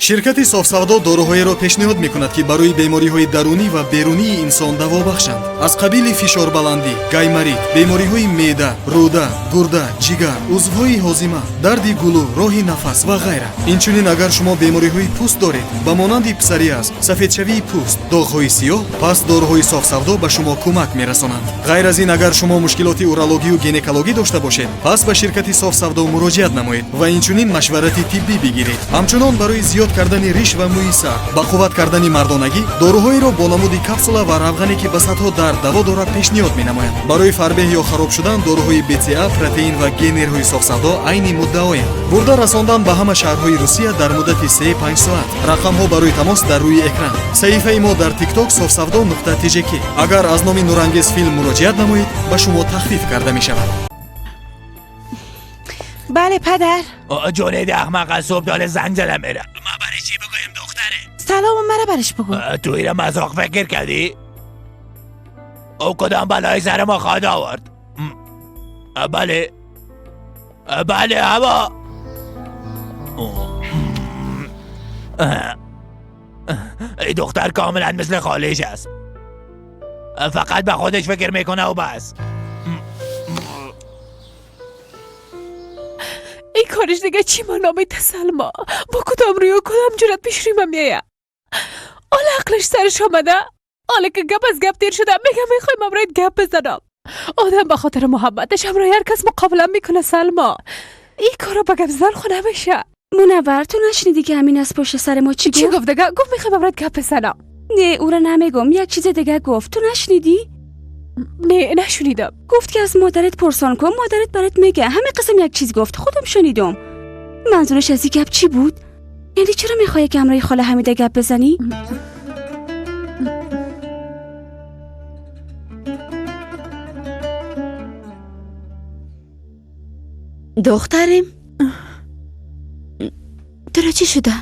شرکت софсавдо доруҳоеро пешниҳод мекунад, ки барои бемориҳои дарунӣ ва берунии инсон даво бахшанд, аз қабили фишорбаландӣ, гайморит, бемориҳои меъда, рӯда, гурда, ҷигар, узвҳои ҳозима, дарди гулӯ, роҳи нафас ва ғайра. Инчунин, агар шумо бемориҳои пӯст доред, ба монанди псориаз, сафедшавии пӯст, доғҳои сиёҳ, пас доруҳои софсавдо ба шумо кӯмак мерасонанд. Ғайр аз ин, агар шумо мушкилоти урологию гинекологӣ дошта бошед, пас ба ширкати софсавдо муроҷиат намоед ва инчунин машварати тиббӣ бигиред. Ҳамчунон, барои зиёд кардани риш ва мӯи сар, ба қувват кардани мардонагӣ, доруҳоеро бо намуди капсула ва равғане, ки ба садҳо дард даво дорад, пешниҳод менамояд. Барои фарбеҳ ё хароб шудан доруҳои БЦА, протеин ва генерҳои софсавдо айни муддаоянд. Бурда расондан ба ҳама шаҳрҳои Русия дар муддати 3-5 соат. Рақамҳо барои тамос дар рӯи экран. Саҳифаи мо дар Тикток софсавдо.тжк. Агар аз номи Нурангез филм муроҷиат намоед, ба шумо тахфиф карда мешавад. بله پدر. جونید احمق، از صبح داره زنگ زدم میره. ما برای چی بگویم دختره؟ سلام مرا برش بگو. تو ایره مذاق فکر کردی؟ او کدام بلای سر ما خواهد آورد؟ بله بله، هوا ای دختر کاملا مثل خالش است، فقط به خودش فکر میکنه و بس. این کارش دیگه چی ما نامیده سلما؟ با کدام روی و کدام جرات پیش روی من میایه؟ حالا عقلش سرش آمده، حالا که گپ از گپ دیر شده میگم میخوایم امرایت گپ بزنم. آدم به خاطر محبتش همراه هر کس مقابله میکنه سلما. این کارا به گپ زدن خو نمیشه. منور، تو نشنیدی که همین از پشت سر ما چی چی گفت؟ گفت دیگه؟ گفت میخوایم امرایت گپ بزنم. نه، او را نمیگم، یک چیز دیگه گفت. تو نشنیدی؟ نه، نشنیدم. گفت که از مادرت پرسان کن، مادرت برات میگه. همه قسم یک چیز گفت، خودم شنیدم. منظورش از این گپ چی بود؟ یعنی چرا میخوای که همراه خاله حمیده گپ بزنی؟ دخترم، تو را چی شده؟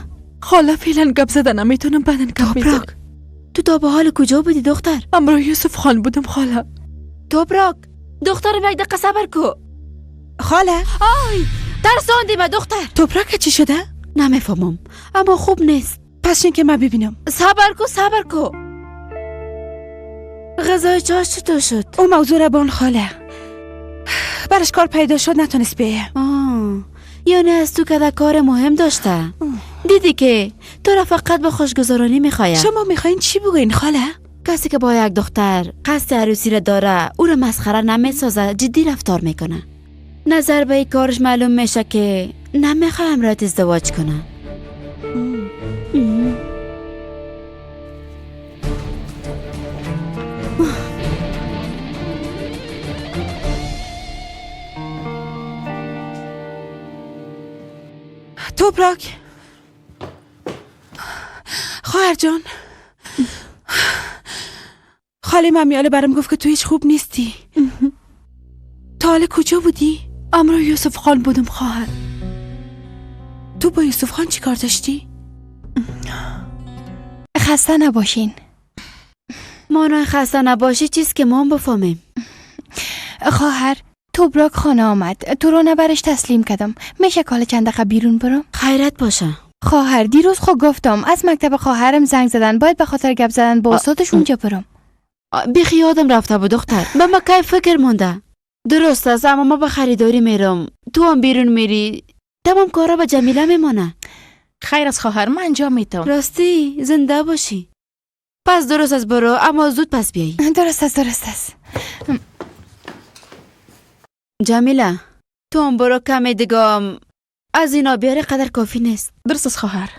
خاله، فعلا گپ زدن نمیتونم، بعدا گپ میزنم. توپراک، تو تا به حال کجا بودی دختر؟ همراه یوسف خان بودم خاله. توپراک، دخترم، یک دقیقه صبر کو. خاله. آی، ترساندی به دختر. توپراک چی شده؟ نمیفهمم، اما خوب نیست. پس این که من ببینم. صبر کو، صبر کو. غذای چاش چطور شد؟ او موضوع را بان خاله، برش کار پیدا شد، نتونست بیه. آه، یعنی از تو کده کار مهم داشته. دیدی که تو را فقط به خوشگذرانی میخوایم. شما میخواین چی بگوین خاله؟ کسی که با یک دختر قصد عروسی را داره، او را مسخره نمیسازه، جدی رفتار میکنه. نظر به این کارش معلوم میشه که نمیخوایم رایت ازدواج کنه. توپراک، خواهر جان، خاله ممیاله برام گفت که تو هیچ خوب نیستی. تا حالا کجا بودی؟ امرو یوسف خان بودم خواهر. تو با یوسف خان چی کار داشتی؟ خسته نباشین. مانا خسته نباشی چیز که ما هم بفهمیم. خواهر، توبراک خانه آمد، تو رو برش تسلیم کردم. میشه کال چند دقیقه بیرون برم؟ خیرت باشه. خواهر، دیروز خود گفتم از مکتب خواهرم زنگ زدن، باید به خاطر گپ زدن با استادش اونجا برم. بیخی یادم رفته بود دختر. به ما کی فکر مونده. درست است، اما ما به خریداری میرم، تو هم بیرون میری، تمام کارا به جمیله میمانه. خیر از خواهر، من انجام میتم. راستی، زنده باشی. پس درست است، برو، اما زود پس بیایی. درست است، درست است. جمیله، تو هم برو، کمی دیگه از اینا بیاره، قدر کافی نیست. درست است خواهر.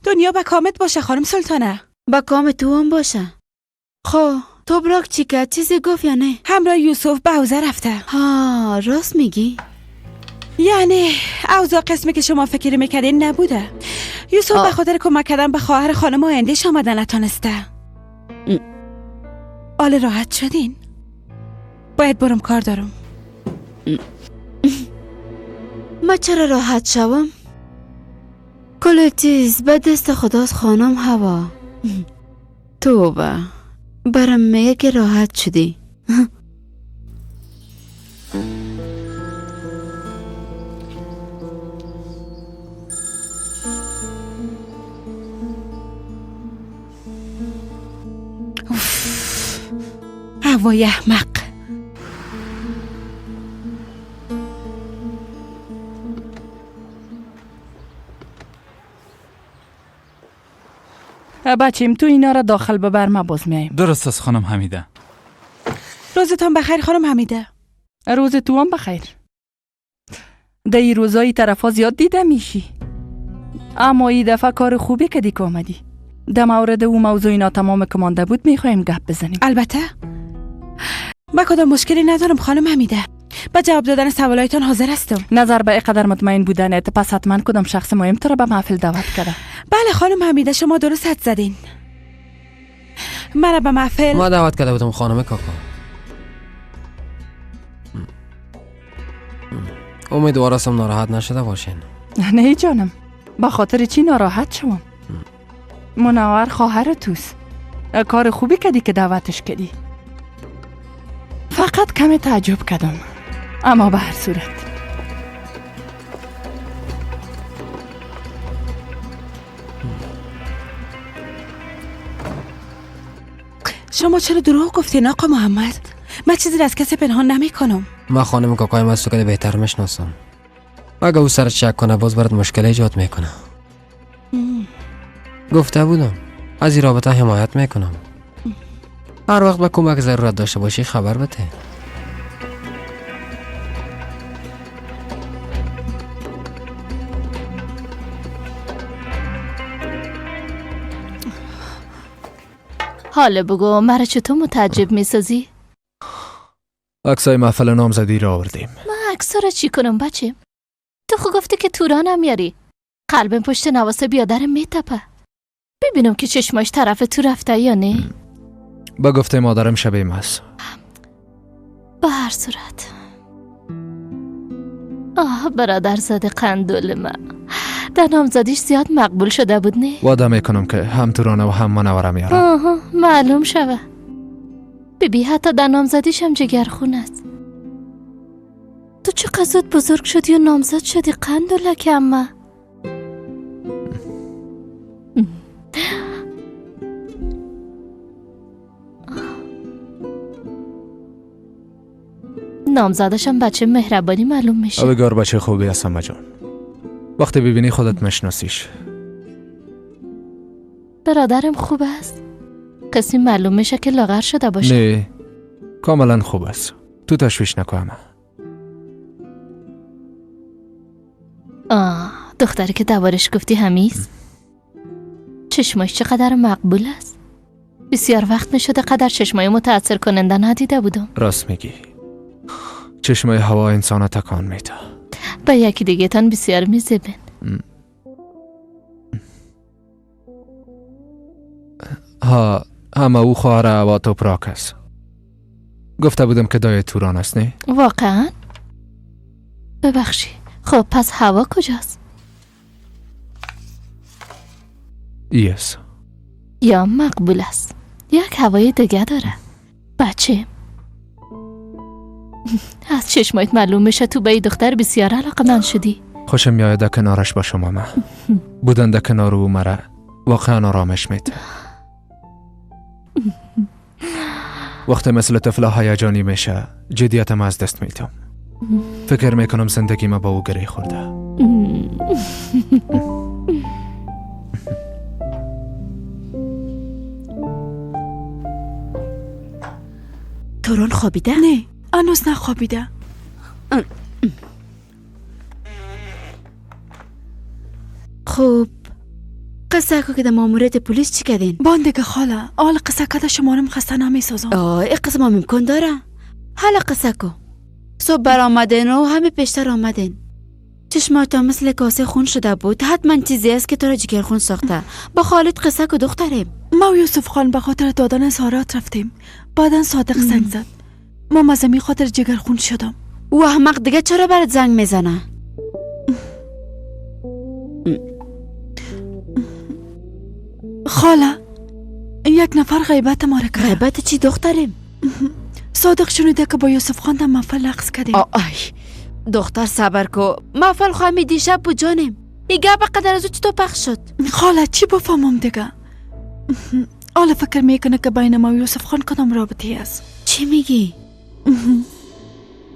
دنیا به کامت باشه خانم سلطانه. با کام تو هم باشه. خب تو براک چی کرد؟ چیزی گفت یا نه؟ همراه یوسف به حوزه رفته. ها، راست میگی؟ یعنی اوضاع قسمی که شما فکر میکردین نبوده. یوسف به خاطر کمک کردن به خواهر خانم آیندهش آمده نتانسته. حال راحت شدین؟ باید برم، کار دارم. ما چرا راحت شوم؟ کل چیز به دست خداست خانم هوا. توبه، برم میگه که راحت شدی. هوای احمق. بچیم تو اینا را داخل ببر، ما باز میایم. درست است خانم حمیده. روزتان بخیر خانم حمیده. روز تو هم بخیر. در این روزای طرفا زیاد دیده میشی، اما این دفعه کار خوبی کردی که آمدی. در مورد او موضوع ناتمام که مانده بود میخوایم گپ بزنیم. البته من کدام مشکلی ندارم خانم حمیده. با جواب دادن سوالایتان حاضر هستم. نظر به اینقدر مطمئن بودنت پس حتما کدام شخص مهم تو را به محفل دعوت کرده. بله خانم حمیده، شما درست حد زدین. مرا به محفل ما دعوت کرده بودم خانم کاکا. امیدوار هستم ناراحت نشده باشین. نه جانم، به خاطر چی ناراحت شوم؟ منور خواهر توست. کار خوبی کردی که دعوتش کردی. فقط کمی تعجب کردم، اما به هر صورت. شما چرا دروغ گفتین آقا محمد؟ من چیزی از کسی پنهان نمی کنم. من خانم کاکایم از تو که بهتر میشناسم. اگه او سرت شک کنه باز برات مشکل ایجاد میکنه. گفته بودم از این رابطه حمایت میکنم. هر وقت به کمک ضرورت داشته باشی خبر بده. حالا بگو مرا چطور متعجب میسازی؟ عکسای محفل نامزدی را آوردیم. من عکسا را چی کنم بچه؟ تو خو گفتی که تورانم میاری. قلبم پشت نواسه بیادرم میتپه. ببینم که چشماش طرف تو رفته یا نه. با گفته مادرم شبیه است. به هر صورت آه برادر زاده قندول من در نامزدیش زیاد مقبول شده بود نه؟ وعده میکنم که هم تورانه و هم منوره میارم. آها معلوم شوه. ببی حتی در نامزدیش هم جگرخون است. تو چقدر زود بزرگ شدی و نامزد شدی قندولک اما. نامزدشم بچه مهربانی معلوم میشه. بگار بچه خوبی هستم جان. وقتی ببینی خودت مشناسیش. برادرم خوب است؟ قسمی معلوم میشه که لاغر شده باشه. نه کاملا خوب است، تو تشویش نکن. آه دختری که دوارش گفتی همیست؟ چشماش چقدر مقبول است. بسیار وقت میشده قدر چشمای متاثر کننده ندیده بودم. راست میگی، چشمای هوا انسان تکان میده. با یکی دیگه تان بسیار میزبن. ها همه او خواهر هوا توپراک است. گفته بودم که دای توران است نه؟ واقعا؟ ببخشی. خب پس هوا کجاست؟ ایس یا مقبول است. یک هوای دیگه داره بچه. از چشمایت معلوم میشه تو به دختر بسیار علاقه من شدی. خوشم میآید در کنارش باشم. ماما بودن در کنار او مرا واقعا آرامش میده. وقتی مثل طفل هیجانی میشه جدیتم از دست میدم. فکر میکنم زندگی ما با او گره خورده. توران خوابیده؟ نه هنوز نخوابیده. خب قصه که در ماموریت پلیس چی کردین؟ بان دیگه خاله، حال قصه کده شمارم خسته نمیسازم. آه این قصه ما امکان داره. حالا قصه کو صبح برآمدین و همه پیشتر آمدین. چشماتان مثل کاسه خون شده بود. حتما چیزی است که تو را جگر خون ساخته. با خالد قصه کو دختریم. ما و یوسف خان به خاطر دادن سارات رفتیم. بعدا صادق زنگ زد. ما از می خاطر جگر خون شدم. او احمق دیگه چرا برات زنگ میزنه؟ خاله یک نفر غیبت ما را کرد. غیبت چی دختریم؟ صادق شنیده که با یوسف خان در محفل رقص کردیم. آی دختر صبر کو، محفل خواهمی دیشب بود جانم. این گپ قدر از او چطور پخش شد؟ خاله چی بفهمم دیگه؟ حالا فکر میکنه که بین ما و یوسف خان کدام رابطه است. چی میگی؟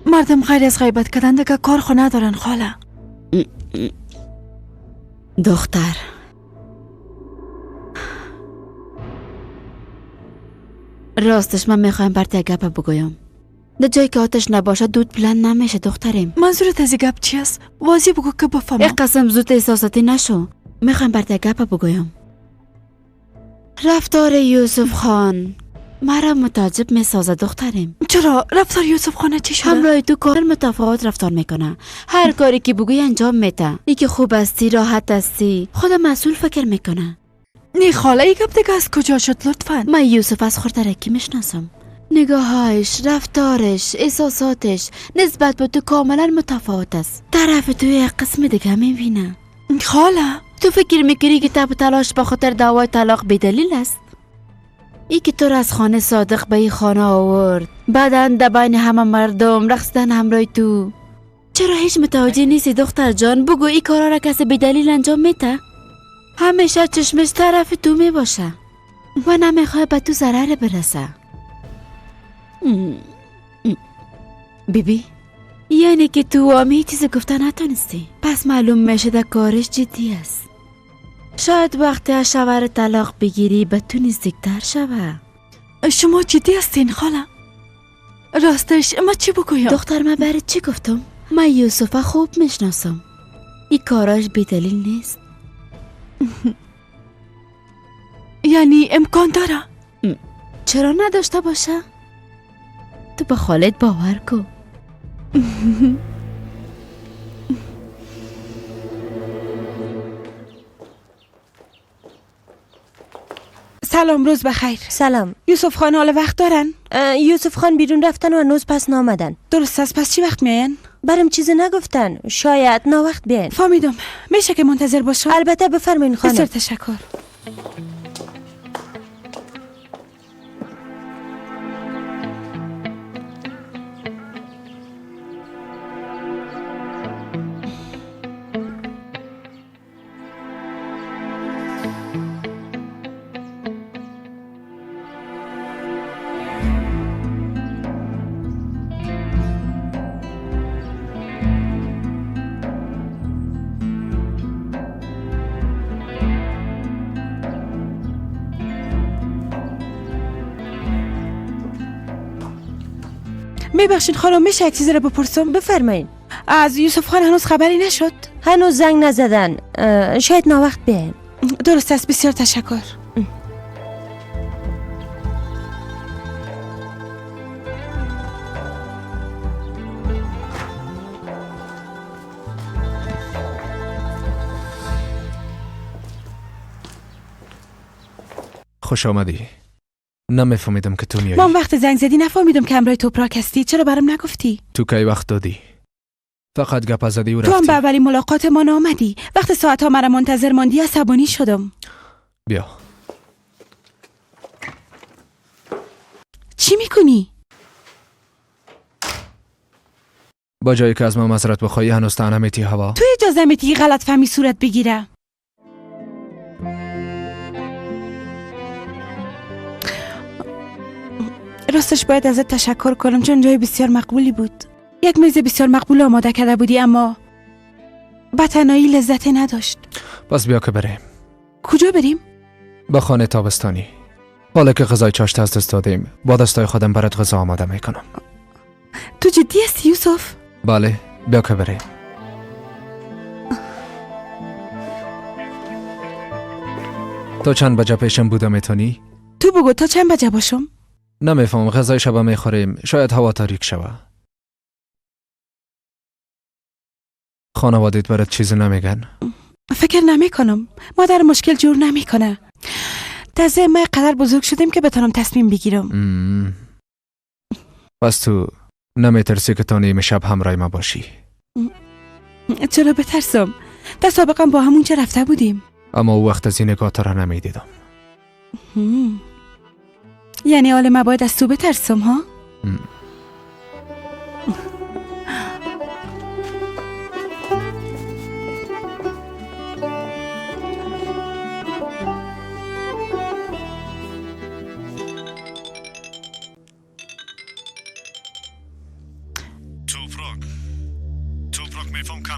مردم غیر از غیبت کردن دیگه کار خو ندارن خاله. دختر راستش من میخوایم برات یک گپ بگویم. در جایی که آتش نباشه دود بلند نمیشه دختریم. منظورت از گپ چی است؟ واضح بگو که بفهمم. یک قسم زود احساساتی نشو. میخوایم برات یک گپ بگویم. رفتار یوسف خان مرا متعجب میسازه دختریم. چرا؟ رفتار یوسف خان چی شده؟ همراه تو کار متفاوت رفتار میکنه. هر کاری که بگوی انجام میده. ای که خوب هستی، راحت هستی، خود مسئول فکر میکنه. نی خاله ای گپ دیگه از کجا شد لطفا؟ من یوسف از خردرکی میشناسم. نگاهایش، رفتارش، احساساتش نسبت به تو کاملا متفاوت است. طرف تو یک قسم دیگه میبینه. خاله تو فکر میکنی که تب و تلاش به خاطر دعوای طلاق بی‌دلیل است؟ ای که تو را از خانه صادق به این خانه آورد، بعدا در بین همه مردم رقصیدن همراه تو. چرا هیچ متوجه نیستی دختر جان؟ بگو این کارا را کسی بی‌دلیل انجام میده؟ همیشه چشمش طرف تو میباشه و نمیخواد به تو ضرر برسه. بیبی یعنی که تو همی چیز گفته نتونستی، پس معلوم میشه در کارش جدی است. شاید وقتی از شوهر طلاق بگیری به تو نزدیکتر شوه. شما جدی هستین خاله؟ راستش ما چی بگویم؟ دختر من برات چی گفتم؟ من یوسف خوب میشناسم. این کاراش بی‌دلیل نیست. یعنی امکان داره؟ چرا نداشته باشه؟ تو به خالد باور کن. سلام، روز بخیر. سلام. یوسف خان حال وقت دارن؟ یوسف خان بیرون رفتن و هنوز پس نامدن. درست است. پس چی وقت میاین؟ برم چیزی نگفتن، شاید نا وقت بیاین. فهمیدم. میشه که منتظر باشم؟ البته، بفرمایین خانم. بسیار تشکر. میبخشین خانم، میشه یک چیزی رو بپرسم؟ بفرمایین. از یوسف خان هنوز خبری نشد؟ هنوز زنگ نزدن، شاید ناوقت بیاین. درست است، بسیار تشکر. خوش آمدی. نمیفهمیدم که تو میایی. من وقت زنگ زدی نفهمیدم که همراه توپراک هستی. چرا برام نگفتی؟ تو کی وقت دادی؟ فقط گپ زدی و رفتی. تو هم به اولین ملاقات ما نامدی. وقت ساعت ها مرا منتظر ماندی، عصبانی شدم. بیا. چی میکنی؟ با جایی که از من معذرت بخوای هنوز طعنه میتی هوا. تو اجازه میدی غلط فهمی صورت بگیره؟ راستش باید ازت تشکر کنم، چون جای بسیار مقبولی بود. یک میز بسیار مقبول آماده کرده بودی، اما به تنهایی لذت نداشت. پس بیا که بریم. کجا بریم؟ به خانه تابستانی. حالا که غذای چاشت از دست دادیم، با دستای خودم برات غذا آماده میکنم. تو جدی هستی یوسف؟ بله، بیا که بریم. تا چند بجه پیشم بوده میتونی؟ تو بگو تا چند بجه باشم؟ نمیفهم، غذای شب میخوریم، شاید هوا تاریک شوه. خانوادت برات چیزی نمیگن؟ فکر نمیکنم. مادر مشکل جور نمیکنه. تازه ما قدر بزرگ شدیم که بتونم تصمیم بگیرم. پس تو نمیترسی که تا نیمه شب همراه ما باشی؟ چرا بترسم؟ در سابقا با همون چه رفته بودیم. اما او وقت از این نگاه تو را نمیدیدم. یعنی حال ما باید از تو بترسم ها؟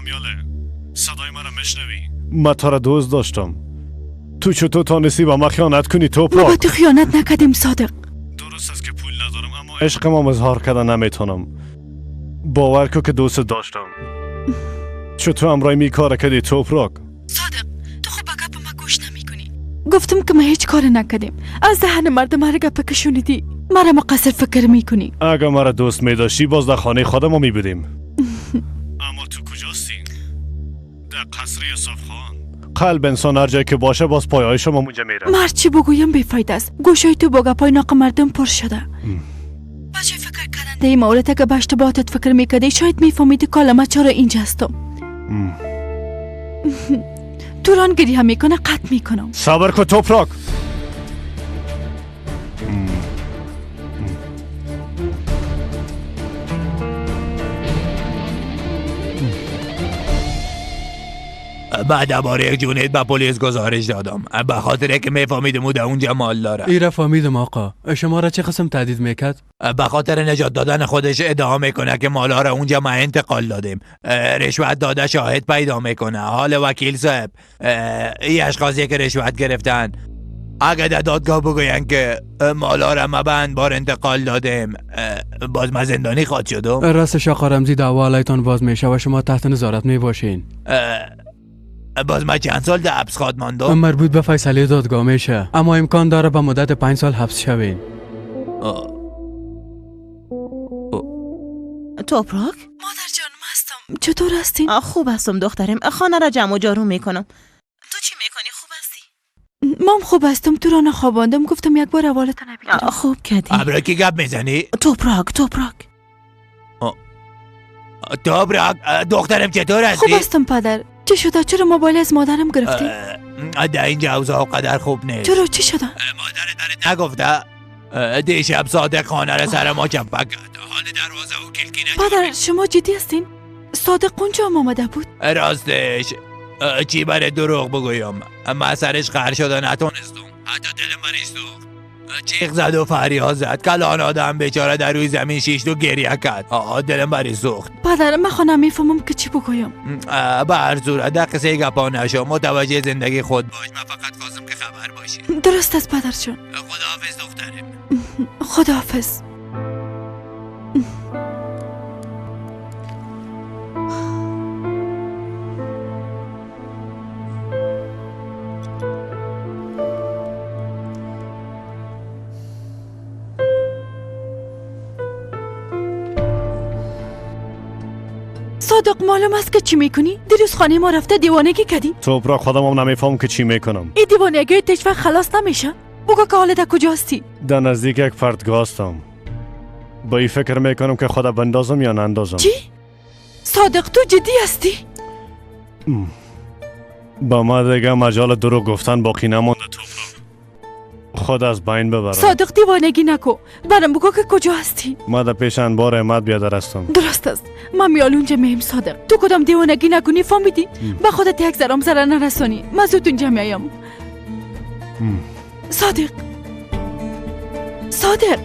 میفهمی؟ صدای مرا میشنوی؟ من تو را دوست داشتم. تو چطور تانستی با ما خیانت کنی توپراک؟ ما با تو خیانت نکردیم صادق. درست است که پول ندارم، اما عشقم اظهار کردن نمیتونم. باور کن که دوست داشتم. چطور امرای می کار کردی توپراک؟ صادق تو خب به گپ ما گوش نمیکنی. گفتم که ما هیچ کار نکردیم. از دهن مردم هر گپ که شنیدی مرا مقصر فکر میکنی. اگر مرا دوست میداشتی باز در خانه خودم می بودیم. اما تو کجاستی؟ در قصر یوسف خان. قلب انسان هر جایی که باشه باز پایهای شما اونجا میره. من چی بگویم بیفایده است. گوشای تو با گپای ناق مردم پر شده. بچه فکر کردن در این مورد اگه به اشتباهاتت فکر میکردی شاید میفهمیدی که من چرا اینجا هستم. توران گریه میکنه قطع میکنم. صبر کن توپراک. بعد بار یک جونیت به پلیس گزارش دادم به خاطر که میفهمیدم او در اونجا مال داره. ایره فهمیدم آقا. شما را چه قسم تهدید میکرد؟ به خاطر نجات دادن خودش ادعا میکنه که مالا را اونجا ما انتقال دادیم. رشوت داده شاهد پیدا میکنه. حال وکیل صاحب ای اشخاصی که رشوت گرفتن اگه در دادگاه بگوین که مالا را ما به انبار انتقال دادیم باز ما زندانی خواهد شدم. راستش آقا رمزی دعوا علیتان باز میشه و شما تحت نظارت میباشین. باز ما چند سال در حبس خواهد ماندم؟ مربوط به فیصله دادگاه میشه، اما امکان داره به مدت 5 سال حبس شوین. توپراک؟ مادر جان من هستم. چطور هستین؟ خوب هستم دخترم. خانه را جمع و جارو میکنم. تو چی میکنی؟ خوب هستی؟ مام خوب هستم. تو را نخواباندم، گفتم یک بار احوالت نبینم. خوب کردی. ابراکی گپ میزنی؟ توپراک توپراک توپراک دخترم چطور هستی؟ خوب هستم پدر. چه شده؟ چرا موبایل از مادرم گرفتی؟ در اینجا اوضاع قدر خوب نیست. چرا چی شده؟ مادرت نگفته؟ دیشب صادق خانه را سر ما چپک کرد. حال دروازه و کلکی نشد. پدر شما جدی هستین؟ صادق اونجا هم آمده بود؟ راستش چی برای دروغ بگویم، من سرش قهر شده نتونستم. حتی دل مریض سوخت. چیغ زد و فریاد زد. کلان آدم بیچاره در روی زمین شیشت و گریه کرد. دلم بری سوخت. پدر من خانم میفهمم که چی بگویم. به هر صورت در قصه گپا نشو، متوجه زندگی خود باش. من فقط خواستم که خبر باشی. درست است پدر جان. خداحافظ دخترم. خداحافظ. صادق معلوم است که چی میکنی؟ دیروز خانه ما رفته دیوانگی کردی؟ توپراک خودم هم نمیفهم که چی میکنم. این دیوانگی هیچ وقت خلاص نمیشه. بگو که حالا در کجا هستی؟ در نزدیک یک پرتگاه هستم. با این فکر میکنم که خود بندازم یا نندازم. چی؟ صادق تو جدی هستی؟ با ما دیگه مجال دروغ گفتن باقی نمانده توپراک. خود از بین ببرم. صادق دیوانگی نکو. برام بگو که کجا هستی؟ ما در پیش انبار احمد بیادر هستم. درست است. من میال اونجا میم صادق. تو کدام دیوانگی نکنی فهمیدی؟ به خودت یک ذره ضرر نرسانی. من زود اونجا میایم. صادق صادق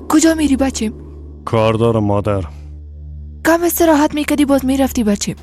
کجا میری بچیم؟ کار دارم مادر. کم استراحت میکردی باز میرفتی بچیم.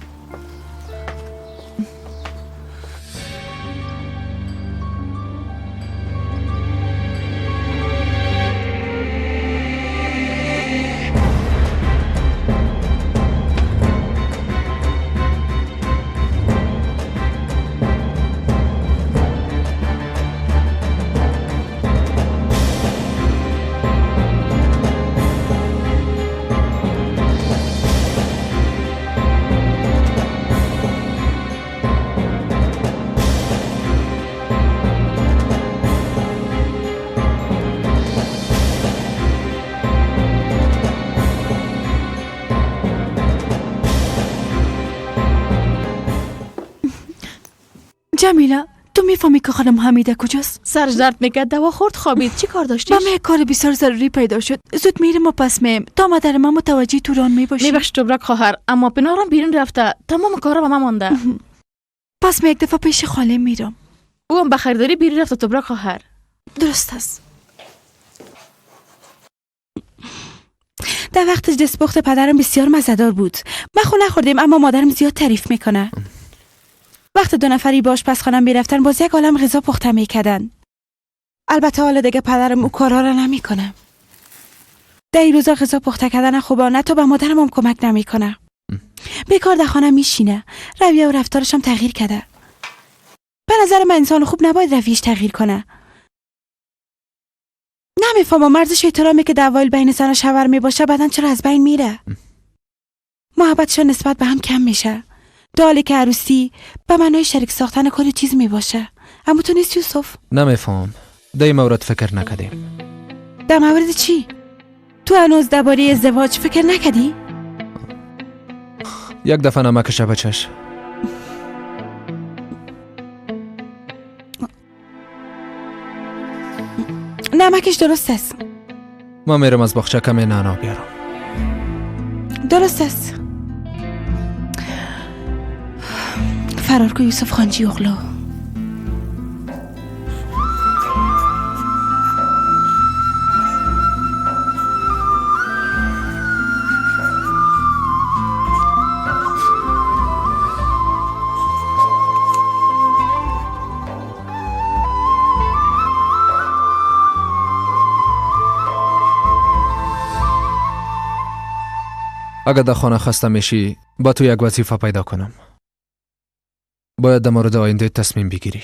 جمیله تو میفهمی که خانم حمیده کجاست؟ سرش درد میکرد، دوا خورد، خوابید. چی کار داشتی؟ با من یک کار بسیار ضروری پیدا شد. زود میرم و پس میم تا مادر من متوجه توران میباشی. میبخش توبرک خواهر، اما پنارم بیرون رفته، تمام کارا به من مانده. پس می یک دفعه پیش خاله میرم. او هم به خریداری بیرون رفته توبرک خواهر. درست است. در وقت دستپخت پدرم بسیار مزه‌دار بود. ما خو نخوردیم اما مادرم زیاد تعریف میکنه. وقت دو نفری با آشپزخانه میرفتن باز یک عالم غذا پخته میکردن. البته حالا دیگه پدرم او کارها را نمیکنه. در این روزا غذا پخته کردن خوبه، نه تا به مادرم هم کمک نمیکنه. بیکار در خانه میشینه. رویه و رفتارش هم تغییر کرده. به نظر من انسان خوب نباید رویش تغییر کنه. نمیفهمم ارزش احترامی که در اوایل بین زن و شوهر میباشه بعدن چرا از بین میره. محبتشان نسبت به هم کم میشه. دالی که عروسی به معنای شریک ساختن کل چیز میباشه. اما تو نیست یوسف. نمیفهم. در این مورد فکر نکردیم. در مورد چی؟ تو هنوز درباره ازدواج فکر نکردی؟ یک دفعه نمکش بچش. نمکش درست است. ما میرم از باغچه کمی نعنا بیارم. درست است. فرار کو یوسف خانجی اغلو. اگر در خانه خسته میشی با تو یک وظیفه پیدا کنم. باید در مورد آینده تصمیم بگیری.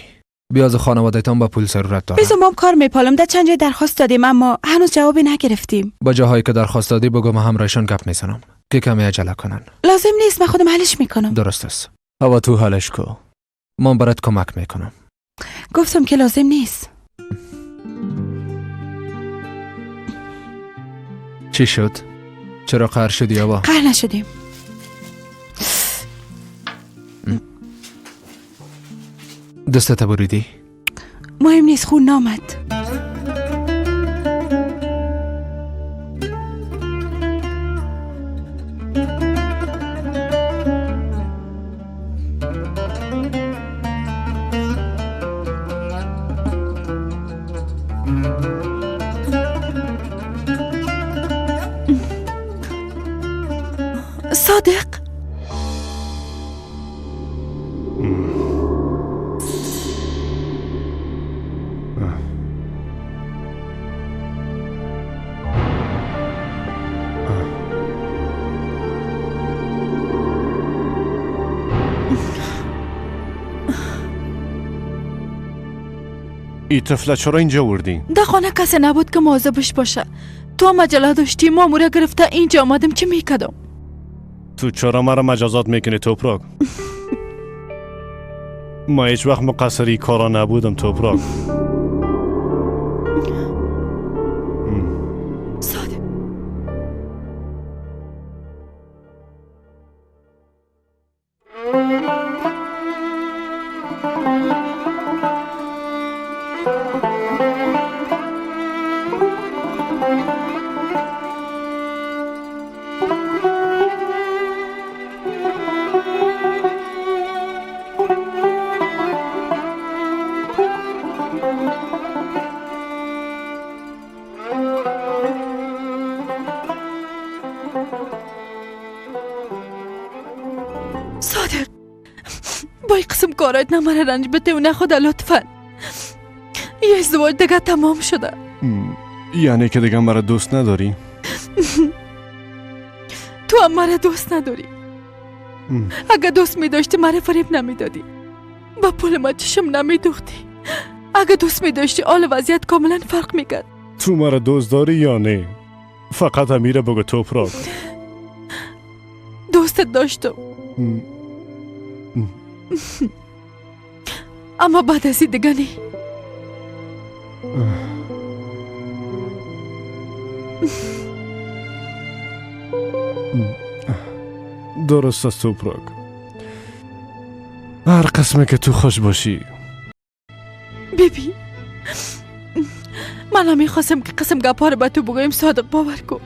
بیاز خانواده‌تان با پول ضرورت دارد. بیزو ما کار میپالم. در چند جای درخواست دادیم اما هنوز جوابی نگرفتیم. با جاهایی که درخواست دادی بگو من همراهشان گپ میزنم که کمی عجله کنن. لازم نیست، من خودم حلش میکنم. درست است. هوا تو حلش کو. من برات کمک میکنم. گفتم که لازم نیست. چی شد؟ چرا قهر شدی آوا؟ قهر نشدیم. دستت بریدی؟ مهم نیست، خون نامد. صادق، ای طفله چرا اینجا وردی؟ در خانه کسی نبود که مواظبش باشه. تو هم عجله داشتی، ما موره گرفته اینجا آمدم. چه میکردم؟ تو چرا مرا مجازات میکنی توپراک؟ ما هیچ وقت مقصری کارا نبودم توپراک. صادق، صادق، با این قسم کارات نه مرا رنج بده و نه خدا لطفا. یه ازدواج دیگه تمام شده. یعنی که دیگه مرا دوست نداری؟ تو هم مرا دوست نداری. اگه دوست می داشتی مرا فریب نمیدادی، با پول ما چشم نمیدوختی. اگه دوست می داشتی حال وضعیت کاملا فرق میکرد. تو مرا دوست داری یا نه؟ فقط امیره بگو توپراک. دوستت داشتم اما بعد از این دیگه نه. درست است توپراک. هر قسمه که تو خوش باشی. بیبی من نمیخواستم که قسم گپا رو به تو بگویم. صادق باور کن،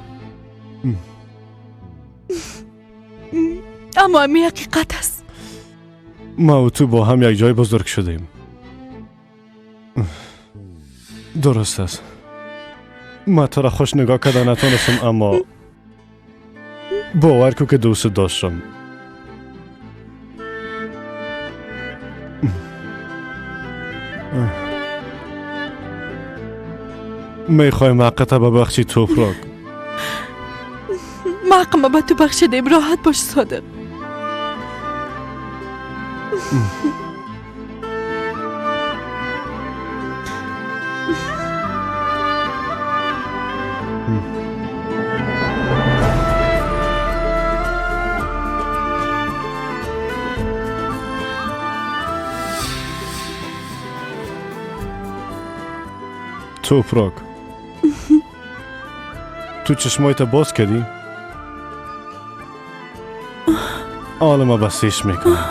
اما امی حقیقت است. ما و تو با هم یک جای بزرگ شدیم. درست است، ما تو را خوش نگاه کرده نتونستم، اما باور کن که دوست داشتم. میخوایم حقت ببخشی توپراک. ما حقم به تو بخشیدیم، راحت باش صادق. توپراک، تو چشمایت باز کردی؟ حالا ما بسیش میکنم.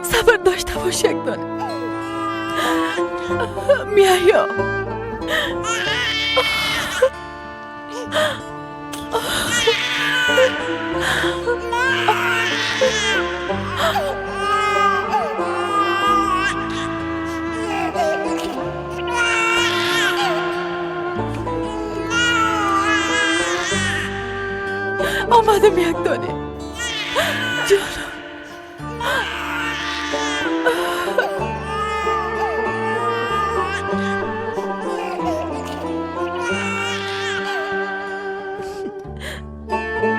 صبر داشته باش یک دانه میایا. آمدم یک دانه جانم.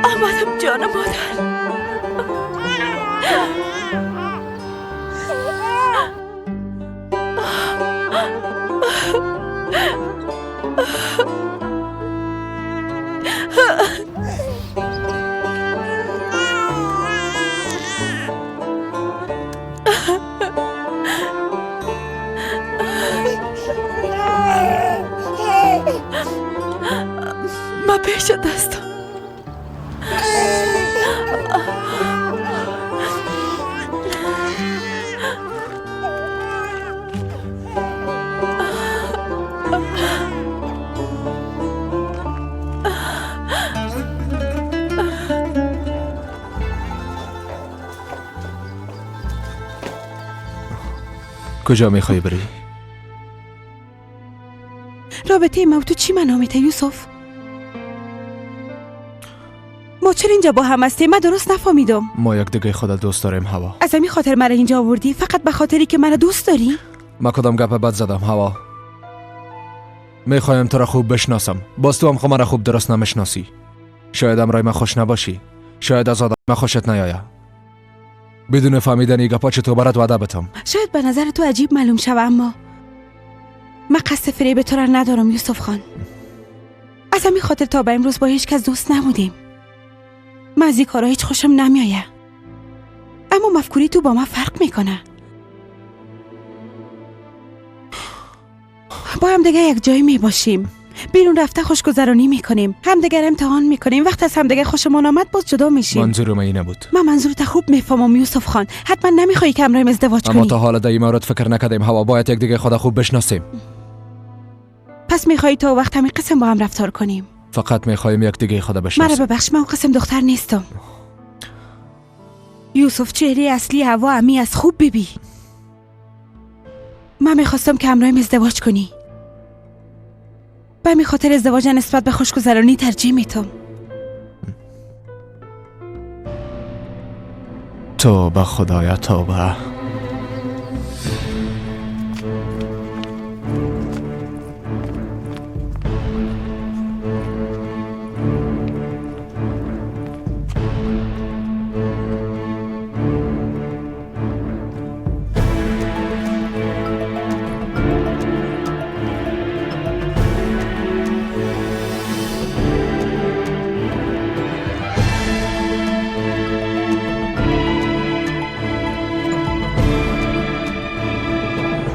آمدم جان مادر. ما پیش دستم. کجا میخوای بری؟ رابطه ما و تو چی معنا میته یوسف؟ ما چرا اینجا با هم هستیم؟ من درست نفهمیدم. ما یک دیگه خدا دوست داریم هوا. از همین خاطر مرا اینجا آوردی؟ فقط به خاطری که مرا دوست داری؟ ما کدام گپ بد زدم هوا؟ میخوایم تو را خوب بشناسم. باز تو هم مرا خوب درست نمیشناسی. شاید امرای من خوش نباشی، شاید از آدم من خوشت نیاید. بدون فهمیدن این گپا چطور برات وعده بتم؟ شاید به نظر تو عجیب معلوم شوه، اما من قصد فریب تو را ندارم یوسف خان. از همین خاطر تا به امروز با هیچ کس دوست نبودیم. من از این کارا هیچ خوشم نمیآید، اما مفکوری تو با من فرق میکنه. با هم دیگه یک جایی میباشیم، بیرون رفته خوشگذرانی میکنیم، همدیگر امتحان میکنیم، وقت از همدیگه خوشمان آمد باز جدا میشیم. منظور من این نبود. من منظورت خوب میفهمم یوسف خان. حتما نمیخوای که همراهیم ازدواج کنی. اما تا حالا در این مورد فکر نکردیم. هوا باید یک دیگه خود خوب بشناسیم. پس میخوای تا وقت همین قسم با هم رفتار کنیم؟ فقط میخوایم یک دیگه خود بشناسیم. مرا ببخش، من قسم دختر نیستم. یوسف چهره اصلی هوا امی از خوب ببی. من میخواستم که همراهیم ازدواج کنی. به می خاطر ازدواج نسبت به خوشگذرانی ترجیح میتم. توبه خدایا توبه.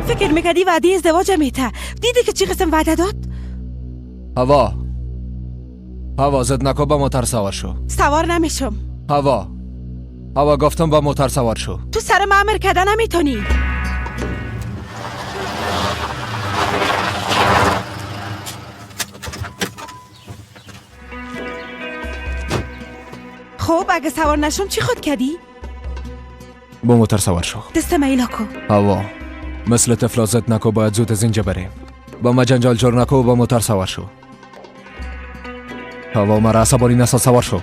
فکر میکردی وعده ازدواج میته؟ دیدی که چی قسم وعده داد؟ هوا هوا زد نکن، با موتر سوار شو. سوار نمیشم. هوا هوا گفتم با موتر سوار شو. تو سر ما امر کرده نمیتونی. خب اگه سوار نشم چی خود کردی؟ با موتر سوار شو. دست ایلا کو. هوا مثل طفلا زد نکو، باید زود از اینجا بریم. با ما جنجال جور نکو و با موتر سوار شو. هوا مرا عصبانی نساز، سوار شو.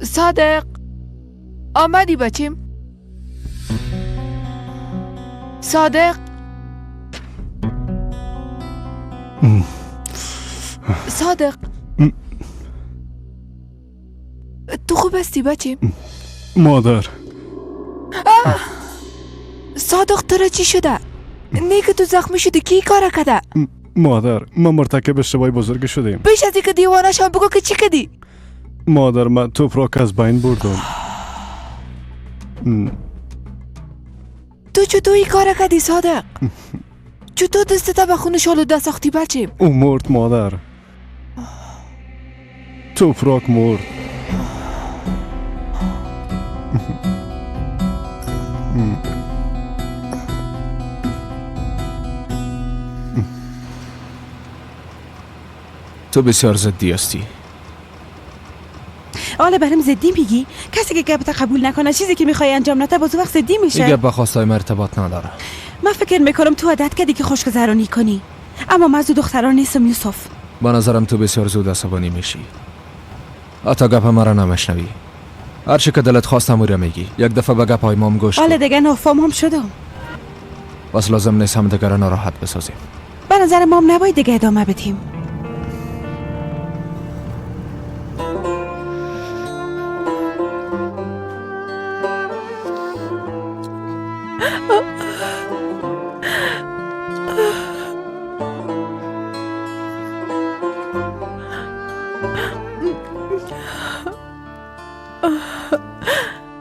صادق آمدی بچیم؟ صادق صادق تو خوب هستی بچیم؟ مادر. صادق تو را چی شده؟ نه که تو زخمی شدی، کی کار کرده؟ مادر ما مرتکب اشتباه بزرگ شدیم. پیش از اینکه دیوانه شم بگو که چی کردی؟ مادر من توپ را از بین بردم. تو چطور این کار کردی صادق؟ چطور دستت به خونش آلوده ساختی بچیم؟ او مرد مادر. توپراک مرد. تو بسیار ضدی هستی. حالا برم زدی میگی؟ کسی که گپت قبول نکنه، چیزی که میخوای انجام نده، باز وقت زدی میشه. این گپ به خواستای من ارتباط نداره. من فکر میکنم تو عادت کردی که خوشگذرانی کنی، اما من از دختران نیستم یوسف. به نظرم تو بسیار زود عصبانی میشی. حتی گپ مرا نمیشنوی. هر چی که دلت خواست همون را میگی. یک دفعه به گپ های مام گوش. حالا دیگه نافهم هم شدم. بس لازم نیست هم دیگه را ناراحت بسازیم. به نظر مام نباید دیگه ادامه بدیم.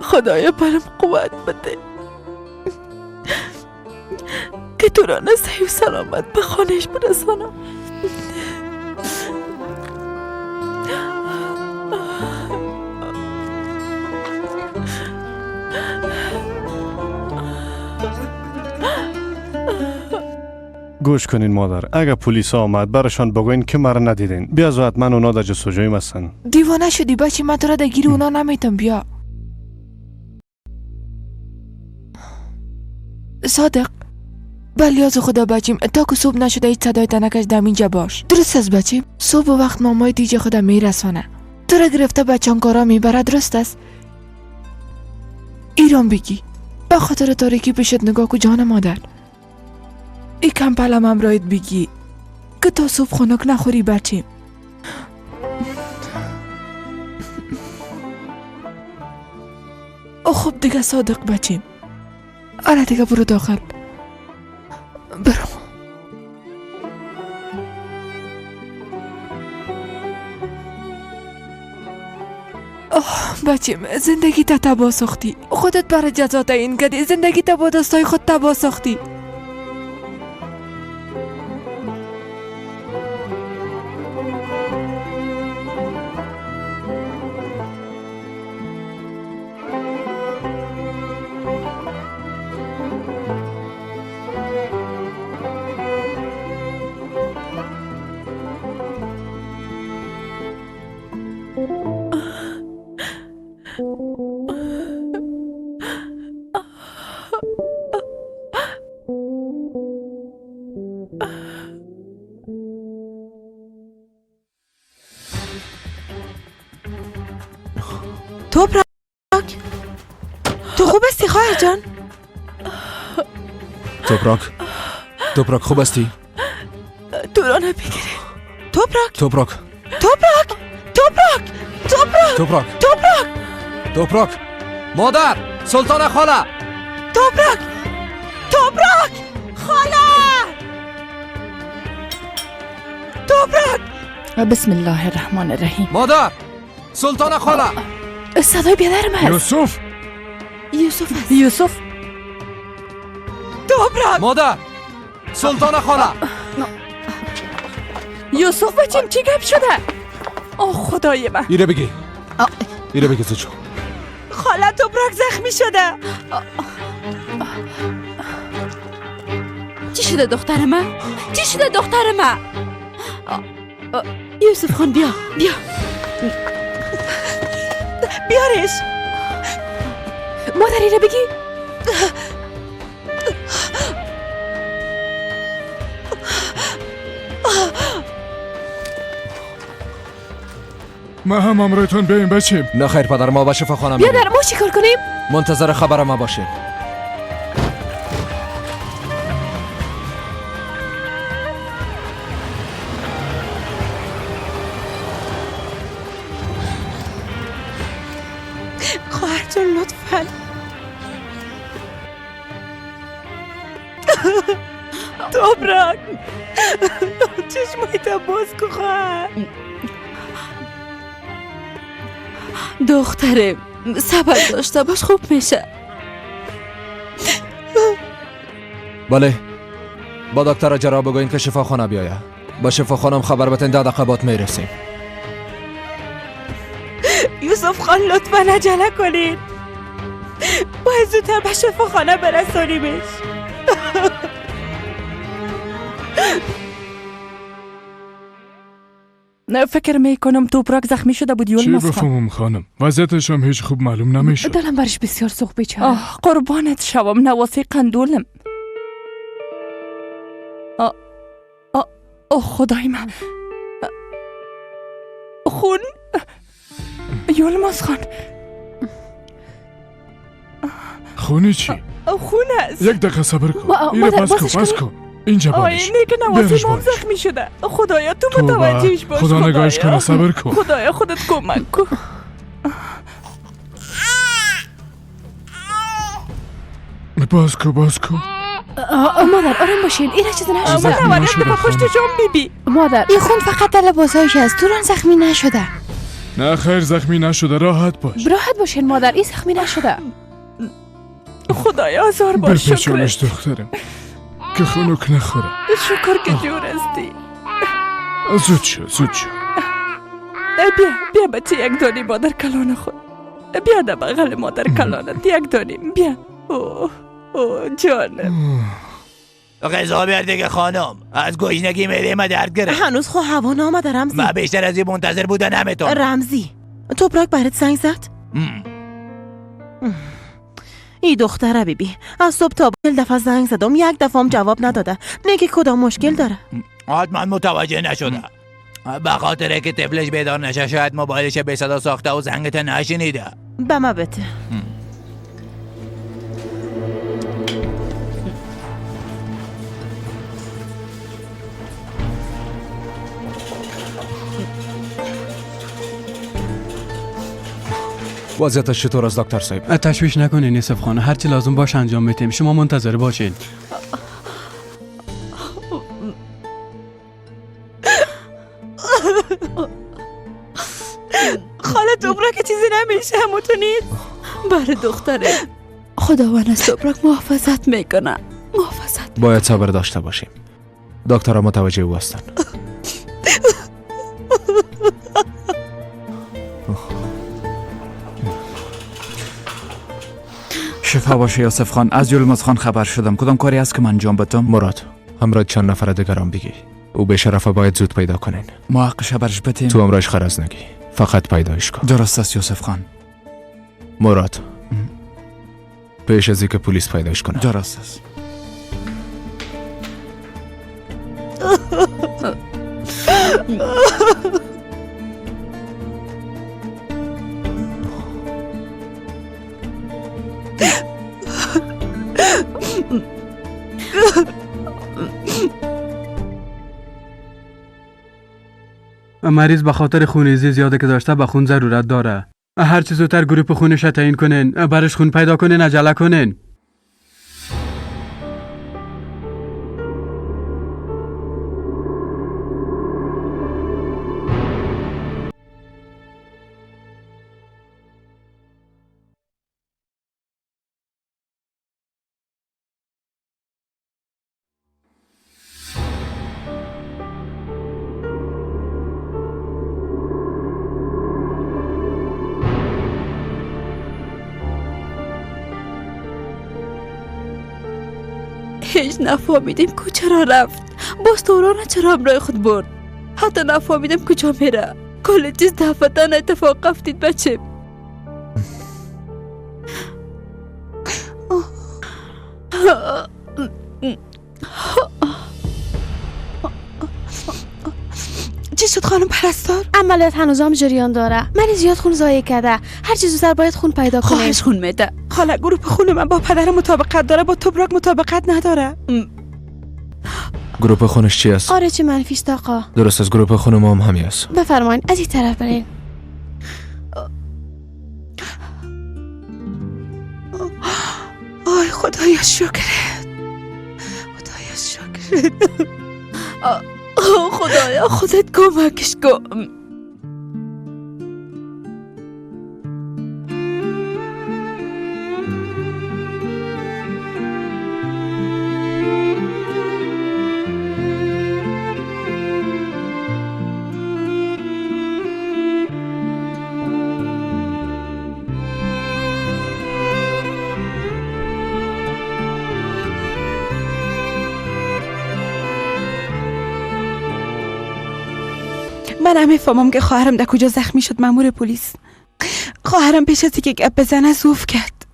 خدایا برم قوت بده که تو را صحیح و سلامت به خانهش برسانم. گوش کنین مادر، اگه پلیس آمد برشان بگوین که مرا ندیدین. بیا حتما اونا در جستجویم هستن. دیوانه شدی بچی، من تو را در گیر اونا نمیتم. بیا صادق، بلیاز خدا بچیم، تا که صبح نشده هیچ صدای تنکش دم اینجا باش. درست است بچیم؟ صبح وقت مامای دیجه خدا میرسانه، تو را گرفته بچانکارا میبره. درست است؟ ایران بگی به خاطر تاریکی پیشت نگاه کو جان مادر. ای کمپلم همراهت بگی که تا صبح خنک نخوری بچیم. او خب دیگه صادق بچیم. آره دیگه برو داخل، برو. آه بچیم، زندگی تا تباه ساختی، خودت برای جزا تعیین کردی، زندگی تا با دستای خود تباه ساختی. توپراک، تو خوب هستی خواهر جان؟ توپراک، توپراک خوب هستی؟ تو را نبگیره. توپراک، توپراک، توپراک، توپراک، توپراک، توپراک، توپراک، توپراک، مادر، سلطان خاله، توپراک، توپراک، خاله، توپراک. بسم الله الرحمن الرحیم. مادر، سلطان خاله. صدای بیادرم هست. یوسف، یوسف هست. یوسف، توپراک، مادر، سلطان خاله. یوسف بچیم چی گپ شده؟ آه خدای من. ایره بگی، ایره بگی زوجو. خاله توپراک زخمی شده. چی شده دختر من؟ چی شده دختر من؟ یوسف خان بیا، بیا بیارش. مادر ایره بگی. ما هم امرتون بیایم بچیم. نه خیر پدر، ما به شفاخانه میریم. بیادر ما چی کار کنیم؟ منتظر خبر ما باشیم. خواهر جان لطفاً. توپراک، چشمایت باز کن خواهر. دختره صبر داشته باش، خوب میشه. بله، با دکتر جراح بگوین که شفاخانه بیایه. با شفاخانه هم خبر بتین، 10 دقیقه بعد میرسیم. یوسف خان لطفا عجله کنید، باید زودتر به شفاخانه برسانیمش. فکر میکنم توپراک زخمی شده بود. چی یولماز خان بفهمم خانم، وضعیتش هم هیچ خوب معلوم نمیشد. دلم برش بسیار سوخت بیچاره. آه قربانت شوم، نواسی قندولم. آه آه آه خدای من، خون. یولماز خان خونی چی؟ خون است. یک دقیقه صبر کن. ایره مادر، پس کن، بازش پس کنی؟ کن. اینجا آی بانش. نیک نواسی بیارش مام بانش. زخمی شده. خدایا تو توبه. متوجهش باش. خدا نگاهش خدایا. کنه، صبر کن. خدایا خودت کمک کن. باز کو، باز کو. مادر آرام باشین، این چیز نشده. زخمی مادر نشده به پشت خانم. جان بیبی. مادر این خون فقط در لباسهایش است، توران زخمی نشده. نه خیر زخمی نشده، راحت باش. راحت باشین مادر، این زخمی نشده. خدایا هزار بار شکر. بپیچانش دخترم که خنک نخوره. شکر که جور هستی. زود شو، زود شو. بیا بیا بچه، یک دانی مادر کلان خود. بیا در بغل مادر کلانت یک دانیم. بیا. اوه اوه جانم. غذا بیار دیگه خانم، از گشنگی معده ما درد گرفت. هنوز خو هوا نامده رمزی. من بیشتر از این منتظر بوده نمیتونم. رمزی توپراک برات زنگ زد؟ ای دختره بیبی از صبح تا دفعه زنگ زدم، یک دفعه هم جواب نداده. نه که کدام مشکل داره؟ حتما متوجه نشده. به خاطر که طفلش بیدار نشه شاید موبایلش به صدا ساخته و زنگت نشنیده. به ما بده. وضعیتش چطور است دکتر صاحب؟ تشویش نکنین یوسف خان، هر چی لازم باشه انجام میتیم، شما منتظر باشین. خاله توبراک چیزی نمیشه، همون تو نیست. بله دختره، خداوند از توبراک محافظت میکنه، محافظت. باید صبر داشته باشیم. دکترها متوجه او هستند. شفا باشه یوسف خان، از یلمز خان خبر شدم. کدام کاری هست که من انجام بدم؟ مراد، همراه چند نفر دیگران بگی. او به شرفه باید زود پیدا کنین. ما حقش برش بدیم. تو امرایش خرز نگی، فقط پیدایش کن. درست است یوسف خان. مراد، پیش از اینکه پلیس پیدایش کنه. درست است. مریض به خاطر خونریزی زیاده که داشته به خون ضرورت داره. هر چه زودتر گروپ خونش را تعیین کنین، برش خون پیدا کنین، عجله کنین. هیچ نفهمیدیم کو چرا رفت، باز تورانه چرا همراه خود برد، حتی نفهمیدیم کجا میره. کل چیز دفعتا اتفاق افتید بچه. چی شد خانم پرستار؟ عملیات هنوزم جریان داره. من زیاد خون ضایع کرده، هر چیز زودتر باید خون پیدا کنیم. خواهش خون میده. خاله گروپ خون من با پدر مطابقت داره، با توبراک مطابقت نداره. گروپ خونش چی است؟ آره چه منفی است آقا. درست است، گروپ خون ما هم همی است. بفرمایید از این طرف برین. آی خدایا شکرت، خدایا شکرت. خدایا خودت کمکش کن. من هم میفهمم که خواهرم در کجا زخمی شد. مامور پلیس خواهرم پیش از اینکه گپ بزنه ضعف کرد.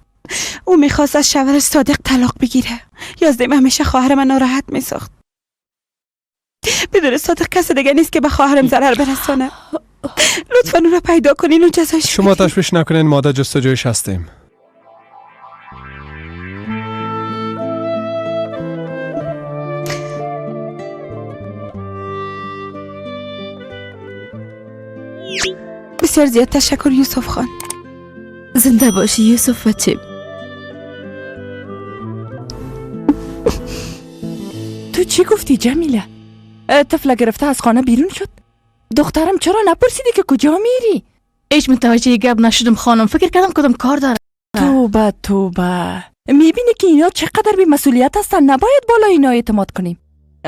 او میخواست از شوهرش صادق طلاق بگیره. یازده همیشه خواهر من ناراحت میساخت. بدون صادق کس دیگه نیست که به خواهرم ضرر برسانه. لطفا او را پیدا کنین و جزایش. شما تشویش نکنین، ما در جستجویش هستیم. بسیار زیاد تشکر یوسف خان. زنده باشی یوسف بچه. تو چی گفتی جمیله؟ طفله گرفته از خانه بیرون شد. دخترم چرا نپرسیدی که کجا میری؟ هیچ متوجه گپ نشدم خانم، فکر کردم کدام کار داره. توبه توبه، میبینی که اینا چقدر بی مسئولیت هستن. نباید بالا اینا اعتماد کنیم.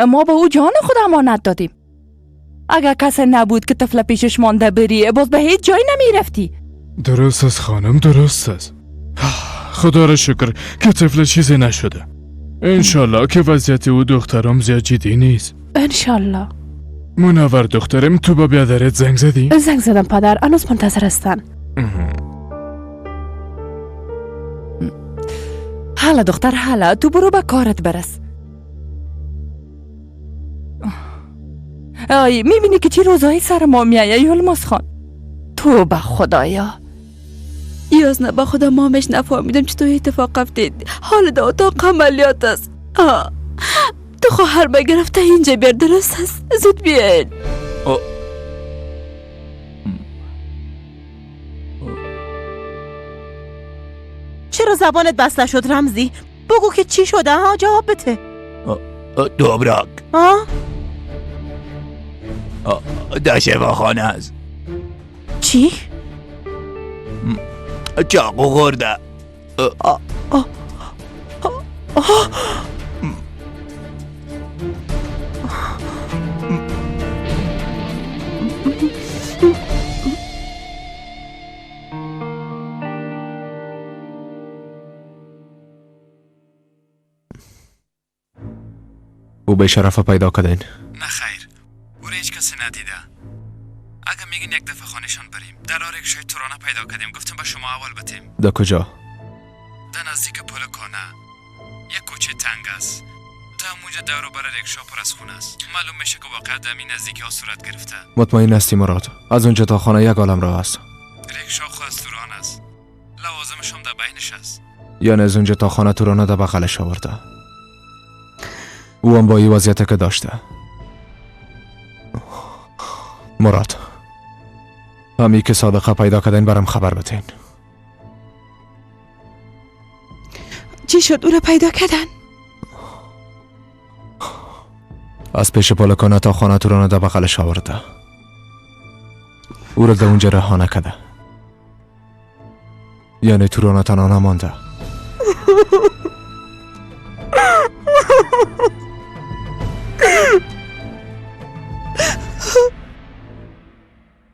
ما به او جان خود امانت دادیم. اگر کسی نبود که طفل پیشش مانده بری، باز به هیچ جای نمیرفتی. درست است خانم، درست است. خدا را شکر که طفل چیزی نشده. انشالله که وضعیت او دخترم زیاد جدی نیست. انشالله. منور دخترم، تو با بیادرت زنگ زدی؟ زنگ زدم پدر، هنوز منتظر هستن. حالا دختر، حالا تو برو به کارت برس. آی میبینی که چی روزایی سر ما میایه یلماز خان. تو به خدایا. یازنه به خدا مامش نفهمیدم چطور اتفاق افتید. حال در اتاق عملیات است. تو خواهر بگرفته اینجا بیار، درست است؟ زود بیاین. چرا زبانت بسته شد رمزی؟ بگو که چی شده ها، جواب بده. دوبراک ها؟ در شفاخانه است. چی؟ چاقو خورده. او به شرف پیدا کردین؟ نه خیر، او را هیچ کسی ندیده. اگه میگین یک دفعه خانهشان بریم، در راه رکشای تورانه پیدا کردیم، گفتم به شما اول بتیم. در کجا؟ در نزدیک پل کانه، یک کوچه تنگ است. در اونجا دور و بر رکشا پر از خون است. معلوم میشه که واقعا در این نزدیکی ها صورت گرفته. مطمئن هستی مراد؟ از اونجا تا خانه یک عالم راه است. رکشا خو از توران است، لوازمش هم در بینش است. یعنی از اونجا تا خانه تورانه در بغلش آورده. او هم با این وضعیت که داشته. مراد، همی که صادقه پیدا کردین برام خبر بتین. چی شد؟ او را پیدا کردن؟ از پیش پالکانه تا خانه تورانه در بغلش آورده. او را در اونجا رها نکرده. یعنی تورانه تنها نمانده.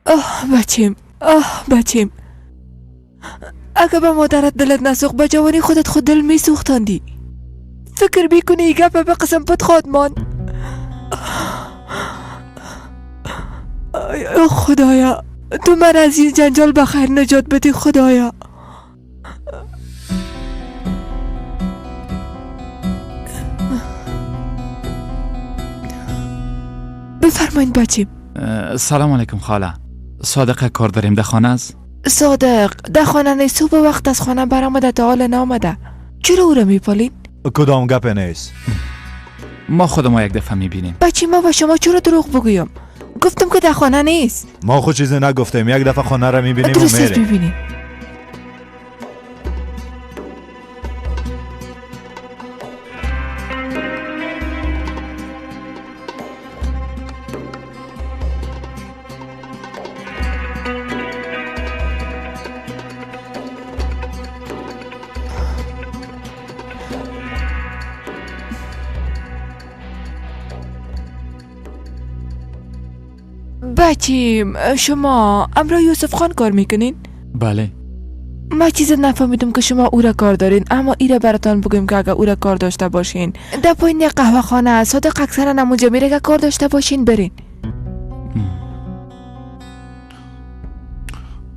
آه بچیم، آه بچیم، اگه به مادرت دلت نسوخت به جوانی خودت خود دل می سوختاندی. فکر بیکنی گپ به قسم پت خواد ماند. خدایا تو من از این جنجال بخیر نجات بدی. خدایا بفرمایید بچیم. سلام علیکم خاله. صادق کار داریم در خانه است؟ صادق در خانه نیست، صبح وقت از خانه برآمده تا حال نامده. چرا او را میپالین؟ کدام گپ نیست. ما خود ما یک دفعه میبینیم. بچی ما با شما چرا دروغ بگویم؟ گفتم که در خانه نیست. ما خود چیزی نگفتیم، یک دفعه خانه را میبینیم و میریم. میبینیم. بچیم شما امرا یوسف خان کار میکنین؟ بله. ما چیز نفهمیدم که شما او را کار دارین، اما ایره براتان بگم که اگه او را کار داشته باشین در پایین یک قهوه خانه صادق اکثرا همونجا میره، که کار داشته باشین برین.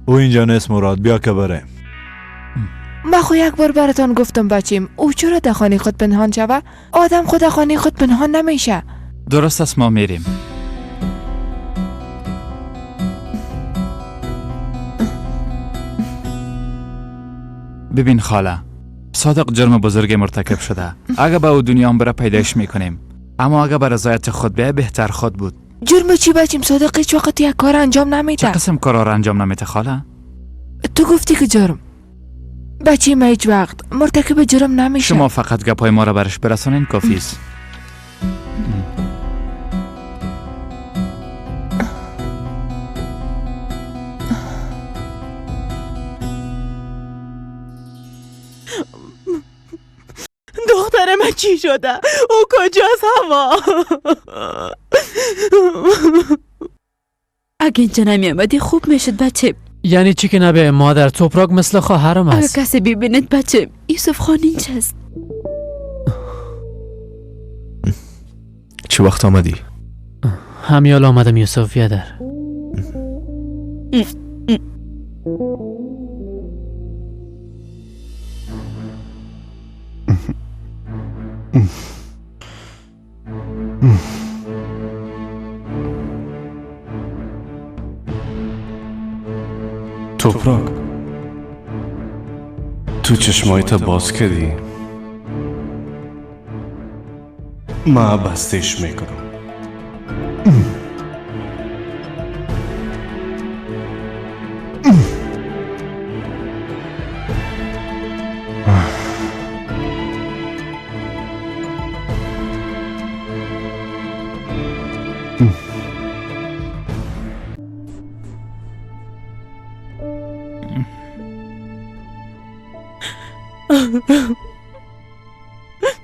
او اینجا نیست مراد، بیا که بریم. ما خو یک بار براتان گفتم بچیم او چرا در خانه خود پنهان شوه؟ آدم خود در خانه خود پنهان نمیشه. درست است، ما میریم. ببین خاله، صادق جرم بزرگ مرتکب شده. اگه به او دنیا هم بره پیدایش میکنیم، اما اگه به رضایت خود بیه بهتر خود بود. جرم چی بچیم؟ صادق هیچ وقت یک کار انجام نمیده. چه قسم کارا را انجام نمیده خاله؟ تو گفتی که جرم. بچیم هیچ وقت مرتکب جرم نمیشه. شما فقط گپای ما را برش برسانین کافی است. دختر من چی شده؟ او کجاست هوا؟ اگه اینجا نمی آمدی خوب میشد بچه. یعنی چی که نبه مادر؟ توپراک مثل خواهرم است. اگه کسی ببیند بچه، یوسف خان اینجاست. چه وقت آمدی؟ همیال آمدم یوسف بیادر. توپراک، تو چشمایت باز کردی؟ ما بستش میکنم.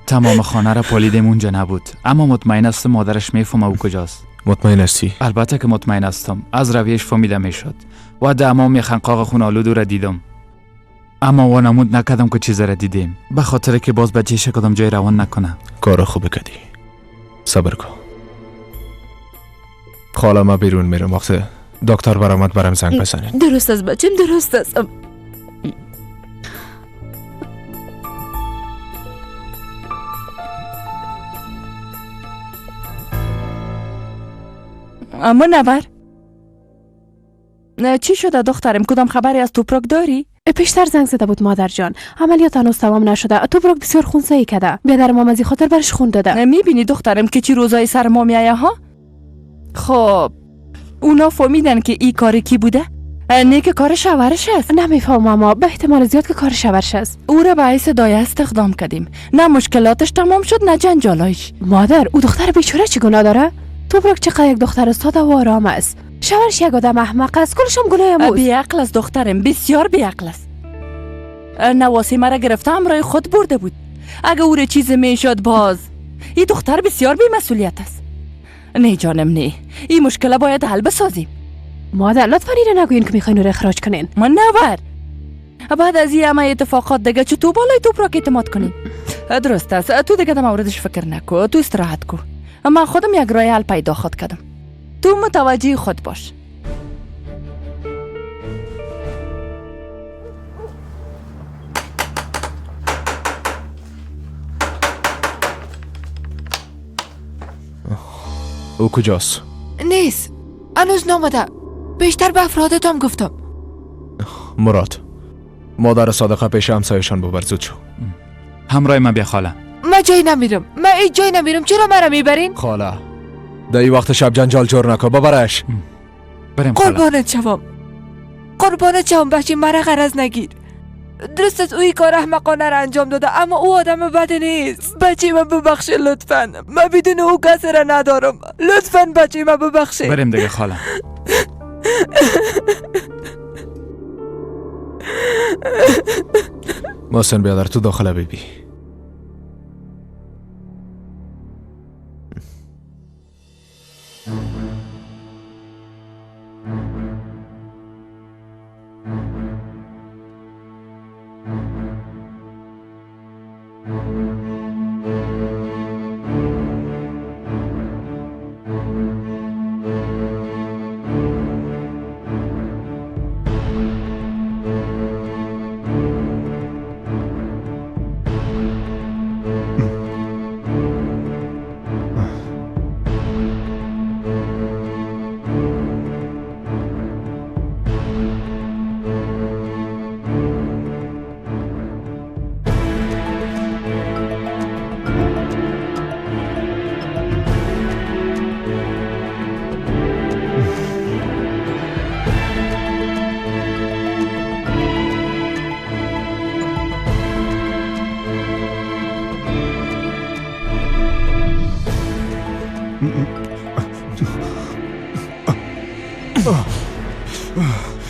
تمام خانه را پالیدیم، اونجا نبود، اما مطمئن هستم مادرش میفهمه او کجاست. مطمئن هستی؟ البته که مطمئن هستم. از رویش فهمیده میشد و دمام خنقاق خونالود را دیدم، اما وانمود نکردم که چیز را دیدیم، به خاطر که باز بچه‌ش کدام جای روان نکنه. کار خوب کردی، صبر کن. خاله ما بیرون میرم، وقت دکتر برآمد برام زنگ بزنین. درست است بچم، درست است. اما نبر چی شده دخترم؟ کدام خبری از توپراک داری؟ پیشتر زنگ زده بود مادر جان، عملیات هنوز تمام نشده. توپراک بسیار خونسایی کرده، بیادر ما از خاطر برش خون داده. میبینی دخترم که چی روزای سر ما میایه ها؟ خب اونا فهمیدن که ای کار کی بوده؟ نه که کار شوهرش است. نمیفهمم اما به احتمال زیاد که کار شوهرش است. او را به حیث دایه استخدام کردیم، نه مشکلاتش تمام شد نه جنجالایش. مادر او دختر بیچاره چی گناه داره؟ توپراک چقدر یک دختر ساده و آرام است. شوهرش یک آدم احمق است، کلش هم گناه اوست. بیعقل است دخترم، بسیار بیعقل است. نواسی مرا گرفته همراه خود برده بود. اگه او را چیز میشد باز. این دختر بسیار بی‌مسئولیت است. نه جانم نه، این مشکل باید حل بسازیم. مادر لطفا اینو نگوین که میخواین او را اخراج کنین. من نبر بعد از این همه اتفاقات دیگه چه تو بالای توپراک اعتماد کنی؟ درست است، تو دیگه در موردش فکر نکو، تو استراحت کو. من خودم یک راه حل پیدا خود کردم، تو متوجه خود باش. او کجاست؟ نیست، هنوز نامده. بیشتر به افرادتان گفتم. مراد، مادر صادقه پیش همسایشان ببر، زود شو. همراه من بیا خاله. من جایی نمیرم، من هیچ جایی نمیرم. چرا مرا میبرین؟ خاله در این وقت شب جنجال جور نکن، ببرش. بریم خاله. قربانت شوم، قربانت شوم بچه، مرا غرض نگیر. درست است او این کار احمقانه را انجام داده، اما او آدم بد نیست. بچه من ببخش لطفا، من بدون او کسی را ندارم. لطفا بچه من ببخش. بریم دیگه خاله. محسن بیادر تو داخل بیبی.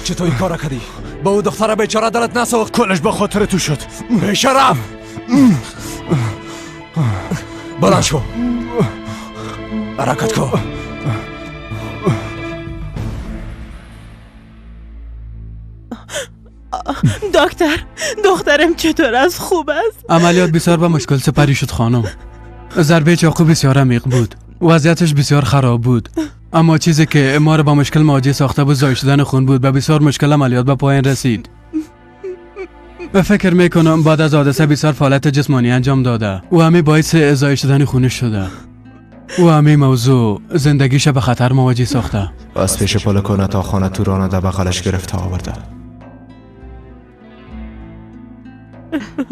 چطور این کار کردی؟ با او دختر بیچاره دلت نسوخت؟ کلش به خاطر تو شد. بیشرم، بلند شو، حرکت کن. دکتر، دخترم چطور است؟ خوب است؟ عملیات بسیار به مشکل سپری شد خانم. ضربه چاقو بسیار عمیق بود. وضعیتش بسیار خراب بود، اما چیزی که ما را با مشکل مواجه ساخته بود زایش شدن خون بود. به بسیار مشکل عملیات به پایان رسید. به فکر میکنم بعد از حادثه بسیار فعالیت جسمانی انجام داده و همه باعث زایش شدن خونش شده و همه موضوع زندگیش به خطر مواجه ساخته. از پیش پل کنه تا خانه توران در بغلش گرفته آورده.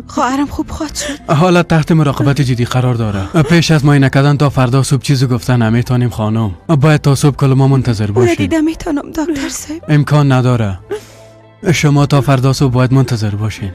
خواهرم خوب خواهد شد. حالا تحت مراقبت جدی قرار داره. پیش از معاینه کردن تا فردا صبح چیزی گفتن نمیتونیم خانم. باید تا صبح کل ما منتظر باشیم. دیده میتونم دکتر صاحب. امکان نداره. شما تا فردا صبح باید منتظر باشین.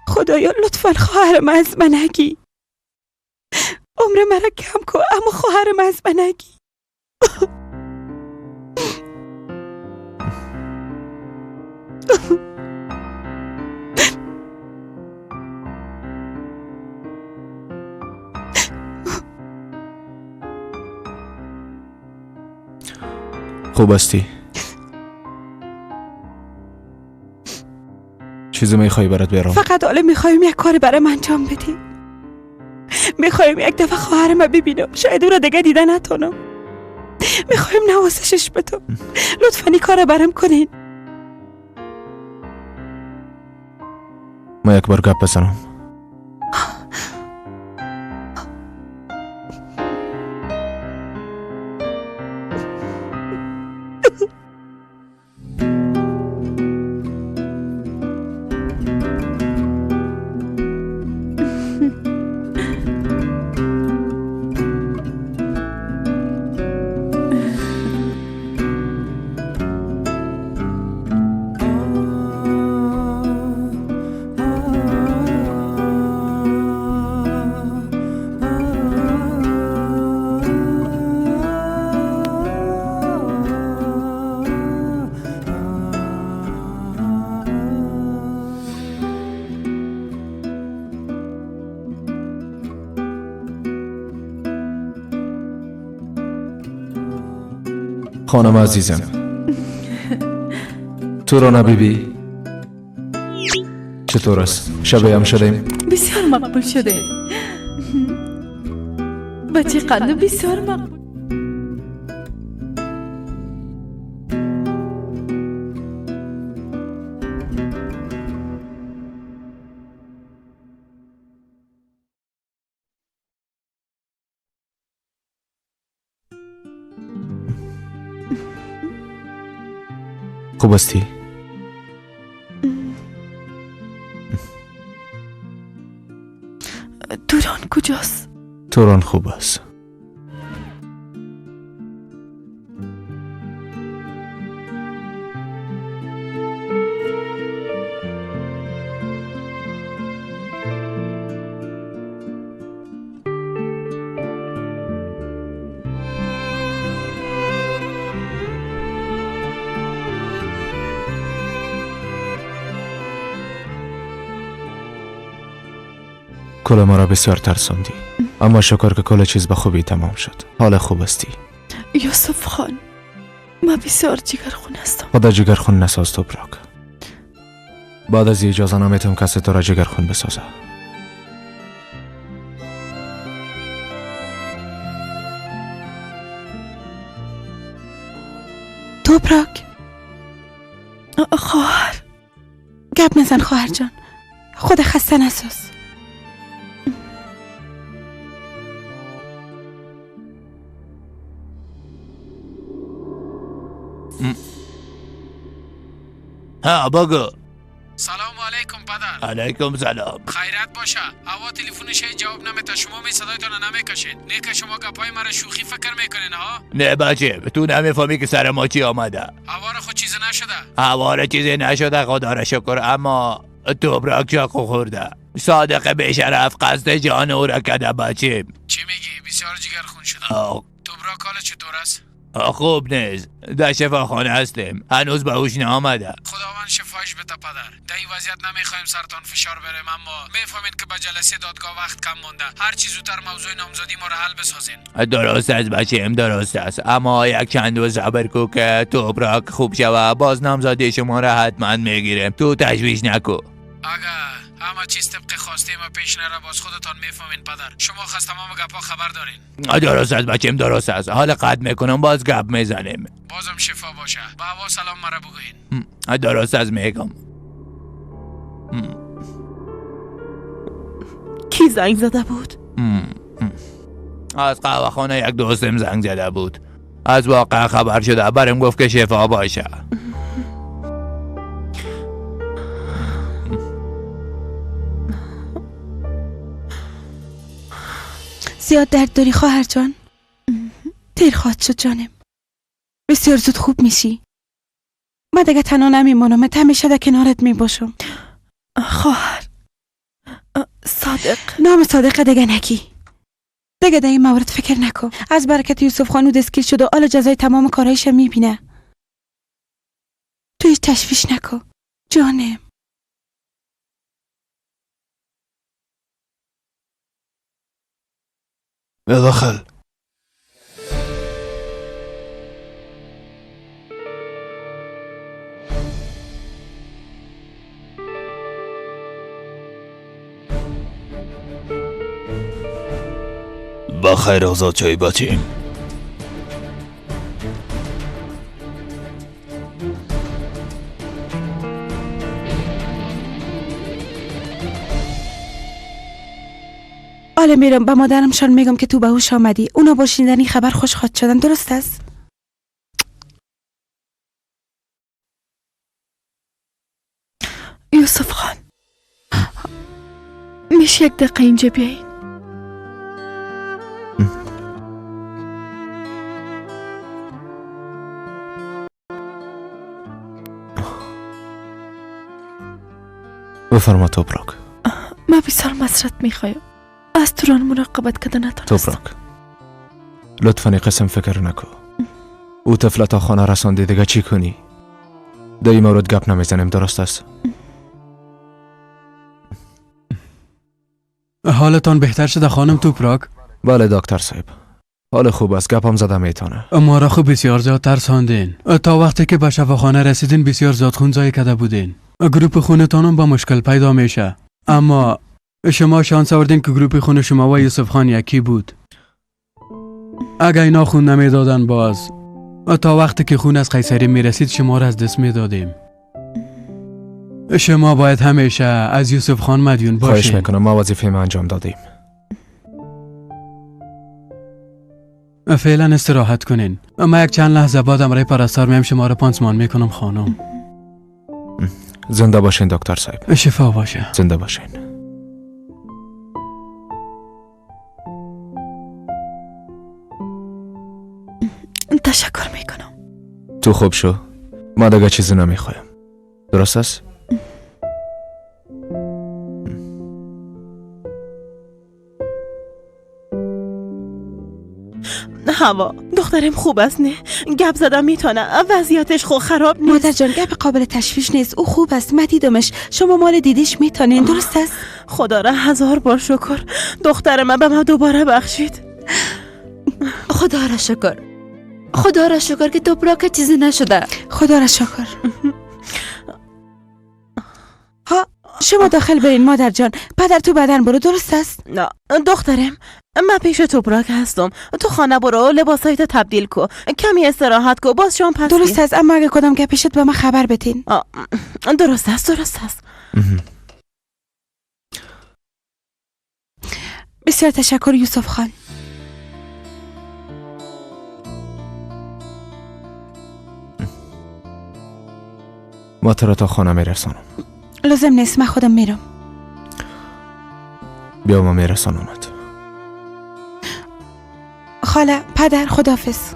خدایا لطفا خواهرم از من نگی. عمر مرا کم کن اما خواهرم از من نگی. خوب هستی؟ چیزی میخوایی برات بیارم؟ فقط حالا میخوایم یک کار برام انجام بدی. میخوایم یک دفعه خواهرم ببینم، شاید او را دیگه دیده نتونم. میخوایم نوازشش بدم. لطفا این کار برام کنین. ما یک بار گپ بزنم. خانم عزیزم، تورانا بیبی چطور است؟ شبیه هم شدیم؟ بسیار مقبول شده. بچه قند بسیار مقبول. خوب هستی؟ توران کجاست؟ توران خوب است. کل ما را بسیار ترساندی، اما شکر که کل چیز به خوبی تمام شد. حال خوب هستی؟ یوسف خان، من بسیار جگرخون هستم. خدا جگرخون نساز توپراک. بعد از اجازه نمیتم کسی تو را جگرخون بسازه. توپراک خواهر، گپ نزن خواهر جان، خدا خسته نساز. ها بگو. سلام علیکم پدر. علیکم سلام. خیرت باشه. هوا تلفنش جواب نمیده، شما می صدایتون نمیکشین. نه که شما گپای مرا شوخی فکر میکنین ها؟ نه بچه، تو نمیفهمی که سر ما چی آمده. هوا را خود چیزی نشده. هوا را چیزی نشده خدا را شکر، اما توبراک چاقو خورده. صادق بیشرف قصد جان او را کده بچه. چی میگی؟ بسیار جگر خون شده. توبراک حالا چطور است؟ خوب نیست، در شفاخانه هستیم، هنوز به هوش نآمده. خداوند خداوند شفایش بده پدر. در این وضعیت نمیخوایم سرتان فشار بریم، اما میفهمید که به جلسه دادگاه وقت کم مونده. هر چی زودتر موضوع نامزدی ما را حل بسازین. درست است بچیم، درست است، اما یک چند روز صبر کو که توپراک خوب شوه، باز نامزدی شما را حتما میگیریم. تو تشویش نکو. اگه همه چیز طبق خواسته ما پیش نره باز خودتان میفهمین پدر. شما خواست تمام گپا خبر دارین. درست است بچیم، درست است. حال قطع میکنم، باز گپ میزنیم. بازم شفا باشه. به هوا سلام مرا بگوین. درست است میگم. کی زنگ زده بود؟ از قهوه خانه یک دوستم زنگ زده بود. از واقع خبر شده، برم گفت که شفا باشه. زیاد درد داری خواهر جان؟ تیر خواهد شد جانم. بسیار زود خوب میشی. من دیگه تنها نمیمانم، من همیشه در کنارت میباشم. خواهر صادق. نام صادق دیگه نکی. دیگه در این مورد فکر نکن. از برکت یوسف خانو دستگیر شد و حالا جزای تمام کارهایش میبینه. تو هیچ تشویش نکن جانم. به داخل. بخیر آزاد چای بچیم. حالا میرم به مادرمشان میگم که تو به هوش آمدی. اونا با شنیدن خبر خوش خواهد شدن. درست است؟ یوسف خان، میشه یک دقیقه اینجا بیاین؟ بفرما توپراک. من بسیار مسرت میخوایم. از توران مراقبت کردن نتانستم. توپراک لطفا قسم فکر نکو. او طفل تا خانه رساندی، دیگه چی کنی؟ در این مورد گپ نمیزنیم، درست است؟ حالتان بهتر شده خانم توپراک؟ بله دکتر صاحب، حال خوب است، گپم زده میتونه. ما را خوب بسیار زیاد ترساندین. تا وقتی که به شفاخانه رسیدین بسیار زیاد خون ضایع کرده بودین. گروپ خونتان با مشکل پیدا میشه، اما شما شانس آوردین که گروپ خون شما و یوسف خان یکی بود. اگر اینا خون نمیدادن باز تا وقتی که خون از قیصری میرسید شما را از دست میدادیم. شما باید همیشه از یوسف خان مدیون باشین. خواهش میکنم، ما وظیفه ما انجام دادیم. فعلا استراحت کنین. ما یک چند لحظه بعد امرای پرستار میم شما را پانسمان میکنم خانم. زنده باشین دکتر صاحب. شفا باشه. زنده باشین. تشکر میکنم. تو خوب شو، ما دیگه چیزی نمیخوایم. درست است؟ هوا دخترم خوب است نه؟ گپ زدم میتونه، وضعیتش خو خراب نیست. مادر جان گپ قابل تشویش نیست، او خوب است، من دیدمش. شما مال دیدیش میتونین، درست است؟ خدا را هزار بار شکر، دختر من به من دوباره بخشید. خدا را شکر، خدا را شکر که توپراک چیزی نشده. خدا را شکر. ها شما داخل برین مادر جان، پدر تو بدن برو، درست است؟ نه دخترم، من پیش توپراک هستم. تو خانه برو، لباسایت تبدیل کو، کمی استراحت کو، باز شام پس. درست است، اما اگه کدام گپی شد به من خبر بدین. درست است، درست است. بسیار تشکر یوسف خان. ما تو را تا خانه میرسانم. لازم نیست، من خودم میرم. بیا ما میرسانمت. خاله، پدر، خداحافظ.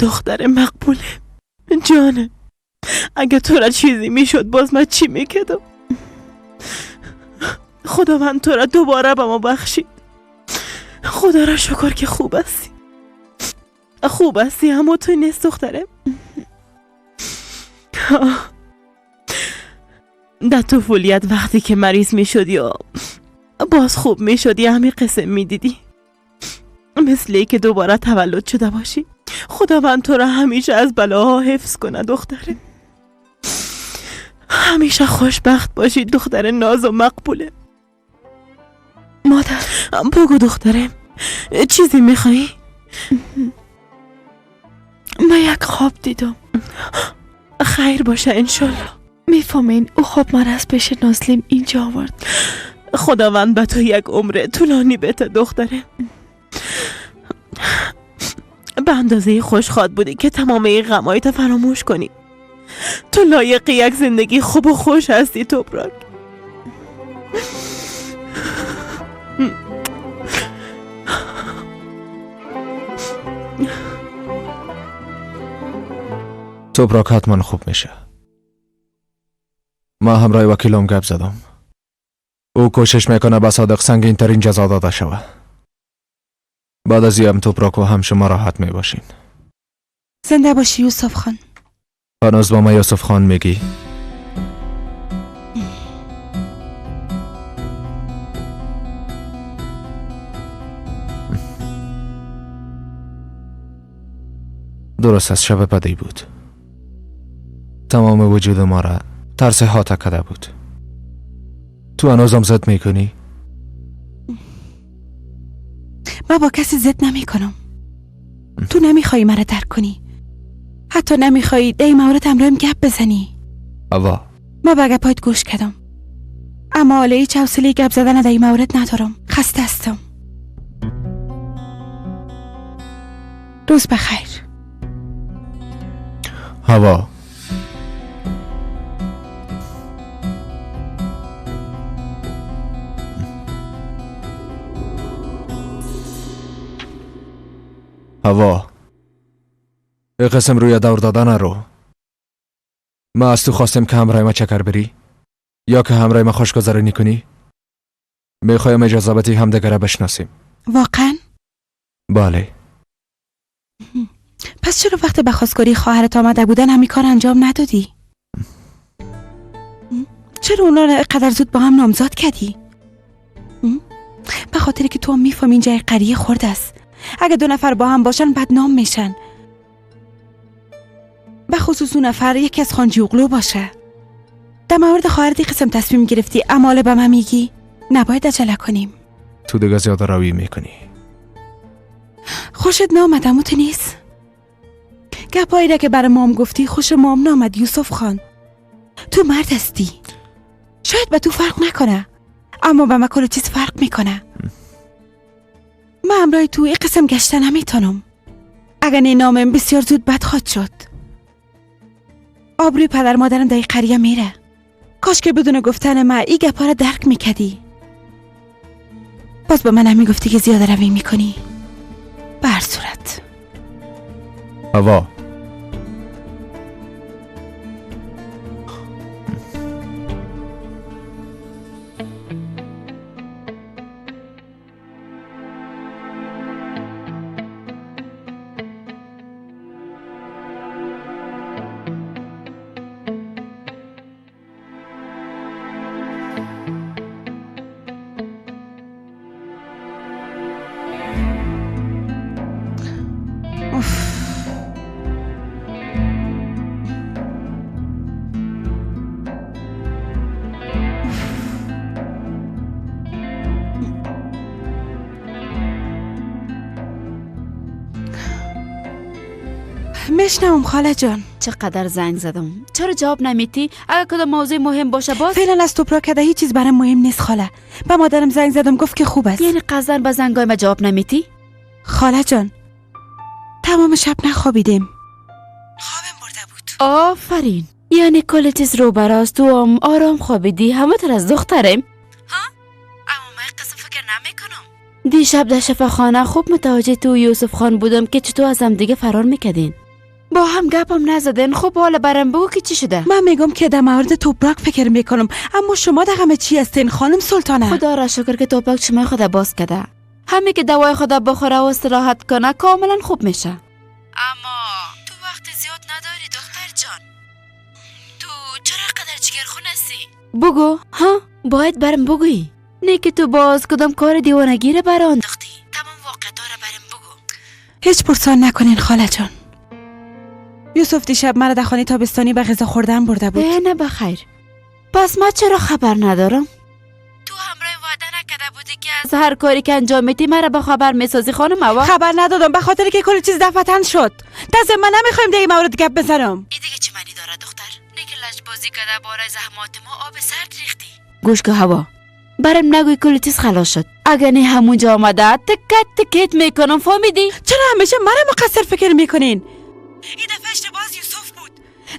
دختر مقبوله جانه، اگه تو را چیزی میشد باز من چی میکردم؟ خداوند تو را دوباره به ما بخشید. خدا را شکر که خوب هستی. خوب هستی اما تو نیست دخترم. در طفولیت وقتی که مریض می شدی و باز خوب می شدی همین قسم می دیدی، مثل ای که دوباره تولد شده باشی. خداوند تو را همیشه از بلاها حفظ کنه دختره. همیشه خوشبخت باشی دختر ناز و مقبوله. مادر بگو دختره، چیزی میخوایی؟ من یک خواب دیدم. خیر باشه انشالله. میفهمین او خواب من از پیش نازلیم اینجا آورد. خداوند به تو یک عمر طولانی بده دختره. به اندازه خوش خواد بودی که تمام این غمایت فراموش کنی. تو لایق یک زندگی خوب و خوش هستی توپراک. توپراک حتما خوب میشه. ما همراه وکیلم گپ زدم. او کوشش میکنه به صادق سنگین ترین جزا داده شوه. بعد از هم توپراک و هم شما راحت میباشین. زنده باشی یوسف خان. هنوز با ما یوسف خان میگی؟ درست از شب بدی بود. تمام وجود ما را ترس حاطه کرده بود. تو هنوزم ضد میکنی؟ من با کسی ضد نمی کنم. تو نمیخوایی مرا درک کنی. حتی نمیخوایی در این مورد همراهیم گپ بزنی. اوا من به گپایت گوش کردم، اما حالا هیچ حوصله گپ زدن در این مورد ندارم. خسته هستم. روز بخیر. هوا هوا ای قسم روی دور دادن رو ما از تو خواستم که همراه ما چکر بری یا که همراه ما خوشگذرانی کنی. میخوایم اجازه بدی همدیگه را بشناسیم. واقعا؟ بله. پس چرا وقت به خواستگاری خواهرت آمده بودن همین کار انجام ندادی؟ چرا اونا را اینقدر زود با هم نامزاد کردی؟ به خاطر که تو هم میفهمی اینجا قریه خرد است. اگه دو نفر با هم باشن بدنام میشن. به خصوص اون نفر یکی از خانجی اغلو باشه. در مورد خواهرت قسم تصمیم گرفتی، اما به من میگی نباید عجله کنیم. تو دیگه زیاده روی میکنی. خوشت نامد امو تو نیست؟ گپایی را که برای مام گفتی خوش مام نامد یوسف خان. تو مرد هستی، شاید به تو فرق نکنه، اما به من کل چیز فرق میکنه. من همراه تو این قسم گشته نمیتونم. اگر نه نامم بسیار زود بد خواهد شد. آبروی پدر مادرم در قریه میره. کاش که بدون گفتن من این گپا را درک میکردی. باز به من هم میگفتی که زیاده روی میکنی. به هر صورت هوا میشنوم خاله جان. چقدر زنگ زدم چرا جواب نمیتی؟ اگر کدام موضوع مهم باشه باز. فعلا از توپراک کده هیچ چیز برام مهم نیست خاله. به مادرم زنگ زدم گفت که خوب است. یعنی قصداً به زنگای ما جواب نمیتی؟ خاله جان تمام شب نخوابیدیم. خوابم برده بود. آفرین، یعنی کل چیز رو براست. تو هم آرام خوابیدی، همه تر از دخترم. ها؟ اما من قسم فکر نمیکنم. دیشب در شفاخانه خوب متوجه تو یوسف خان بودم که چطور از هم دیگه فرار میکردین. با هم گپم نزدن. خب حالا برام بگو که چی شده. من میگم که در مورد توپراک فکر میکنم، اما شما در غم چی هستین خانم سلطانه؟ خدا را شکر که توپراک چشمای خود باز کرده. همه که دوای خدا بخوره و استراحت کنه کاملا خوب میشه. اما تو وقت زیاد نداری دختر جان. تو چرا قدر جگرخون هستی؟ بگو ها، باید برم بگویی. نه که تو باز کدام کار دیوانگی رو برا انداختی. تمام واقعیت را برم بگو. هیچ پرسان نکنین خاله جان. یوسف دیشب مرا در خانه تابستانی به غذا خوردن برده بود. نه بخیر. پس ما چرا خبر ندارم؟ تو همراه وعده نکرده بودی که از هر کاری که انجام میدی مرا به خبر میسازی خانم هوا؟ خبر ندادم به خاطر که کل چیز دفعتن شد. تازه من نمیخوایم در این مورد گپ بزنم. این دیگه چه معنی داره دختر؟ نه که لجبازی کرده بالای زحمات ما آب سرد ریختی. گوش که هوا، برم نگوی کل چیز خلاص شد. اگه نه همونجا آمده تکت تکت میکنم، فهمیدی؟ چرا همیشه مرا مقصر فکر میکنین؟ این دفعه اشتباه از یوسف بود.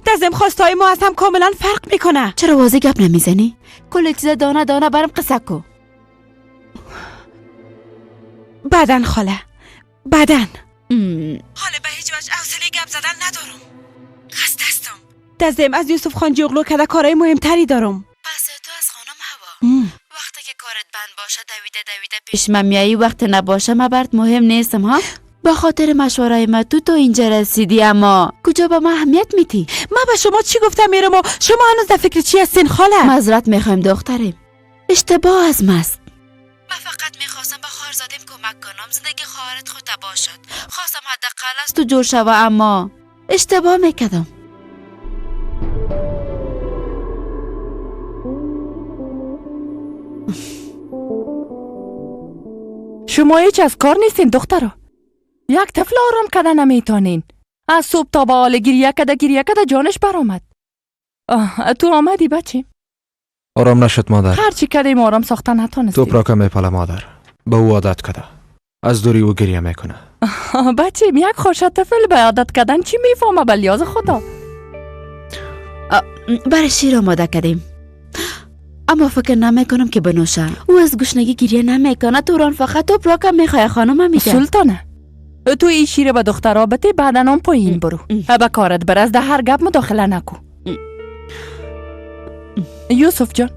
دزم خواستای ما از هم کاملا فرق میکنه. چرا واضح گپ نمیزنی؟ کل چیز دانه دانه برم قصه کو. بعدن خاله، بعدن. خاله به هیچ وجه حوصله گپ زدن ندارم. خسته هستم. دزم از یوسف خان جغلو کده کارهای مهمتری دارم. پس تو از خانم هوا. وقتی که کارت بند باشه دویده دویده پیش من میایی، وقت نباشه من برات مهم نیستم ها. به خاطر مشوره ما تو اینجا رسیدی، اما کجا به ما اهمیت میتی؟ ما به شما چی گفتم میرم و شما هنوز در فکر چی هستین خاله؟ معذرت میخوایم دختریم، اشتباه از ماست. من فقط میخواستم به خواهرزادیم کمک کنم، زندگی خواهرت خود تباه شد. خواستم حداقل از تو جور شوه، اما اشتباه میکردم. شما هیچ از کار نیستین دخترا. یک طفل آرام کده نمیتونین. از صبح تا به حال گریه کده گریه کده جانش برآمد. تو آمدی بچه؟ آرام نشد مادر. هرچی کدیم آرام ساختن نتونستی. توپراکه میپاله مادر، به او عادت کده، از دوری او گریه میکنه. بچه یک خوش طفل به عادت کردن چی میفهمه؟ به لیاز خدا. برای شیر آماده کردیم، اما فکر نمیکنم که بنوشه. او از گشنگی گریه نمیکنه. توران فقط توپراکه میخواه خانم میگه. سلطانه تو این شیر به دخترها بده، بعدا هم پایین برو. به کارت برس، در هر گپ مداخله نکو. یوسف جان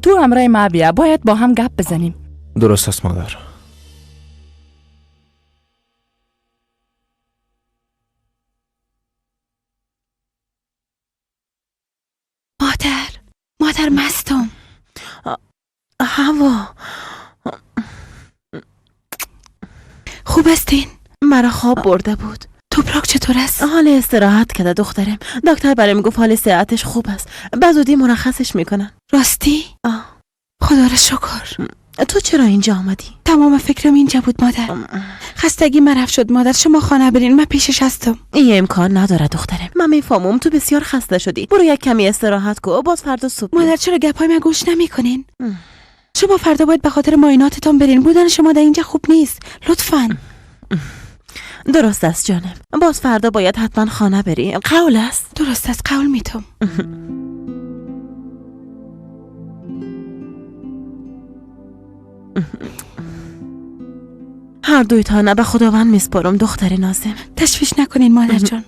تو همراه ما بیا، باید با هم گپ بزنیم. درست است مادر. مادر، مادر مستم. هوا خوب هستین؟ مرا خواب برده بود. توپراک چطور است؟ حال استراحت کرده دخترم. دکتر برایم گفت حال صحتش خوب است، به زودی مرخصش میکنن. راستی؟ خدا را شکر. تو چرا اینجا آمدی؟ تمام فکرم اینجا بود مادر. خستگی مرف شد مادر. شما خانه برین، من پیشش هستم. این امکان نداره دخترم. من میفهمم تو بسیار خسته شدی. برو یک کمی استراحت کن، باز فردا صبح. مادر چرا گپای من گوش نمیکنین؟ شما فردا باید به خاطر معایناتتان برین. بودن شما در اینجا خوب نیست. لطفاً. درست است جانم. باز فردا باید حتما خانه بریم. قول است. درست است، قول میتم. هر دوی تانه به خداوند میسپارم دختر نازم. تشویش نکنین مادر جان.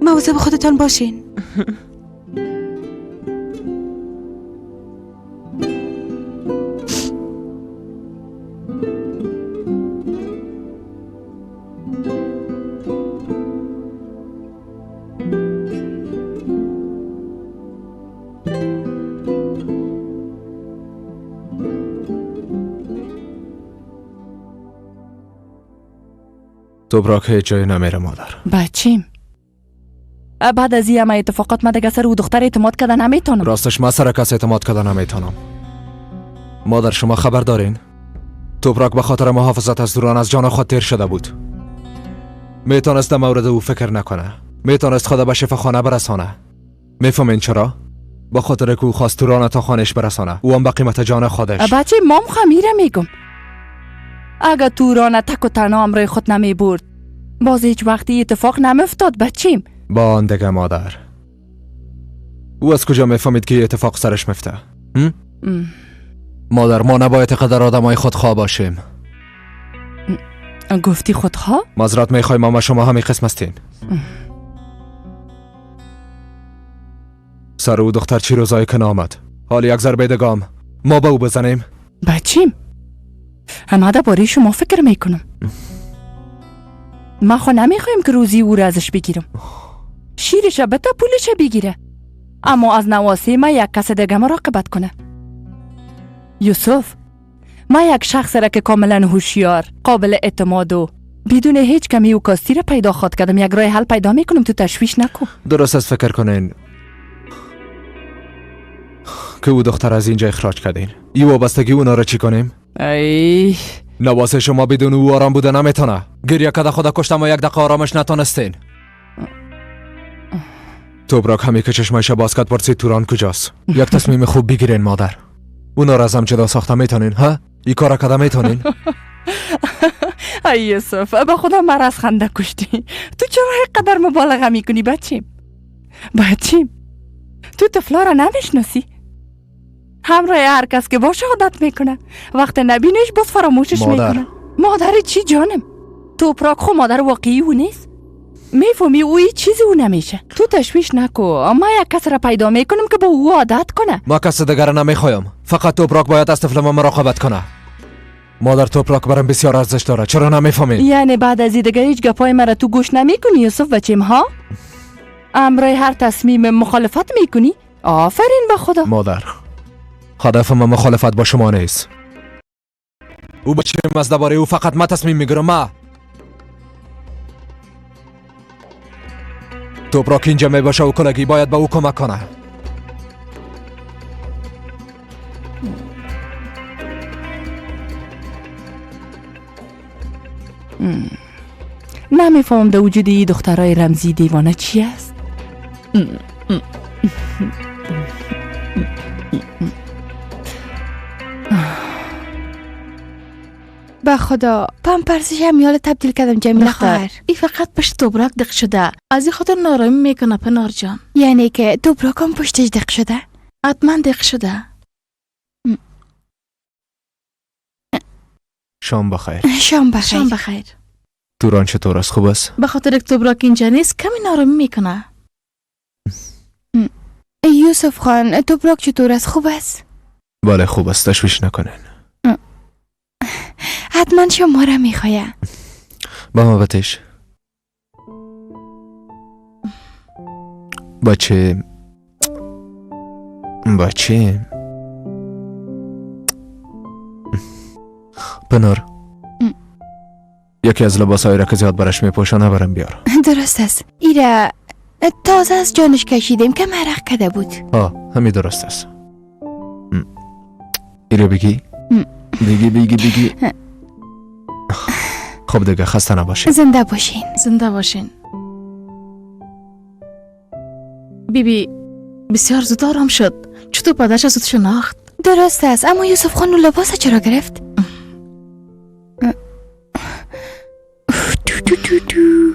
مواظب خودتان باشین. توپراک هیچ جای نمیره مادر. بچیم بعد از این همه اتفاقات من دیگه سر او دختر اعتماد کردن نمیتونم. راستش من سر کس اعتماد کردن نمیتونم. مادر شما خبر دارین؟ توپراک به خاطر محافظت از دوران از جان خود تیر شده بود. میتونست در مورد او فکر نکنه. میتونست خود به شفاخانه برسانه. میفهمین چرا؟ به خاطر که او خواست توران تا خانهش برسانه، او هم به قیمت جان خودش. بچه مام خمیره میگم اگه توران تک و تنها امرای خود نمی برد باز هیچ وقتی اتفاق نمیفتاد بچیم. با آن دیگه مادر، او از کجا میفهمید که اتفاق سرش میفته؟ مادر ما نباید قدر آدمای خودخواه باشیم. گفتی خودخواه؟ معذرت میخوایم اما شما همین قسم هستین. سر او دختر چی روزایی که نامد، حال یک ضربه دگام ما به او بزنیم. بچیم همه درباره شما فکر میکنم. من خو نمیخوایم که روزی او را ازش بگیرم. شیرش بته پولش بگیره، اما از نواسه ما یک کس دیگه مراقبت کنه. یوسف، ما یک شخص را که کاملا هوشیار، قابل اعتماد و بدون هیچ کمی و کاستی را پیدا خواد کردم. یک راه حل پیدا میکنم، تو تشویش نکن. درست از فکر کنین که او دختر از اینجا اخراج کردین. ای وابستگی اونا را چی کنیم؟ ای نواسه شما بدون او آرام بوده نمیتونه. گریه کده خدا کشتم و یک دقیقه آرامش نتونستین. توبراک همی که چشمایش باز کرد پرسید توران کجاست. یک تصمیم خوب بگیرین مادر. اونا را از هم جدا ساخته میتونین ها؟ ای کارا کده میتونین؟ ای یوسف، به خدا مرا از خنده کشتی. تو چرا اینقدر مبالغه میکنی بچیم؟ بچیم تو طفلا را نمیشناسی. همراه هر کس که باشه عادت میکنه، وقت نبینش باز فراموشش میکنه. مادر چی جانم؟ توپراک خو مادر واقعی او نیست. میفهمی او هیچ چیزی او نمیشه. تو تشویش نکو، ما یک کس را پیدا میکنم که با او عادت کنه. ما کس دیگر نمیخوایم، فقط توپراک باید از طفل ما مراقبت کنه. مادر توپراک برام بسیار ارزش داره، چرا نمیفهمی؟ یعنی بعد از دیگه هیچ گپای مرا تو گوش نمیکنی یوسف بچیم ها؟ امرای هر تصمیم مخالفت میکنی؟ آفرین به خدا. مادر، هدف ما مخالفت با شما نیست. او بچیم از درباره او فقط ما تصمیم میگیرم. ما توپراک اینجا میباشه و کلگی باید به او کمک کنه. نمیفهم در وجود این دخترای رمزی دیوانه چی است؟ به خدا پامپرسش هم یال تبدیل کردم جمیله خواهر. ای فقط پشت توبراک دق شده، از این خاطر نارامی میکنه پنار جان. یعنی که توبراک هم پشتش دق شده؟ حتما دق شده. شام بخیر. شام بخیر. شام بخیر. توران چطور است؟ خوب است؟ به خاطر که توبراک اینجا نیست کمی نارامی میکنه. یوسف خان، توبراک چطور است؟ خوب است؟ بله خوب است، تشویش نکنین. حتما شما را میخوایه. با ما بتش. بچه بچه پنار، یکی از لباسایی را که زیاد برش میپوشانه برم بیار. درست است. ایره تازه از جانش کشیدیم که مرق کده بود. آه همین درست است. ایره بگی بگی بگی بگی. خب دیگه خسته نباشین. زنده باشین. زنده باشین. بی بی بسیار زود آرام شد. چطور پدرش زود شناخت؟ درست است، اما یوسف خان لباس چرا گرفت؟ تو تو تو تو.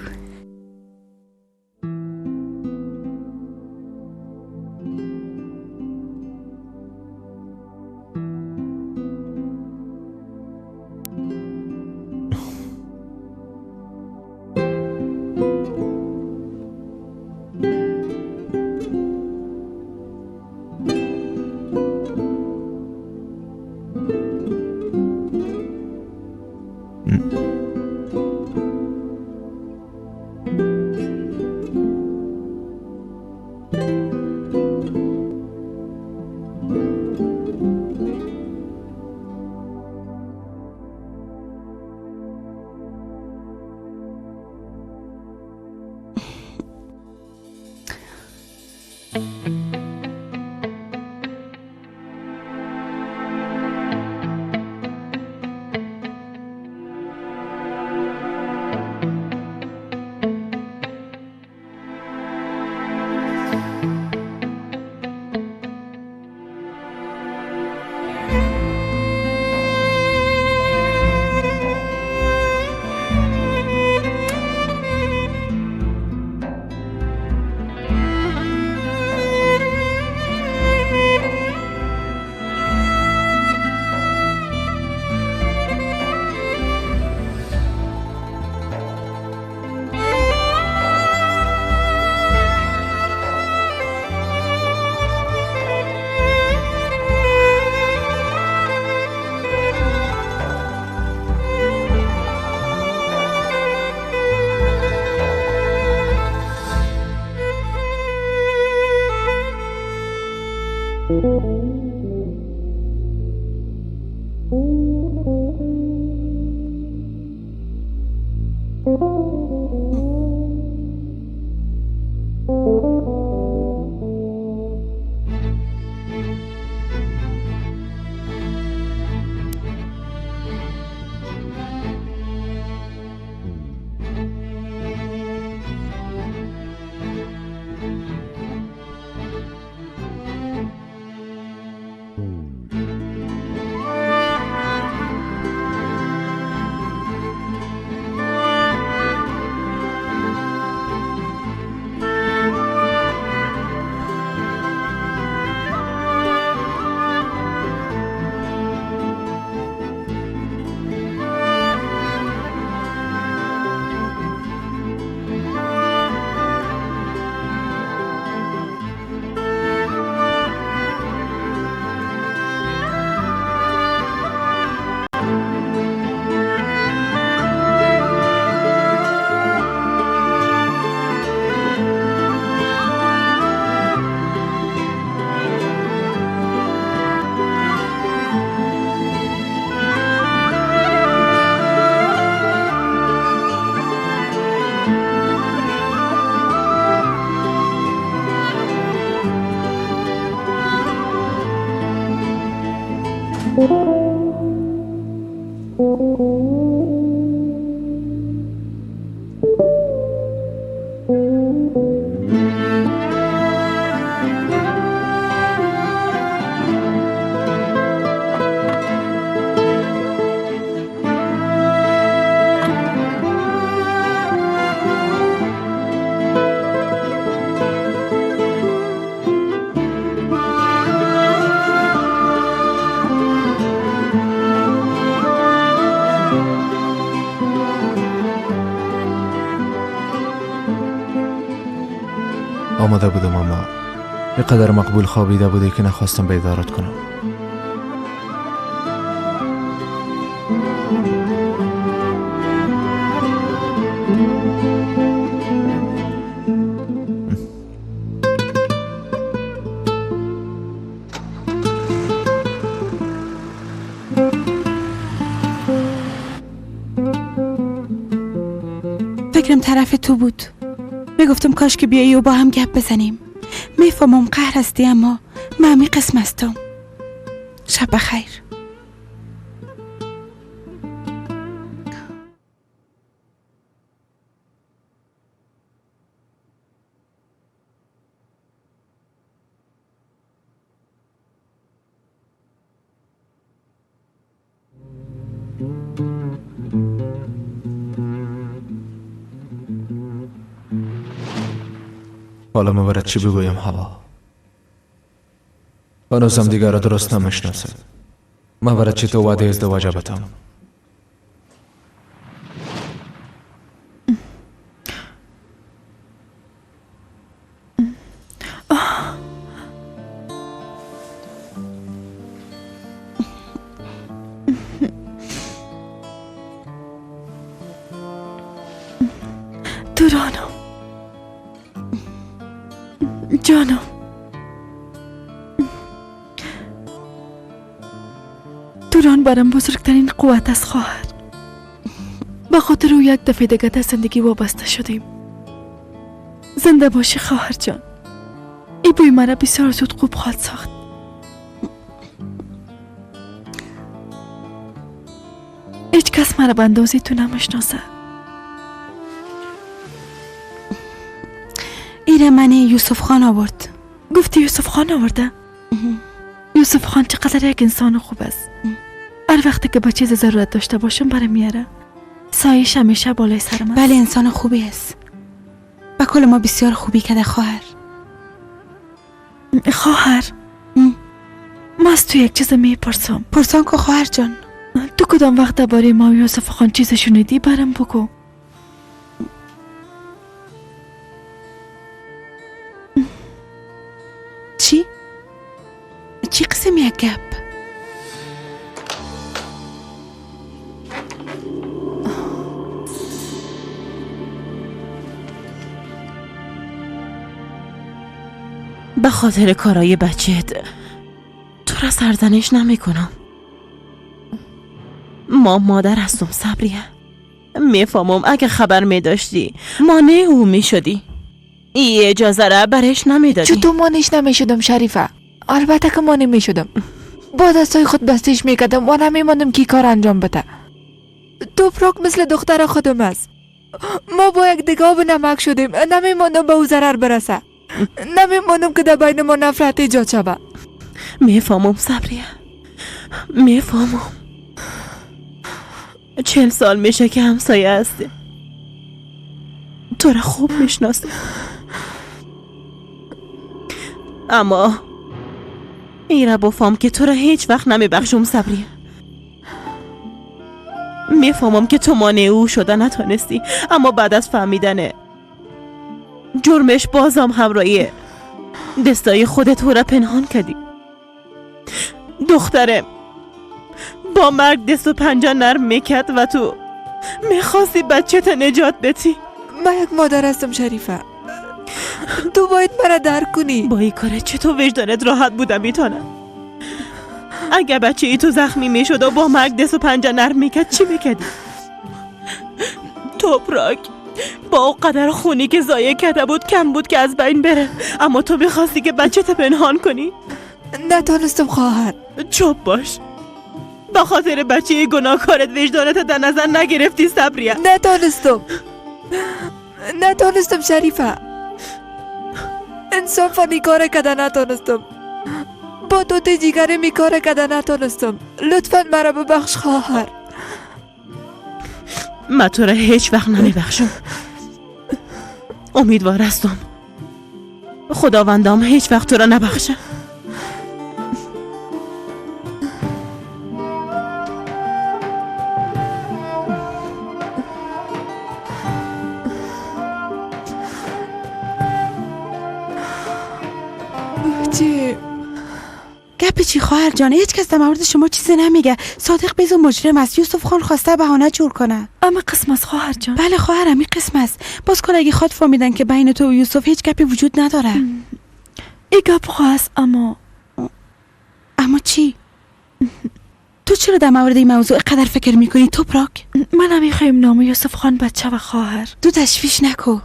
آماده بودم، اما اینقدر مقبول خوابیده بودی که نخواستم بیدارت کنم. فکرم طرف تو بود. میگفتم کاش که بیایی و با هم گپ بزنیم. میفهمم قهر هستی، اما من همی قسم هستم. شب بخیر. حالا من برات چی بگویم هوا؟ هنوزم دیگر را درست نمیشناسم. من برات چی تو وعده ازدواج بتم؟ دورانم جانم، دوران برام بزرگترین قوت است خواهر. به خاطر او یک دفعه دیگه در زندگی وابسته شدیم. زنده باشی خواهر جان. ای بوی مرا بسیار زود خوب خواهد ساخت. هیچ کس مرا به اندازه تو نمیشناسه. ایره من یوسف خان آورد. گفتی یوسف خان آورده؟ یوسف خان چقدر یک انسان خوب است. هر وقتی که به چیز ضرورت داشته باشم برام میاره. سایش همیشه بالای سرم است. بله انسان خوبی است. به کل ما بسیار خوبی کرده خواهر. خواهر ما از تو یک چیز میپرسم. پرسان که خواهر جان. تو کدام وقت درباره ما و یوسف خان چیز شنیدی برام بگو. چی؟ چی قسم یک گپ؟ به خاطر کارای بچهت تو را سرزنش نمی کنم. ما مادر هستم صبریه. میفهمم اگه خبر می داشتی مانع او می شدی. ای اجازه را برش نمی دادی. چطور مانعش نمی شدم شریفه؟ البته که مانع می شدم. با دستای خود بستش می کردم و نمی ماندم که کار انجام بده. توپراک مثل دختر خودم است. ما با یک دیگه آب نمک شدیم. نمی ماندم به او ضرر برسه. نمی ماندم که در بین ما نفرت ایجاد شود. میفهمم صبریه، میفهمم. 40 سال میشه که همسایه هستیم. تو را خوب میشناسم. اما ایره بفهم که تو را هیچ وقت نمیبخشم صبریه. میفهمم که تو مانع او شده نتانستی، اما بعد از فهمیدن جرمش بازم همراهی دستای خودت او را پنهان کردی. دختره با مرگ دست و پنجه نرم میکرد و تو میخواستی بچه تا نجات بدی. من یک مادر هستم شریفه، تو باید مرا درک کنی. با این کاره چطور وجدانت راحت بودم میتونم؟ اگه بچه ای تو زخمی میشد و با مرگ دست و پنجه نرم میکرد چی میکردی؟ توپراک با او قدر خونی که ضایع کرده بود کم بود که از بین بره، اما تو میخواستی که بچه تا پنهان کنی. نتونستم خواهر. چوب باش، با خاطر بچه گناهکارت وجدانت در نظر نگرفتی صبریه. نتونستم شریفه. انصافا این کار کده نتونستم. با تو جیگرم این کار کده نتونستم. لطفا مرا ببخش خواهر. من تو را هیچ وقت نمیبخشم. امیدوار هستم خداوندم هیچ وقت تو را نبخشه. بچه گپ چی خواهر جان؟ هیچ کس در مورد شما چیزی نمیگه. صادق بیزو مجرم است. یوسف خان خواسته بهانه جور کنه. اما قسم است خواهر جان. بله خواهر، امی قسم است. باز کلگی خود فهمیدن که بین تو و یوسف هیچ گپی وجود نداره. ای گپ خواست. اما چی؟ تو چرا در مورد این موضوع قدر فکر میکنی توپراک؟ من نمیخوایم نام یوسف خان بچه و خواهر. تو تشویش نکو.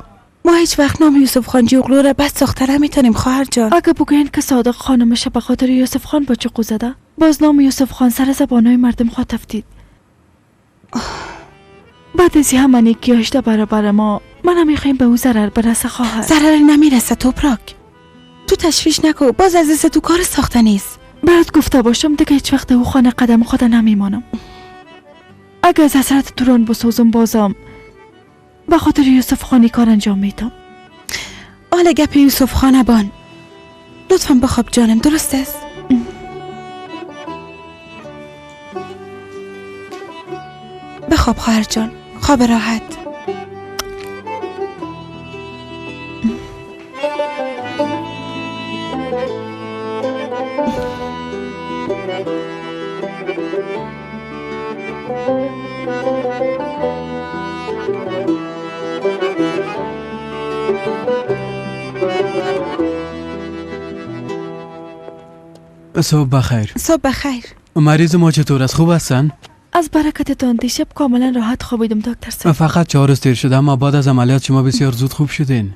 ما هیچ وقت نام یوسف خان جیوغلو را بد ساخته نمیتونیم خواهر جان. اگه بگوین که صادق خانمش به خاطر یوسف خان با چقو زده، باز نام یوسف خان سر زبانهای مردم خواهد افتید. بعد از همه نیکیاش در برابر ما، من نمیخوایم به او ضرر برسه خواهر. ضرر نمیرسه توپراک. تو تشویش نکو. باز از تو کار ساخته نیست. برات گفته باشم دیگه هیچ وقت او خانه قدم خود نمیمانم. اگه از حسرت توران بسوزم بازم به خاطر یوسف خانی کار انجام میدم. آل گپ یوسف خانه بان. لطفا بخواب جانم، درست است؟ بخواب خواهر جان، خواب راحت. صبح بخیر. صبح بخیر. مریض ما چطور است؟ خوب هستن؟ از برکتتان دیشب کاملا راحت خوابیدم دکتر صاحب. فقط 4 روز تیر شده، اما بعد از عملیات شما بسیار زود خوب شدین.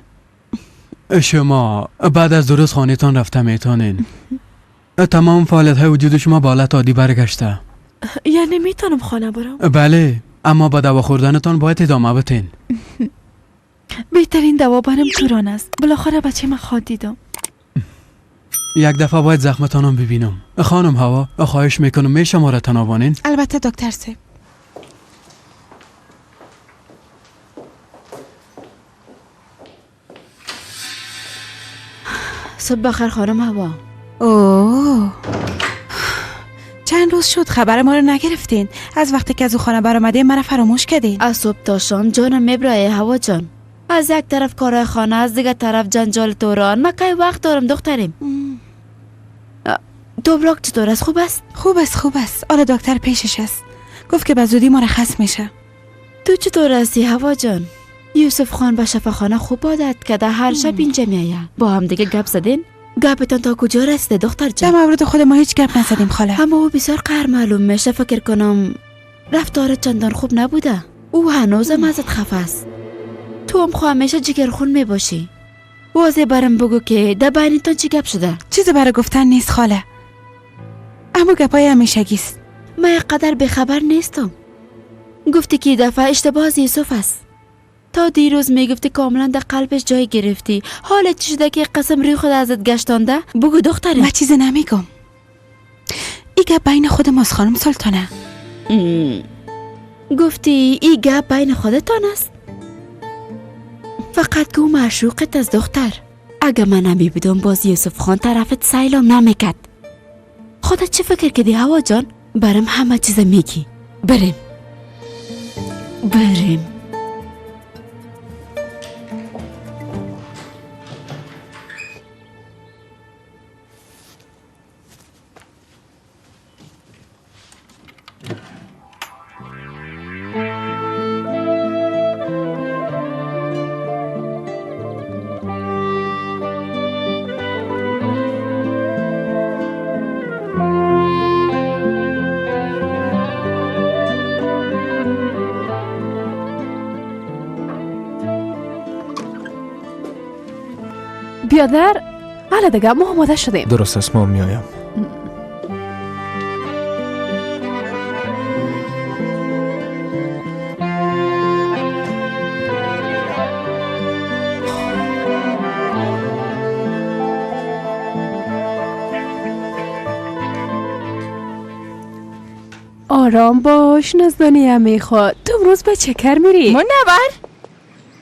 شما بعد از 2 روز خانه‌تان رفته میتونین. تمام فعالیت های وجود شما به حالت عادی برگشته. یعنی میتونم خانه برم؟ بله، اما با دوا خوردنتان باید ادامه بدین. بهترین دوا برم توران است. بالاخره بچه من خواد دیدم. یک دفعه باید زخمتانم ببینم. خانم هوا، خواهش میکنم میشه ما را تناوانین؟ البته دکتر صاحب. صبح بخیر خانم هوا. اوه، چند روز شد خبر ما رو نگرفتین. از وقتی که از او خانه برآمدین مرا فراموش کردین. از صبح تا شام جانم میبرایه هوا جان. از یک طرف کارهای خانه، از دیگه طرف جنجال توران. من کی وقت دارم دختریم؟ توبراک چطور است؟ خوب است؟ خوب است، خوب است. آره دکتر پیشش است. گفت که به زودی مرخص میشه. تو چطور هستی هوا جان؟ یوسف خان به شفاخانه خوب عادت کرده، هر شب اینجا میآید. با هم دیگه گپ زدین؟ گپتان تا کجا رسیده دختر جان؟ در مورد خود ما هیچ گپ نزدیم خاله. اما او بسیار قهر معلوم میشه. فکر کنم رفتار چندان خوب نبوده. او هنوزم ازت خفه است. تو هم خو همیشه جگرخون میباشی. واضح برم بگو که در بینتان چی گپ شده؟ چیزی برای گفتن نیست خاله. اما گپای همیشگیست. من قدر بخبر نیستم. گفتی که دفعه اشتباه از یوسف است. تا دیروز میگفتی کاملا در قلبش جای گرفتی. حالت چی شده که قسم روی خود ازت گشتانده؟ بگو دختره. من چیزی نمیگم. ای گپ بین خود ماست خانم سلطانه. گفتی ای گپ بین خودتان است؟ فقط که او معشوقت از دختر. اگه من نمی بودم باز یوسف خان طرفت سیلام نمیکرد. خودت چه فکر کردی هوا جان؟ برم همه چیز میگی. بریم بریم. بیادر، حالا دیگه ما آماده شدیم. درست است، ما میایم. آرام باش نزدانی میخواد. تو امروز به چکر میری؟ منور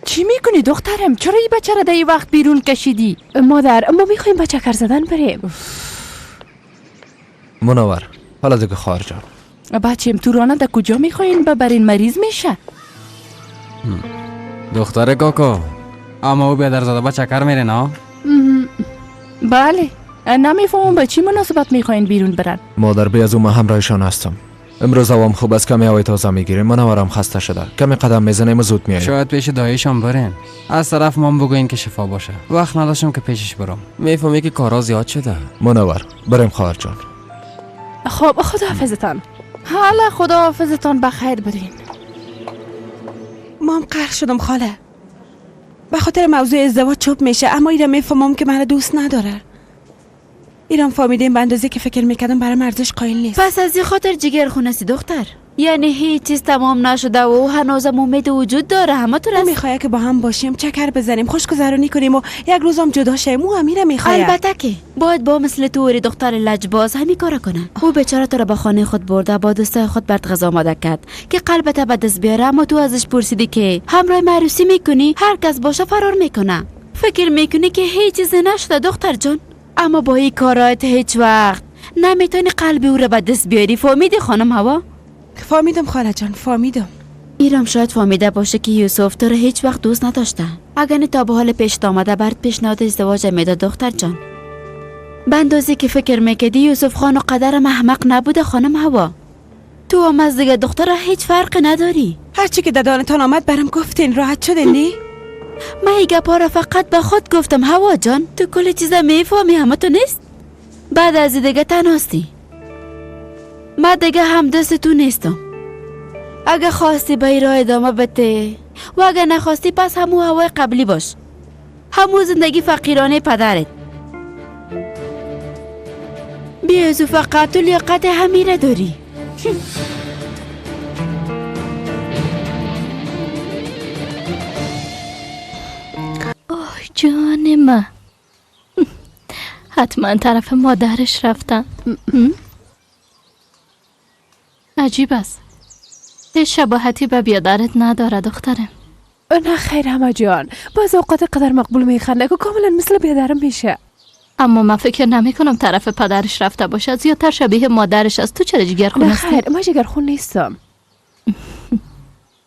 چی میکنی دخترم؟ چرا این بچه را در این وقت بیرون کشیدی؟ مادر ما میخوایم به چکر زدن بریم. منور حالا دیگه خواهر جان. بچیم تو رانه در کجا میخواین ببرین؟ مریض میشه. دختر کاکا اما او بیادر زاده به چکر میره نه؟ بله. نمیفهمم به چی مناسبت میخواین بیرون برن. مادر بی از او من همراهشان هستم. امروز هوام خوب است، کمی هوای تازه میگیریم. منورم خسته شده، کمی قدم میزنیم و زود میایم. شاید پیش داییشان برین. از طرف مام بگوین که شفا باشه. وقت نداشتم که پیشش برم. میفهمی که کارا زیاد شده. منور بریم خواهر جان. خب خداحافظتان. حالا خداحافظتان، بخیر برین. ما هم قهر شدم خاله، به خاطر موضوع ازدواج چوب میشه، اما ایران میفهمم که من دوست نداره. ایران فهمیدیم به اندازه که فکر میکردم برام ارزش قائل نیست. پس از این خاطر جگر خونسی دختر، یعنی هیچ چیز تمام نشده و هنوزم امید وجود داره. همه تو رست میخواد که با هم باشیم، چکر بزنیم، خوشگذرانی کنیم و یک روزم جدا شیم. او امیره میخواد. البته که باید با مثل تو دختر لجباز همین کارا کنه. او بیچاره تو را به خانه خود برده، با دوستای خود برات غذا آماده کرد که قلبت به دست بیاره، اما تو ازش پرسیدی که همراه معروسی میکنی؟ هر کس باشه فرار میکنه. فکر میکنی که هیچ چیز نشده دختر جان، اما با این کارات هیچ وقت نمیتونی قلب او را به دست بیاری. فهمیدی خانم هوا؟ فهمیدم خاله جان، فهمیدم. ایرام شاید فهمیده باشه که یوسف تو را هیچ وقت دوست نداشته. اگر نه تا به حال پیش آمده برات پیشنهاد ازدواج میداد دختر جان. به اندازه که فکر میکردی یوسف خان و قدرم احمق نبوده خانم هوا. تو هم از دیگه دختر هیچ فرقی نداری. هرچی که ددانتان آمد برام گفتین، راحت شدین نی؟ من این گپا را فقط به خود گفتم هوا جان. تو کل چیزا میفهمی، همه تو نیست. بعد از دیگه تنهاستی. من دیگه هم دست تو نیستم. اگه خواستی به راه ادامه بده و اگه نخواستی پس همو هوای قبلی باش، همو زندگی فقیرانه پدرت. بیازو فقط تو لیاقت همیره داری. آه جان من، حتما طرف مادرش رفتن. عجیب است، هیچ شباهتی به بیادرت نداره دخترم. نه خیر همه جان، باز اوقات قدر مقبول میخنده که کاملا مثل بیادرم میشه. اما من فکر نمی کنم طرف پدرش رفته باشه، زیادتر شبیه مادرش است. تو چرا جگرخون هستی؟ نه خیر، من جگرخون نیستم.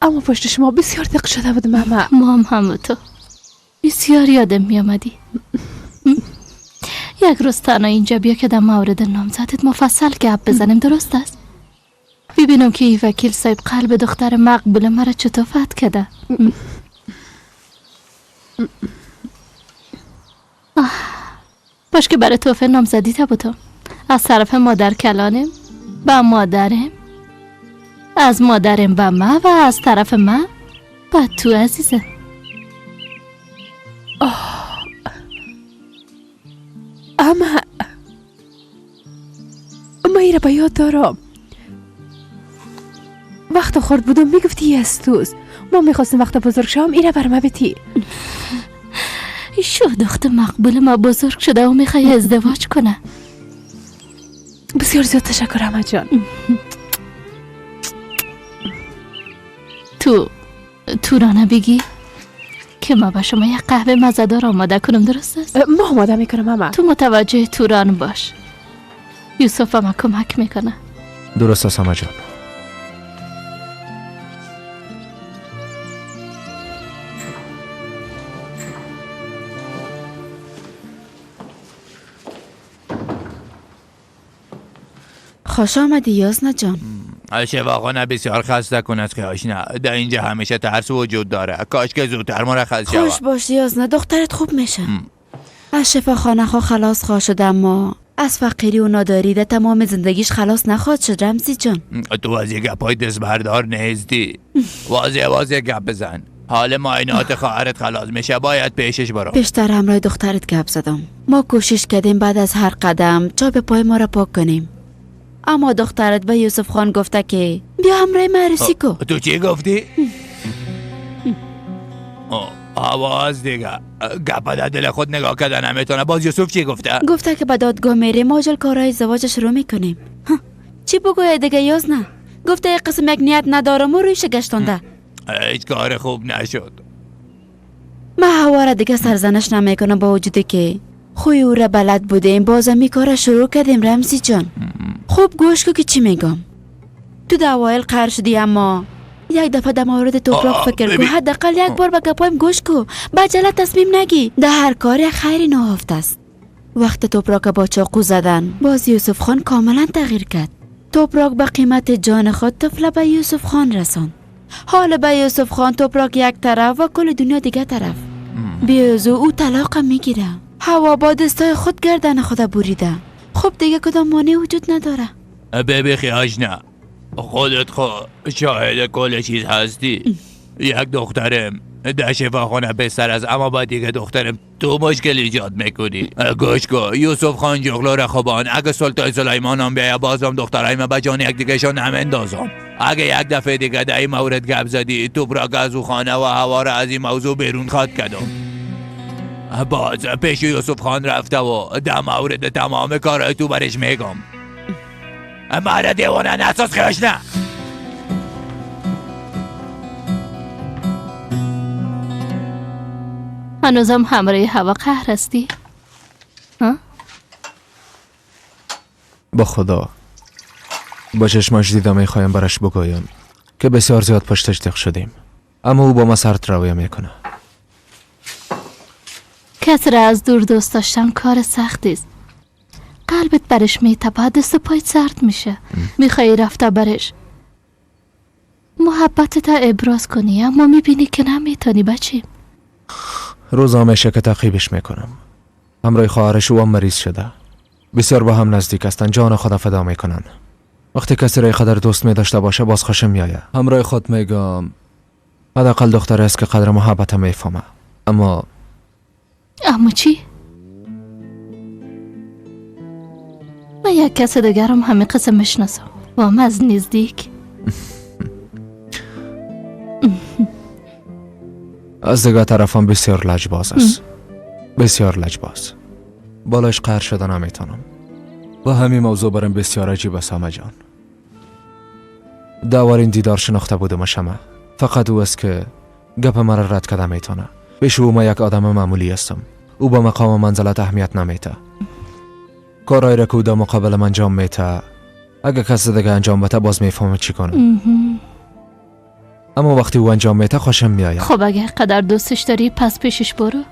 اما پشت شما بسیار دق شده بود ماما. ما هم تو بسیار یادم میامدی. یک روز تنها اینجا بیا که در مورد نامزدت مفصل گپ بزنیم، درست است؟ ببینم که این وکیل صاحب قلب دختر مقبول مرا چطور فتح کرده. باش که برای توفه نامزدی تا بودم. از طرف مادر کلانم به مادرم، از مادرم به من و از طرف من به تو عزیزم. اما ما ایره به یاد دارم. وقت خورد بودم میگفتی از توست. ما میخواستیم وقت بزرگ شام ایره بر ما بتی. شو دخت مقبول ما بزرگ شده و میخوای ازدواج کنه. بسیار زیاد تشکر احمد جان. تو را بگی که ما به شما یک قهوه مزدار آماده کنم، درست است؟ ما آماده میکنم اما تو متوجه توران باش. یوسف ما کمک میکنه. درست است احمد جان. خوش آمدی یازنا جان. شفاخانه بسیار خسته کند که آشنا. در اینجا همیشه ترس وجود داره. کاش که زودتر مرخص شود. خوش باشی یازنا، دخترت خوب میشه. از شفاخانه ها خلاص خواه شد، اما از فقیری و ناداری در تمام زندگیش خلاص نخواهد شد رمزی جان. تو از یک گپای دست بردار نیستی. واضح گپ بزن. حال معاینات خواهرت خلاص میشه، باید پیشش برو. پیشتر همراه دخترت گپ زدم. ما کوشش کردیم بعد از هر قدم چاپ پای ما را پاک کنیم، اما دخترت به یوسف خان گفته که بیا همراه معروسی کو. تو چی گفتی؟ آواز دیگه گپ در دل خود نگاه کردن نمیتونه. باز یوسف چی گفته؟ گفته که به دادگاه میریم، آجل کارهای ازدواجش رو میکنیم. چی بگوید دیگه یازنه؟ گفته یک قسم یک نیت ندارم و رویش گشتانده. هیچ کار خوب نشد. من هوا را دیگه سرزنش نمیکنم، با وجودی که خوی او را بلد بودیم بازم این کار شروع کردیم رمزی جان. خوب گوش کو که چی میگم. تو در اوایل قهر شدی، اما یک دفعه در مورد توپراق فکر کو، حداقل یک بار به گپایم گوش کو، به عجله تصمیم نگی. در هر کار یک خیری نهفته است. وقت توپراک با چاقو زدن باز یوسف خان کاملا تغییر کرد. توپراک به قیمت جان خود طفل به یوسف خان رساند. حال به یوسف خان توپراک یک طرف و کل دنیا دیگه طرف. بیازو او طلاق میگیره. هوا با دستای خود گردن خود بریده. خب دیگه کدام مانع وجود نداره. ببی خیاش نه، خودت خو شاهد کل چیز هستی. یک دخترم در شفاخانه بستر است، اما با دیگه دخترم تو مشکل ایجاد میکنی. گوش کن یوسف خان جغلو را خوبان، اگه سلطان سلیمان هم بیایه بازم دخترای من به جان یک دیگه نمیندازم. اگه یک دفعه دیگه در این مورد گپ زدی توپراک از او خانه و هوا را از این موضوع بیرون خواد کردم. باز پیش یوسف خان رفته و در مورد تمام کارهای تو برش میگم. مرا دیوانه نساز خیاش نه. هنوزم همراه هوا قهر هستی؟ ها؟ با خدا با چشماش دیدم میخوایم برش بگویم که بسیار زیاد پشتش دق شدیم، اما او با ما سرد رویه میکنه. کسی را از دور دوست داشتن کار سختی است. قلبت برش میتپد، دست و پایت سرد میشه. میخوایی رفته برش محبتت ابراز کنی، اما میبینی که نمیتونی بچه. روز همیشه که تعقیبش میکنم. همراه خواهرش او هم مریض شده. بسیار با هم نزدیک هستن، جان خدا فدا میکنن. وقتی کسی را قدر دوست می داشته باشه باز خوشم میآید. همراه خود میگم حداقل دختر است که قدر محبت میفهمه. اما چی؟ من یک کس دیگرم همه قسم میشناسم و هم از نزدیک. از دیگر طرفم بسیار لجباز است. بسیار لجباز. بالایش قهر شده نمیتونم. و همین موضوع برام بسیار عجیب است همه جان. در این دیدار شناخته بودم شما. فقط او است که گپ مرا رد کرده میتونه. پیش او ما یک آدم معمولی هستم. او با مقام و منزلت اهمیت نمیته. کارهایی را که او در مقابل من انجام میته اگه کس دیگه انجام بده باز میفهمه چی کنه. اما وقتی او انجام میده خوشم میآید. خب اگه قدر دوستش داری پس پیشش برو.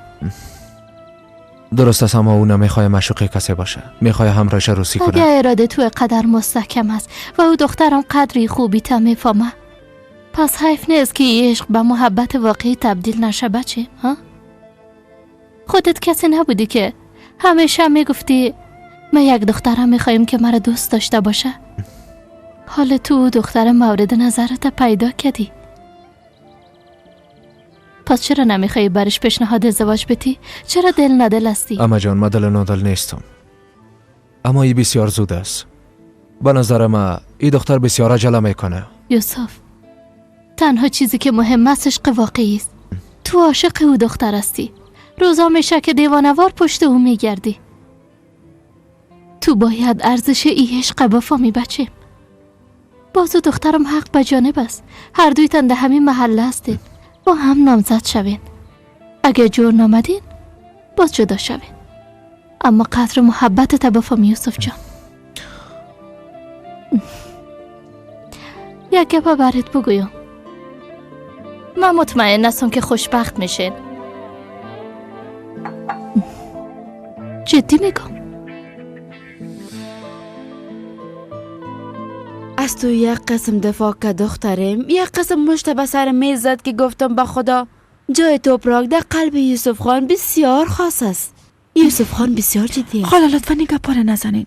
درست است، اما او نمیخواه معشوق کسی باشه، میخواه همراهش روسی کنه. اگه اراده تو قدر مستحکم است و او دخترم قدری خوبی تا میفهمه، پس حیف نیست که عشق به محبت واقعی تبدیل نشه بچه. ها؟ خودت کسی نبودی که همیشه میگفتی من یک دخترم میخوایم که مرا دوست داشته باشه؟ حال تو دختر مورد نظرت پیدا کردی، پس چرا نمیخوایی برش پیشنهاد ازدواج بدی؟ چرا دل ندل هستی؟ اما جان من دل نادل نیستم، اما ای بسیار زود است. به نظر من ای دختر بسیار عجله میکنه. یوسف، تنها چیزی که مهم است عشق واقعی است. تو عاشق او دختر هستی، روزا میشه که دیوانه‌وار پشت او میگردی. تو باید ارزش ای عشق بفهمی بچه. بازو دخترم حق به جانب است، هر دویتان در همین محله هستین، با هم نامزد شوین. اگه جور نامدین باز جدا شوین، اما قدر محبتت بفهم یوسف جان. یک گپه برات بگویم، من مطمئن هستم که خوشبخت میشین. جدی میگم. از تو یک قسم دفاع که دخترم، یک قسم مشت به سر میز زد که گفتم به خدا جای توپراک در قلب یوسف خان بسیار خاص است. یوسف خان بسیار جدیه. خاله لطفا این گپا را نزنین.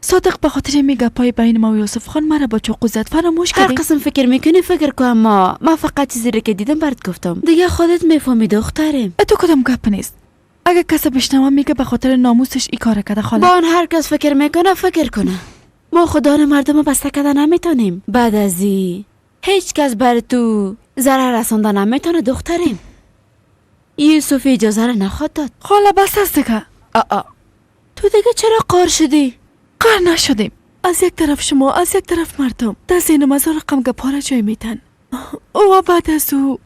صادق به خاطر می گپای بین ما و یوسف خان مرا با چاقو زد، فراموش کردی. هر قسم فکر میکنی فکر کن، اما من فقط چیزی را که دیدم برات گفتم، دیگه خودت میفهمی دخترم. تو کدام گپ نیست. اگه کسی بشنوه میگه به خاطر ناموسش ای کار کرده. خاله با آن هر کس فکر میکنه فکر کنه. ما خدا مردم بسته کده نمیتونیم. بعد از ای هیچ کس بر تو ضرر رسانده نمیتونه دختریم. یوسف اجازه را نخواد داد. خاله بس است دیگه. تو دیگه چرا قار شدی؟ قار نشدیم. از یک طرف شما، از یک طرف مردم در ذهن مزار رقم گپا را جای میتن. او بعد از او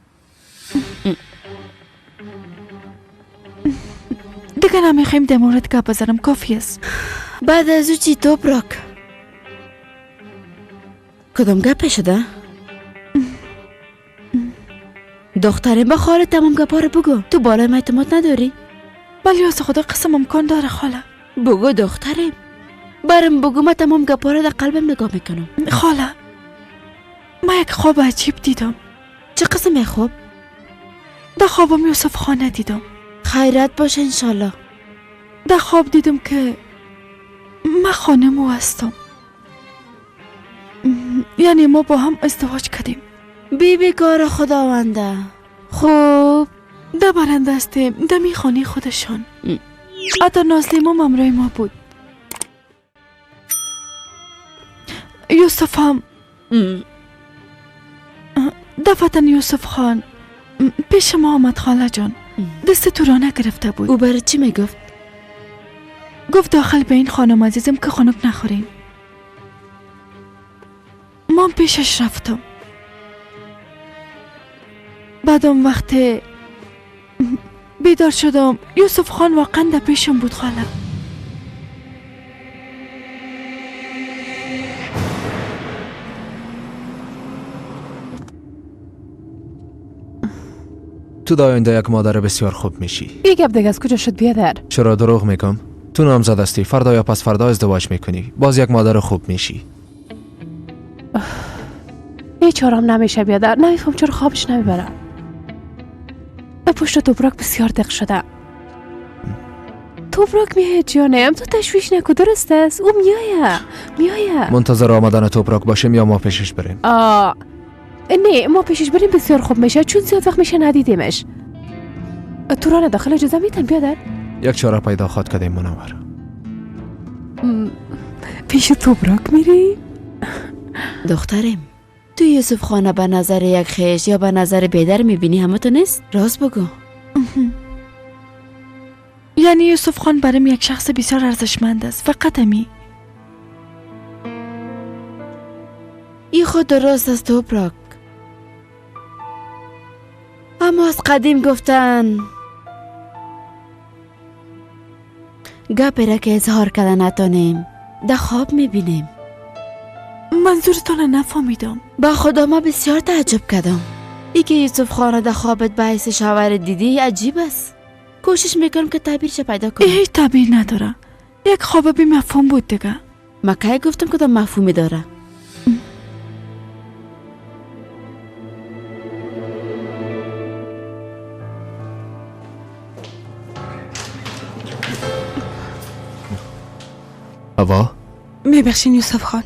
دیگه نمیخوایم در مورد گپ بزنم، کافی است. بعد از او چی توپراک؟ کدام گپ شده؟ دخترم به خاله تمام گپا رو بگو. تو بالای ما اعتماد نداری؟ ولی از خدا قسم امکان داره خاله. بگو دخترم، برم بگو، من تمام گپا را در قلبم نگاه میکنم. خاله من یک خواب عجیب دیدم. چه قسم خواب؟ در خوابم یوسف خانه دیدم. خیرت باشه انشالله. در خواب دیدم که من خانم او هستم، یعنی ما با هم ازدواج کردیم. بی بی کار خداونده. خوب ده برنده هستیم ده می خانه خودشان. حتی نازلی ما همراه ما بود. یوسف هم دفعتا یوسف خان پیش ما آمد خاله جان، دست تورانه گرفته بود. او برای چی میگفت؟ گفت داخل به این خانم عزیزم که خنک نخوریم. ما پیشش رفتم. بعدم وقتی بیدار شدم یوسف خان واقعا در پیشم بود خاله. تو در آینده یک مادر بسیار خوب میشی. این گپ دیگه از کجا شد بیادر؟ چرا دروغ میگم؟ تو نامزد هستی، فردا یا پس فردا ازدواج میکنی، باز یک مادر خوب میشی. هیچ آرام نمیشه بیادر، نمیفهم چرا خوابش نمیبره. پشت توبراک بسیار دق شده. توبراک میه جانم، تو تشویش نکو، درست است، او میایه. منتظر آمدن توبراک باشیم یا ما پیشش بریم؟ نه ما پیشش بریم بسیار خوب میشه، چون زیاد وقت میشه ندیدیمش. توران داخل اجازه میتن بیادر؟ یک چاره پیدا خواد کردیم منور. پیش توبراک میری؟ دخترم تو یوسف خانه به نظر یک خیش یا به نظر بیدر میبینی همه تو نیست؟ راست بگو. یعنی یوسف خان برام یک شخص بسیار ارزشمند است، فقط امی. ای خود درست است توبراک، اما از قدیم گفتن گپی را که اظهار کرده نتانیم در خواب میبینیم. منظورتان نفهمیدم. با خدا ما بسیار تعجب کردم. ای که یوسف خانه در خوابت به حیث شوهر دیدی عجیب است. کوشش میکنم که تعبیرش پیدا کنم. هیچ تعبیر نداره، یک خواب بی مفهوم بود دیگه. ما کی گفتم کدام مفهومی داره؟ هوا؟ میبخشین یوسف خان.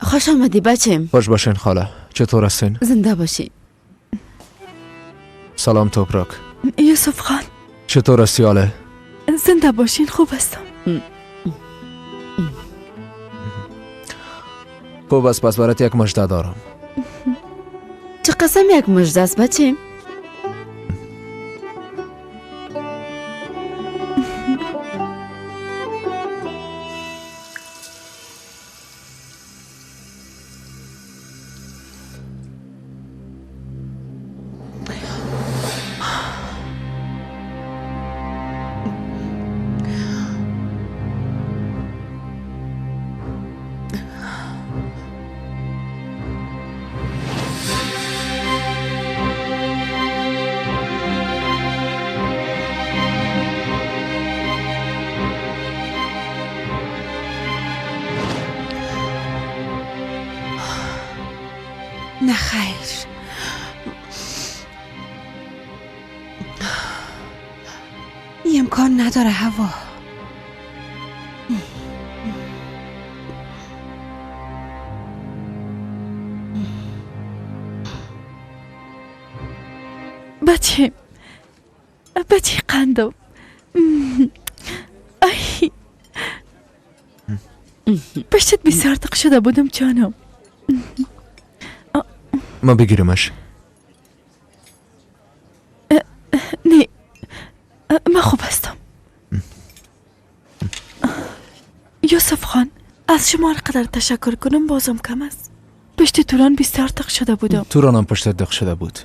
خوش آمدی بچم. خوش باشین خاله، چطور هستین؟ زنده باشی. سلام توپراک. یوسف خان چطور هستی آله؟ زنده باشین، خوب هستم. خوب است، پس برات یک مژده دارم. چه قسم یک مژده است بچم؟ نه خیر، این امکان نداره هوا. بچه بچه قندم. ای پشتت بسیار دق شده بودم جانم. ما بگیرمش. نه من خوب هستم. یوسف خان از شما قدر تشکر کنم بازم کم است. پشت توران بسیار دق شده بودم. تورانم پشت دق شده بود.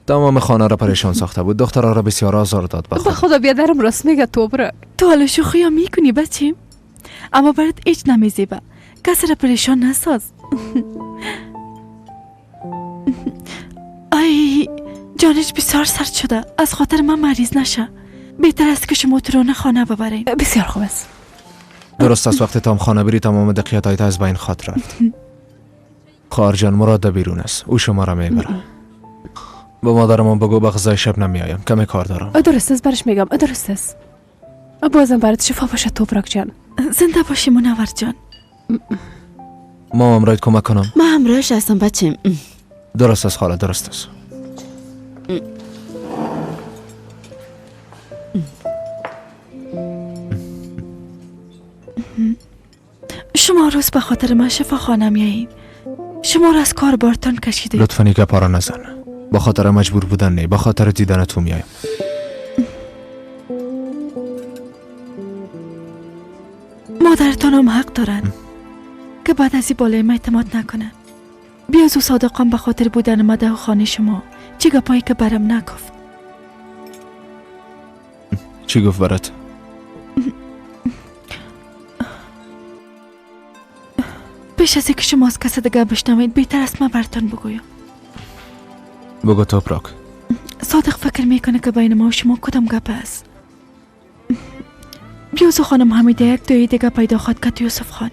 تمام خانه را پریشان ساخته بود. دخترها را بسیار آزار داد. به خدا بیادرم راست میگه توبره. تو حالا شوخی ها میکنی بچیم، اما برات هیچ نمیزیبه. کسی را پریشان نساز. ای جانش بسیار سرد شده، از خاطر من مریض نشه. بهتر است که شما ترانه خانه ببرین. بسیار خوب است. درست است، وقتی تام خانه بری تمام دقیقت از بین خاطر رفت. خواهر جان، مراد بیرون است، او شما را میبره. با مادرمان بگو به غذای شب نمیایم، کمی کار دارم. درست است، برش میگم. درست است. بازم برات شفا باشه توپراک جان. زنده باشی منور جان. ما همراهت کمک کنم. ما همراهش هستم بچه. درست است خاله، درست است. شما روز به خاطر من شفاخانه میایین. شما را از کار بارتان کشیده. لطفا این گپا را نزن. با خاطر مجبور بودن نه، با خاطر دیدن تو میایم. مادرتان هم حق دارن که بعد از این بالای ما اعتماد نکنن. بیاز و صادقان به خاطر بودن ما در خانه شما چی گپایی که برم نگفت. چی گفت برات؟ پیش از اینکه شما از کس دیگه بشنوید بهتر است من براتان بگویم. بگو توپراک. صادق فکر میکنه که بین ما و شما کدام گپ است. بیوزو خانم حمیده یک دوی دیگه پیدا خواد کرد یوسف خان.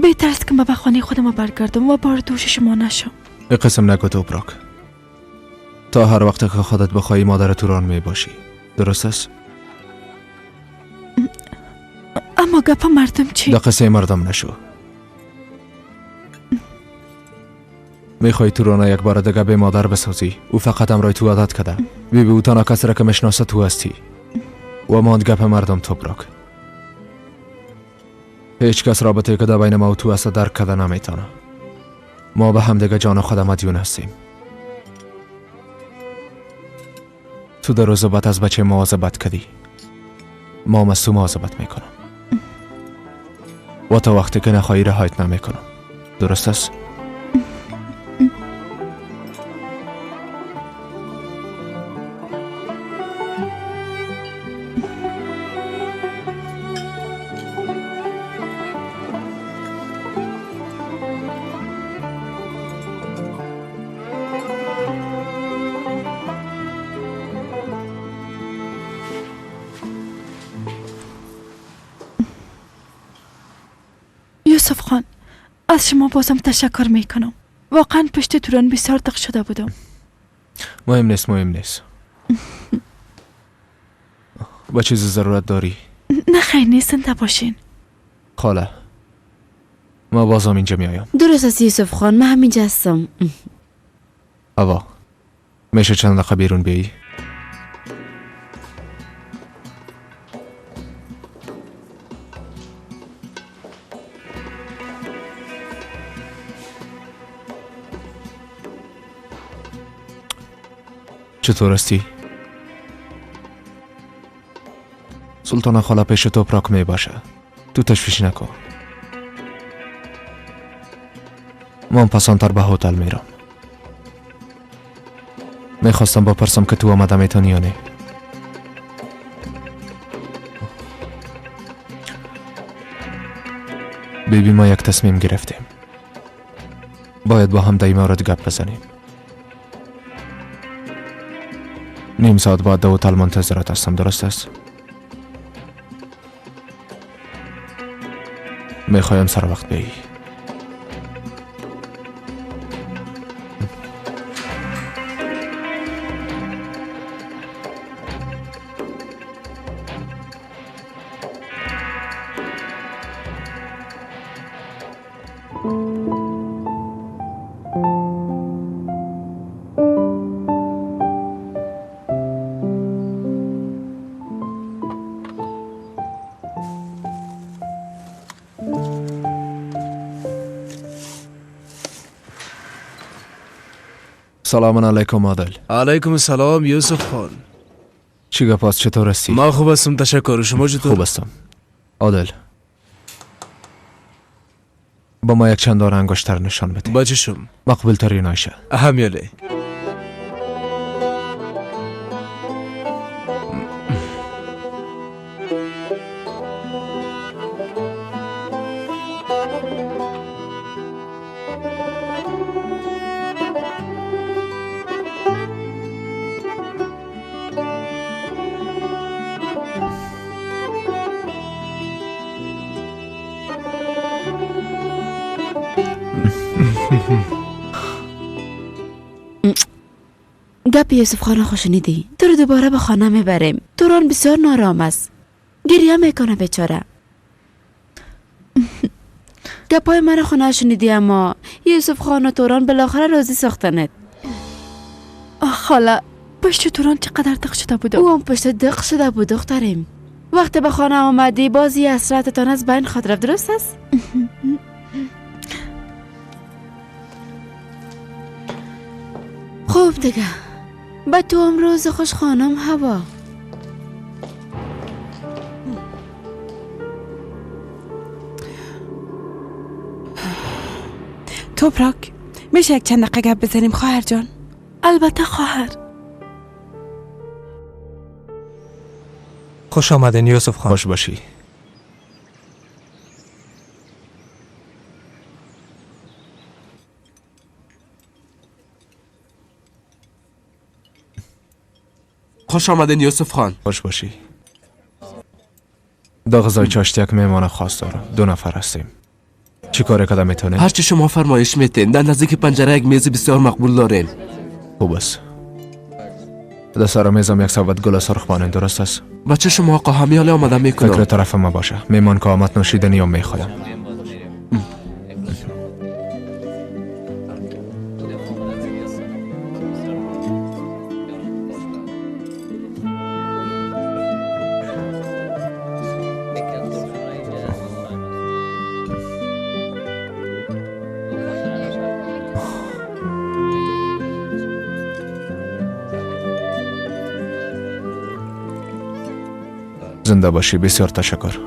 بهتر است که من به خانه خودم برگردم و بار دوش شما نشم. قسم نگو توپراک. تا هر وقت که خودت بخوای مادر توران می باشی. درست است؟ اما گپ مردم چی؟ در قصه مردم نشو. میخوای تورانه یک بار دیگه به مادر بسازی؟ او فقط امرای تو عادت کده. بی بی او تنها کسی را که میشناسه تو هستی. و ماند گپ مردم توپراک. هیچ کس رابطه که در بین ما و تو هست درک کده نمیتونه. ما به هم دیگه جان خود مدیون هستیم. تو در روز بعد از بچه مواظبت کدی، ما از تو مواظبت میکنم و تا وقتی که نخواهی رهایت نمیکنم. درست است؟ یوسف خان، از شما بازم تشکر میکنم. واقعا پشت توران بسیار دق شده بودم. مهم نیست، مهم نیست. با چیز ضرورت داری؟ نه خیر نیست، زنده باشین. خاله، ما بازم اینجا میایم. درست است یوسف خان، من همینجا هستم. هوا میشه چند دقیقه بیرون بیایی؟ چطور هستی؟ سلطان خاله پیش توپراک می باشه. تو تشویش نکن. من پسانتر به هتل میرم. میخواستم بپرسم که تو آمده میتونی یا نه. بیبی، ما یک تصمیم گرفتیم. باید با هم در این مورد گپ بزنیم. نیم ساعت بعد در هتل منتظرت هستم. درست است؟ میخوایم سر وقت بیایی. سلام علیکم عادل. علیکم السلام یوسف خان. چی گپ است؟ چطور هستی؟ ما خوب هستم تشکر. شما چطور؟ خوب هستم. عادل، با ما یک چند دار انگشتر نشان بده. با چشم. مقبول ترین آیشه. همیاله. گپ یوسف خان خوش شنیدی. تو رو دوباره به خانه میبریم. توران بسیار نارام است، گریه میکنه بیچاره. گپای من خونه شنیدی، اما یوسف خان و توران بالاخره راضی ساختنت. آه خاله، پشت توران چقدر دق شده بود. او هم پشت دق شده بود دختریم. وقتی به خانه آمدی بازی حسرتتان از بین خود رفت، درست است؟ خوب دیگه، به تو امروز خوش خانم هوا. توپراک، میشه یک چند دقیقه گپ بزنیم خواهر جان؟ البته خواهر. خوش آمدین یوسف خان. خوش باشی. خوش آمدین یوسف خان. خوش باشی. دا غذای چاشتی یک میمان خاص دارم. 2 نفر هستیم. چی کار کده میتونیم؟ هرچی شما فرمایش میتین. در نزدیک پنجره یک میز بسیار مقبول داریم. خوب است. در سر میزم یک سبد گل سرخ بانین، درست است؟ بچه شما آقا همیاله آمده میکنم. فکر طرف ما باشه. میمان که آمد نوشیدنی یا میخوایم. زنده باشی، بسیار تشکر.